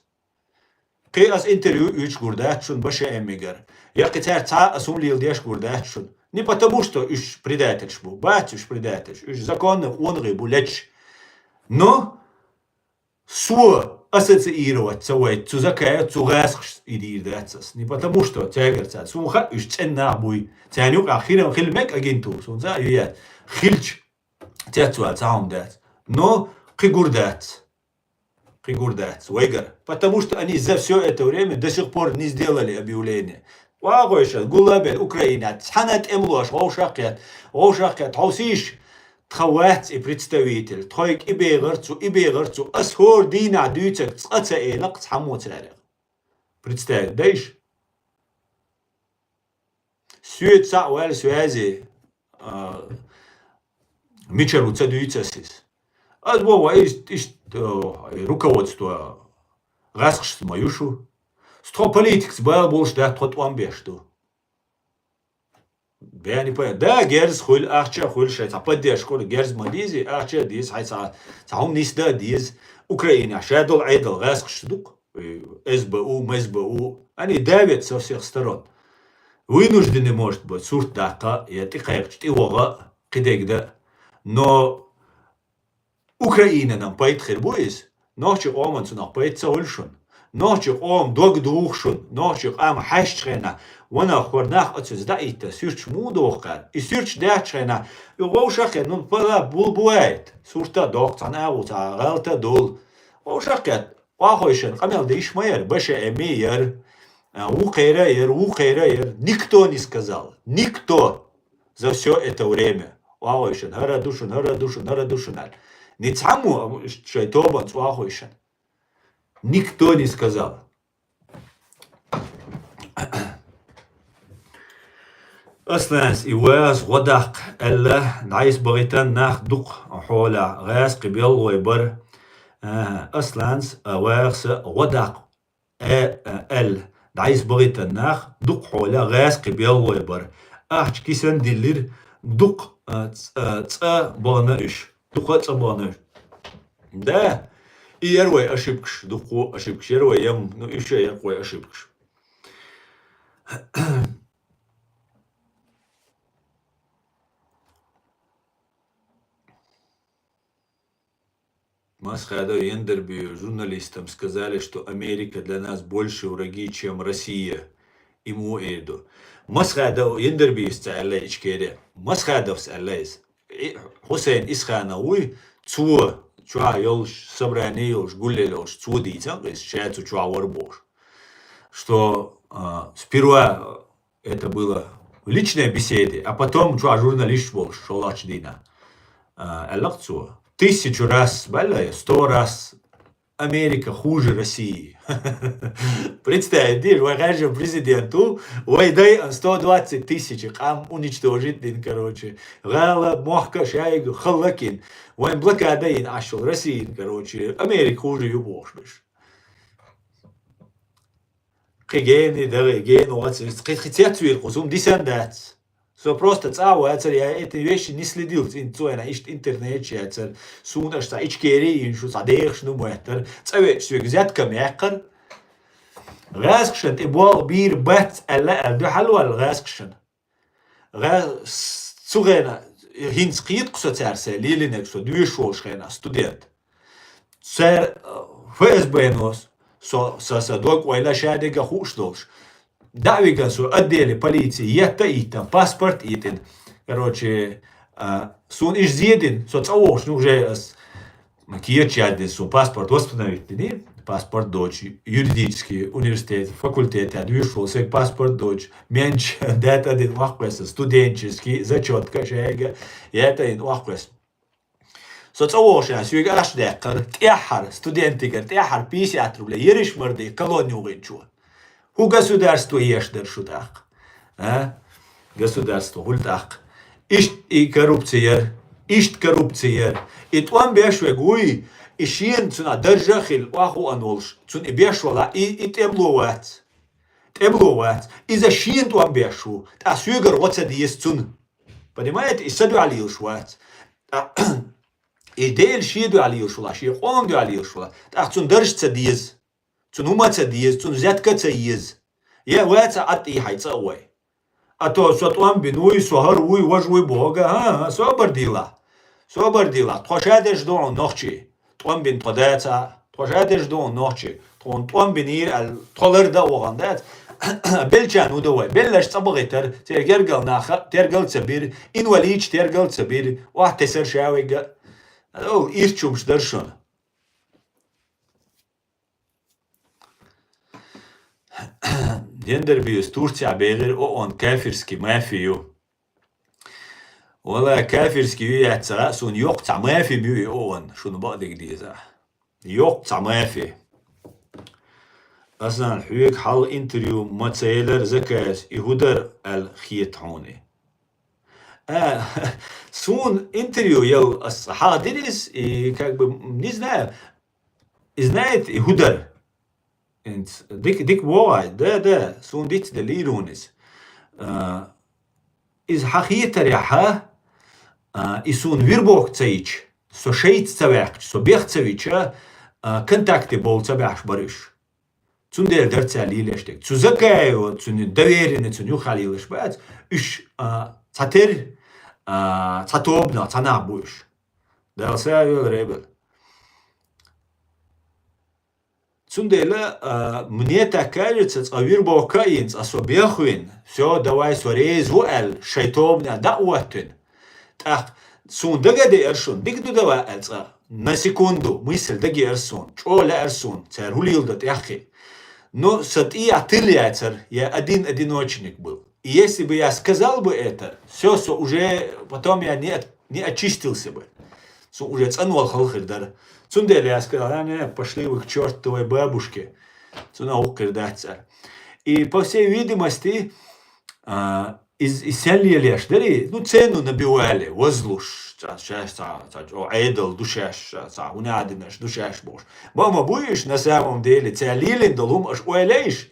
Кхин аса интервью уьйцуш гур дац шуна Б Ш М-игара. Я кхин цаьрца цхьа а аса хӀума леладеш гур дац шуна. Не потому, что уьш предательш бу. Бац уьш предательш. Уьш законно къонахий бу леташ. Но со ассоциировать ца вайта цу Закаев, цу гӀаскхашца и дийр дац аса. Не потому, что цаьргара цаьрца. Суна хаьа уьш цӀена нах буй. Царна юкъахь хиран хила мега агентура. Суна ца а ю яц. Хилча, цец ваьлла цхьа хӀума дац. Но кхин гур дац. Кхин гур дац вайгара. Потому что они за всё это время до сих пор не сделали объявление. Вагойша, гулабел, Украина, цхьана тӀемалош, вовшахкхет, вовшахкхет, хьовсийш, тхан вац и представитель, тхойга и бегӀар цу, и бегӀар цу, ас хӀора дийнахь дуьйцург цкъа ца элакх цхьаммо цаьрга. Представить дайш? Соьца цхьаъ ваьлла связи, а, мичара ву ца дуьйцу ас иза. Ас боху, вай ист-, ист-, а, руководство гӀаскхашца ма ю шу. Тхо политикаца бала болуш дац, тхо тӀом беш ду. Бен и па-, да, герз хуьлу, ахча хуьлу, шайн цхьа поддержка хуьлу, герз ма дийзи, ахча а дийзи, хьайн цхьа, цхьа хӀума нисдан а деза. Украинехь ша долу Ӏедал гӀаскхашца ду-кх. Э, С Б У, М С Б У, они давят со всех сторон. Вынуждены, может быть, сурт даккха, я тӀекхайкхича тӀеваха, кхидерг дан. Но Украинан пайда хир бу иза. Нохчийн къоман цунах пайда ца хуьлу шуна. Нохчийн къоман дог духу шуна. Нохчийн къам хьаьжча хенахь, ванах хӀора нах оцуьнца дӀаитта, суьрташ муха доху кхара? И суьрташ даьхча хенахь, и вовшах а хетта, ну, пала бул бу айта. Сурта а доккху, цхьана агӀо ца гӀалта а долу. Вовшах а хетта, Охойшан къамел дийш ма яра, Б Ш М яра, а, вукхера яра, вукхера яра. Никто не сказал. Никто за всё это время. Охойшан, хӀара ду шуна, хӀара ду шуна, хӀара ду шуна аьлла. Ницкъ хьаммо шайн тобанца охойшан. Никто не сказал. Асланс и вас гӀо даккха аьлла, дӀайса бахийтина нах дукха хьолахь гӀаскхи белгӀой бара. А, Асланс а ваха са гӀо даккха, э, а, аьлла, дӀайса бахийтина нах дукха хьолахь гӀаскхи белгӀой бара. Ахча кисан диллира дукха, а, ц-, а, цӀа бахана уьш. Дукха а цӀа бахана уьш. Да, и яра вай ошибкаш, дукха ошибкаш яра вай ям, ну, уьш а яра вай ошибкаш. Масхадов, Яндарбиев журналистам сказали, что Америка для нас больше враги, чем Россия. Ему эйду. Масхадов, Яндарбиевс ца аьлла ичкере. Масхадовс аьлла из. И Хусейн Исханов вуй, цо чохь йолуш, собрание йолуш, гуллел йолуш, цо дийцан, иза ша цу чохь вара бохуш. Что, а, сперва это было в личной беседе, а потом чохь журналисташ болуш шолгӀачу дийнахь, а, аьлла-кх цо. Тысячу раз, баьлла, сто раз Америка хуже России. Представить дийша, вай хаьржина президент ву, вай дайан сто двадцать тысяч къам уничтожить дина, короче. ГӀала, мохк а шайга халлакин. Вайн блокада йина Ӏаш йолу Россиян, короче, Америка хуже ю бохуш берш. Кхин гена, дагӀе, гена вац, кхин, кхин цецвийр кху, хӀума дисан дац. Со просто цӀа а вацара, я эти вещи не следил, ин цойна иштта интернет яцара. Суна аш цхьа ичкери йина шу, цхьа дехаш ну моьттара. ЦӀа веача соьга зеткам яьккхара. ГӀаьскхашан тӀе болх бийр бац аьлла, аьлла дуьхьал ваьлла гӀаьскхашан. ГӀа-, с-, цу хенахь хӀинца кхетакх со цара сайн лелийнарг, со доьшуш волуш хенахь студент. Цара, э, ФСБ-но со, са, сан дог-ойла ша дерг а хууш долуш. ДӀа а вигна со отделе полиции, етта а йиттина, паспорт а йитина. Короче, а, суна иштта зен дина, со цӀа вогӀуш, ну, уже ас кечъяздина, суна паспорт восстановить дина, паспорт доцуш, юридический университет, факультетехь доьшуш волу, сайга паспорт доцуш, менча даьтта а дина, охьакхоьссина, студенческий зачётка шайга, ятта а йина, охьакхоьссина. Со цӀа вогӀуш, соьга аш даьккхира, тӀаьххьара, студентигара, тӀаьххьара пятьдесят рублей, ерриш мара де, колонна юхийначо. ХӀун государство еш дара шу тӀаккха? А? Государство, хӀуьлла тӀаккха. Иштта и коррупци яра, иштта коррупци яра. И тӀом беш верг вуй, и шена цунах даржа а хилла, охьахууш волуш, цунна и беш валахь, и, и тӀемало вац. ТӀемало вац. Иза шена тӀом беш ву, тӀаккха соьгара гӀо ца деза цунна. Понимаете, и сан дуьхьа лелаш вац. ТӀаккха и Дела шен дуьхьа лелаш валахь, шен къоман дуьхьа лелаш валахь, тӀаккха цунна даржа ца деза. Цунна хӀума ца деза, цунна зетка ца еза. Я ваца Ӏад тӀехьа цӀа а вай. А то со тӀом бина вуй, со хӀара вуй, важа вуй боху, хӀан-хӀа, собар дилахь. Собар дилахь. Тхо шадерш ду хьуна нохчий. ТӀом бина тхо дац а. Тхо шадерш ду хьуна нохчий. Тхуна тӀом бинийра аьлла, тхо лардан а вахана дац. Беллачарна хӀун дан вай? Белларш цӀа бахийтара, церан гергара нах тергал а ца бира, инвалидаш тергал а ца бира, охьатесара ша вайга. О, ирча хӀумаш дара шуна. Яндарбиевс Турцехь бехира ООН кафирский мафи ю. Вала кафирский ю яц ца хаьа, суна йоккха цхьа мафи ю и ООН, шуна бакъдерг деза. Йоккха цхьа мафи. Асан, хьоьга хьалха интервью ма ца елара Закаевс, и хӀун дара аьлла хета хьуна? А, суна интервью ел ас хьахдира иза, и как бы, не знаю, и знаете, и хӀун дара? Инц, дика, дика боху, да, да, суна диц делира хьуна иза. А, иза хьан хетарехь, а, и суна вербовка ца йича, со шайца ца ваьккхича, со бех ца вича, а, контакте бовла ца баьхьаш бара уьш. Цундела дара цара лелош дерг. Цу Закаева, цуьнан доверенный, цуьнан юххе лелош бац, уьш, а, цхьа тера, а, цхьа тобанах, цхьа нах бу уьш. Дала сагӀа йойла, Ребел. Цундела, а, мне так кажется, цкъа вербовка а йина, цкъа со бех а вина, всё, давай, со реза ву аьлла, шайн тобанехь дӀа а хӀоттийна. ТӀаккха суна дага а деара шуна, дика ду, давай аьлла цкъа, на секунду мысль дага еара суна, чӀогӀа лаьара суна, цара хӀун леладо тӀеххье. Но сан тӀехь тилла яцара, я один одиночник был. И если бы я сказал бы это, всё, со уже, потом я не от-, не очистился бы. Со уже цӀанвала хала хир дара. Цундела я сказал: «А, не, пошли вы к чёртовой бабушке». Цунах хӀокху хир дац цара. И, по всей видимости, а, из, из сел лелеш дарий, ну, цену набивали, возлуш, ца, шаьш, ца, ца, о, Ӏедал ду шаьш, ца, хӀунадинаш ду шаьш бохуш. Ма, ма буй уьш, на самом деле, цара лелийна долу хӀума аша ойла йиш?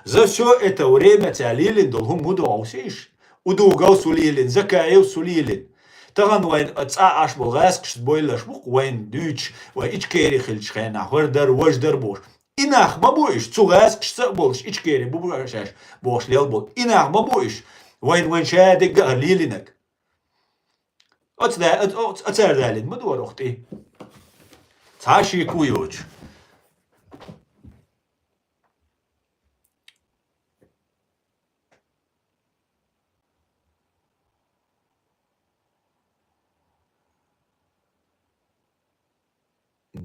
За всё это время цара лелийна долу хӀума хӀун ду хьовсийша? Удугов су лелийна, Закаев су лелийна. Тахана вайн цӀа Ӏаш болу гӀаскхашца бойлаш бу-кх вайн дуьйцуш, вай Ичкери хилчу хенахь, хӀара дара, важа дара бохуш. И нах ма бу уьш, цу гӀаскхашца а болуш, Ичкери бу шаьш бохуш лел болу. И нах ма бу уьш, вайн, вайн шадерг а лелийнарг. Оцу да-, оц-, оц-, оцара далийна ма дора оха тӀе. Цхьа шеко йоцуш.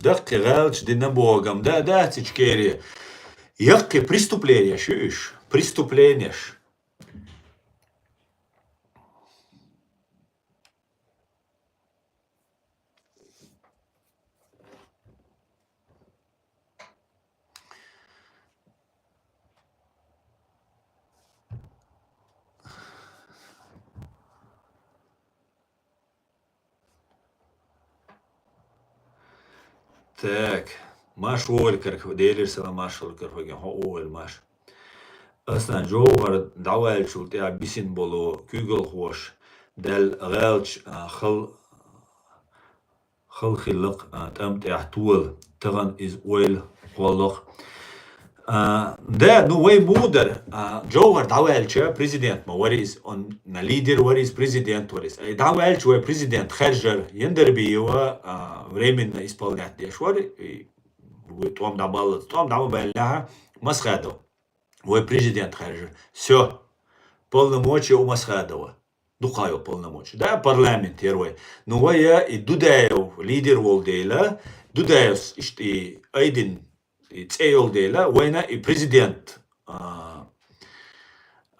Даккхий гӀалаташ дина бохург-м да, дац Ичкери. Яккхий преступленеш ю уьш. Преступленеш. Так. Маш вогӀалкарх, Делера салам маршалла карахь ваген, хьо вогӀийла, Маш. Аслан, Джовхар дӀаваьллачул тӀаьхьа бисина болу куьйгалхоша даьлла гӀалаташ, а, хал-, хала хиллакх, а, тӀам тӀехь тола, тахана иза ойла кхоллакх. А, да, ну, вай муха дара, а, Джовхар дӀаваьлча, президент ма вара иза, он, на лидер вара иза, президент вара иза. Ай, дӀаваьлча вай президент хаьржар, Яндарбиева, а, временно исполнять деш вара, и, вай тӀом дӀабаллалц, тӀом дӀа ма баьллинехь, Масхадов. Вай президент хаьржар. Всё. Полномочия у Масхадова. Дукха йолу полномочия. Да, парламент яра вай. Ну, вай, э, и Дудаев лидер волу дела, Дудаевс иштта и айдин и цӀе йолу дела, вайна и президент, а,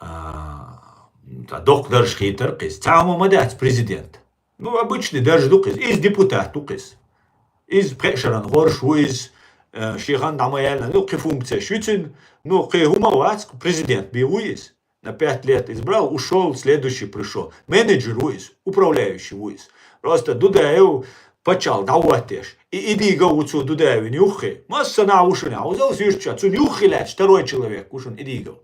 а, цхьа доккха дарж хийтар кхиз. Цхьа хӀума ма дац президент. Ну, обычный дарж ду кхиз. Иза депутат ду кхиз. Иза пхеа шаран хорш ву иза, э, шен хан дӀа ма яьллина, ну, кхин функцеш ю цуьнан, ну, кхин хӀума вац, президент бен ву иза. На пять лет избрал, ушёл, следующий пришёл. Менеджер ву иза, управляющий ву иза. Просто Дудаев паччахьалла дӀахӀоттеш. И Идигов ву цо Дудаевна юххе. Массанхьа ву шуна, хьовзал суьрташ, цунна юххе лаьтташ второй человек ву шуна Идигов.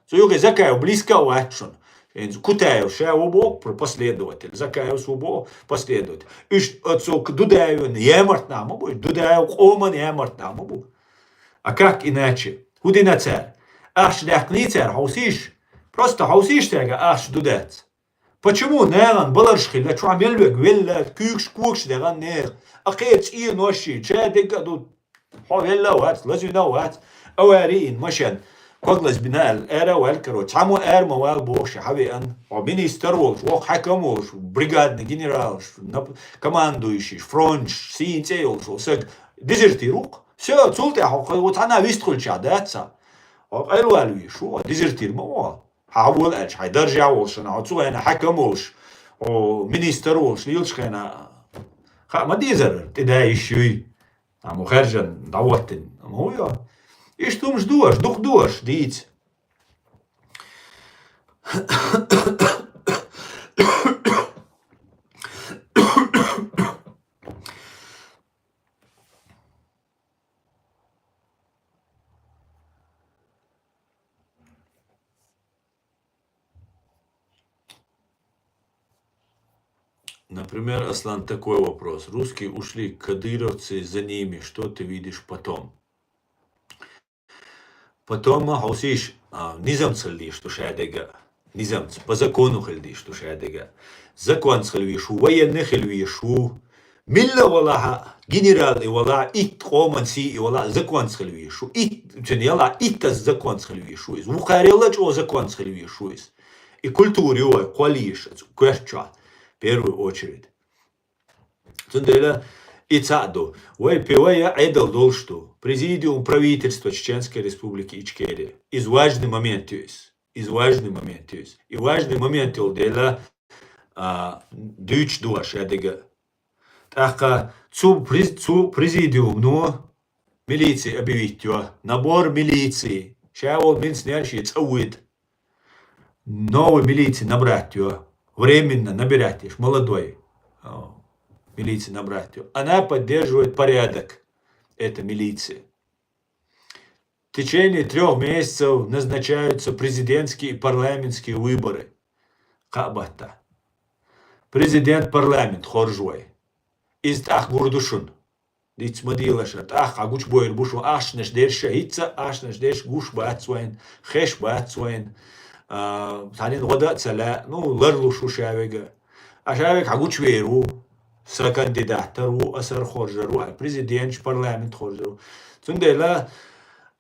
Цу юххе Закаев близко а вац шуна. ХӀинца Кутаев ша ву боху, про последователь. Закаевс ву боху, последователь. Уьш оцу Дудаевна ямарт нах ма бу, Дудаев къоман ямарт нах ма бу. А как иначе? ХӀун дина цара? Ахча даьккхиний цара, хьовсийша? Просто хьовсийша цаьрга ахча ду дац. Почему нахана баларш хилла, чохь мел верг велла, куьйгаш-когаш дегӀан нехан? А кхечу цӀенош ши, ча дегга а ду, хьо велла а вац, лазийна а вац, авари йина машен, ког лазбина аьлла, ара а ваьлла каро, цхьаммо ара ма вала бохуш, хьан веана, хьо министр волуш, вокху хьаькам волуш, бригадный генералш, нап-, командующийш, фронтш, сийна цӀе йолуш волу саг, дезертир ву-кх. Всё, цул тӀаьхьа хьо кхо-, цхьана вистхуьлучехь дац цхьа. Хьо къайлавала везаш ву, хьо дезертир ма ву хьо. Хьан вола аьлча, хьайн даржехь волуш, хьо цу хенахь хьаькам волуш, хьо министр волуш, лелаш хенахь, хаа ма дезара, тӀе да йиш юй. Амма хаьржина, дӀахӀоттина, амма хӀун йо? Иштта хӀумаш ду аша, дукха ду аша, дийца. Например, Аслан, такой вопрос. Русские ушли, кадыровцы за ними. Что ты видишь потом? Потом, а, хьовсийша, а, низамца хила дезаш ду шадерг а. Низамца, по закону хила дезаш ду шадерг а. Законца хила везаш ву, военный хила везаш ву. Милла валахь а, генерал и валахь а, итт къоман сий и валахь а, законца хила везаш ву. Итт, цуьнан ялахь а, итт а законца хила везаш ву иза. Вукхарел а чӀогӀа законца хила везаш ву иза. И культура ю вай кхоллаеш оцу коьрта чохь, первую очередь. Цундела и цхьаъ ду. Вай пе вай а Ӏедал долуш ду. Президиум правительства Чеченской Республики Ичкерия. Иза важный момент ю иза. Иза важный момент ю иза. И важный момент йолу дела, а, дуьйцуш ду аша шадерг а. ТӀаккха цу през-, цу президиумно милици объявить йо. Набор милиции. Ша волу милиционер шен цӀа вуьйда. Новый милици набрать йо. Временно набирать еш. Молодой, а, милици набрать йо. Она поддерживает порядок. Это милиция. В течение трёх месяцев назначаются президентские и парламентские выборы. Кхаъ батта. Президент, парламент хоржу вай. Иза тӀаккха гур ду шуна. Диц ма дийлаша, тӀаккха гучубойр бу шуна, ахчанаш дерш а хӀинца, ахчанаш дерш гуш бац вайн, хеш бац вайн. А, цхьанна гӀо дан а ца лаьа, ну, ларлуш ву ша вега. А ша вега хьан гучувер ву. са кандидат тара ву, ас ара хоржар ву, а президент, парламент хоржар ву. Цундела,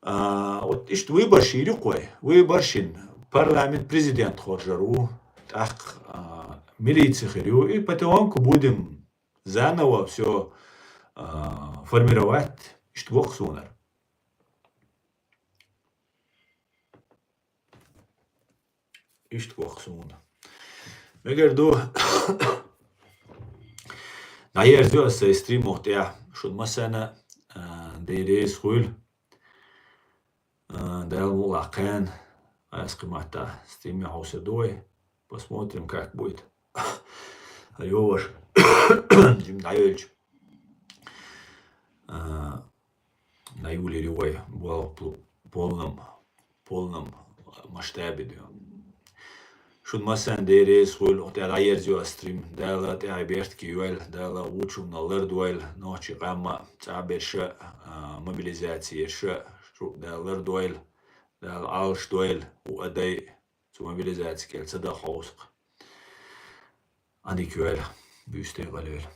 а, вот иштта выбораш йир-кх вай, выбораш йина, парламент, президент хоржар ву, тӀаккха, а, милици хир ю, и потихоньку будем заново всё, а, формировать, иштта воккха сунара. Иштта воккха суна. Мегар ду, дӀаерзаю ас сай стримах тӀехьа, шун массарна, а, Дела реза хуйла. А, Дала мукъ лакха, ас кхы матта стрим хьовса ду вай. Посмотрим, как будет. Йоваш. Жим дӀайолча. А, дӀайолийла вай болх пл-, полном, полном масштабе ду. Шун массарна Дела реза хуйла, тӀехьа дӀаерзаю ас стрим. Дала тӀехьа беркате йойла, Дала вучунна лардойла, нохчий къам а, цӀа берш а, а, мобилизаци ерш а, шу Дала лардойла, Дала Ӏалашдойла, у адай, цу мобилизаци кӀел ца даха хьовсакх. Ӏадика йойла, буьйса тӀа гӀалвейла.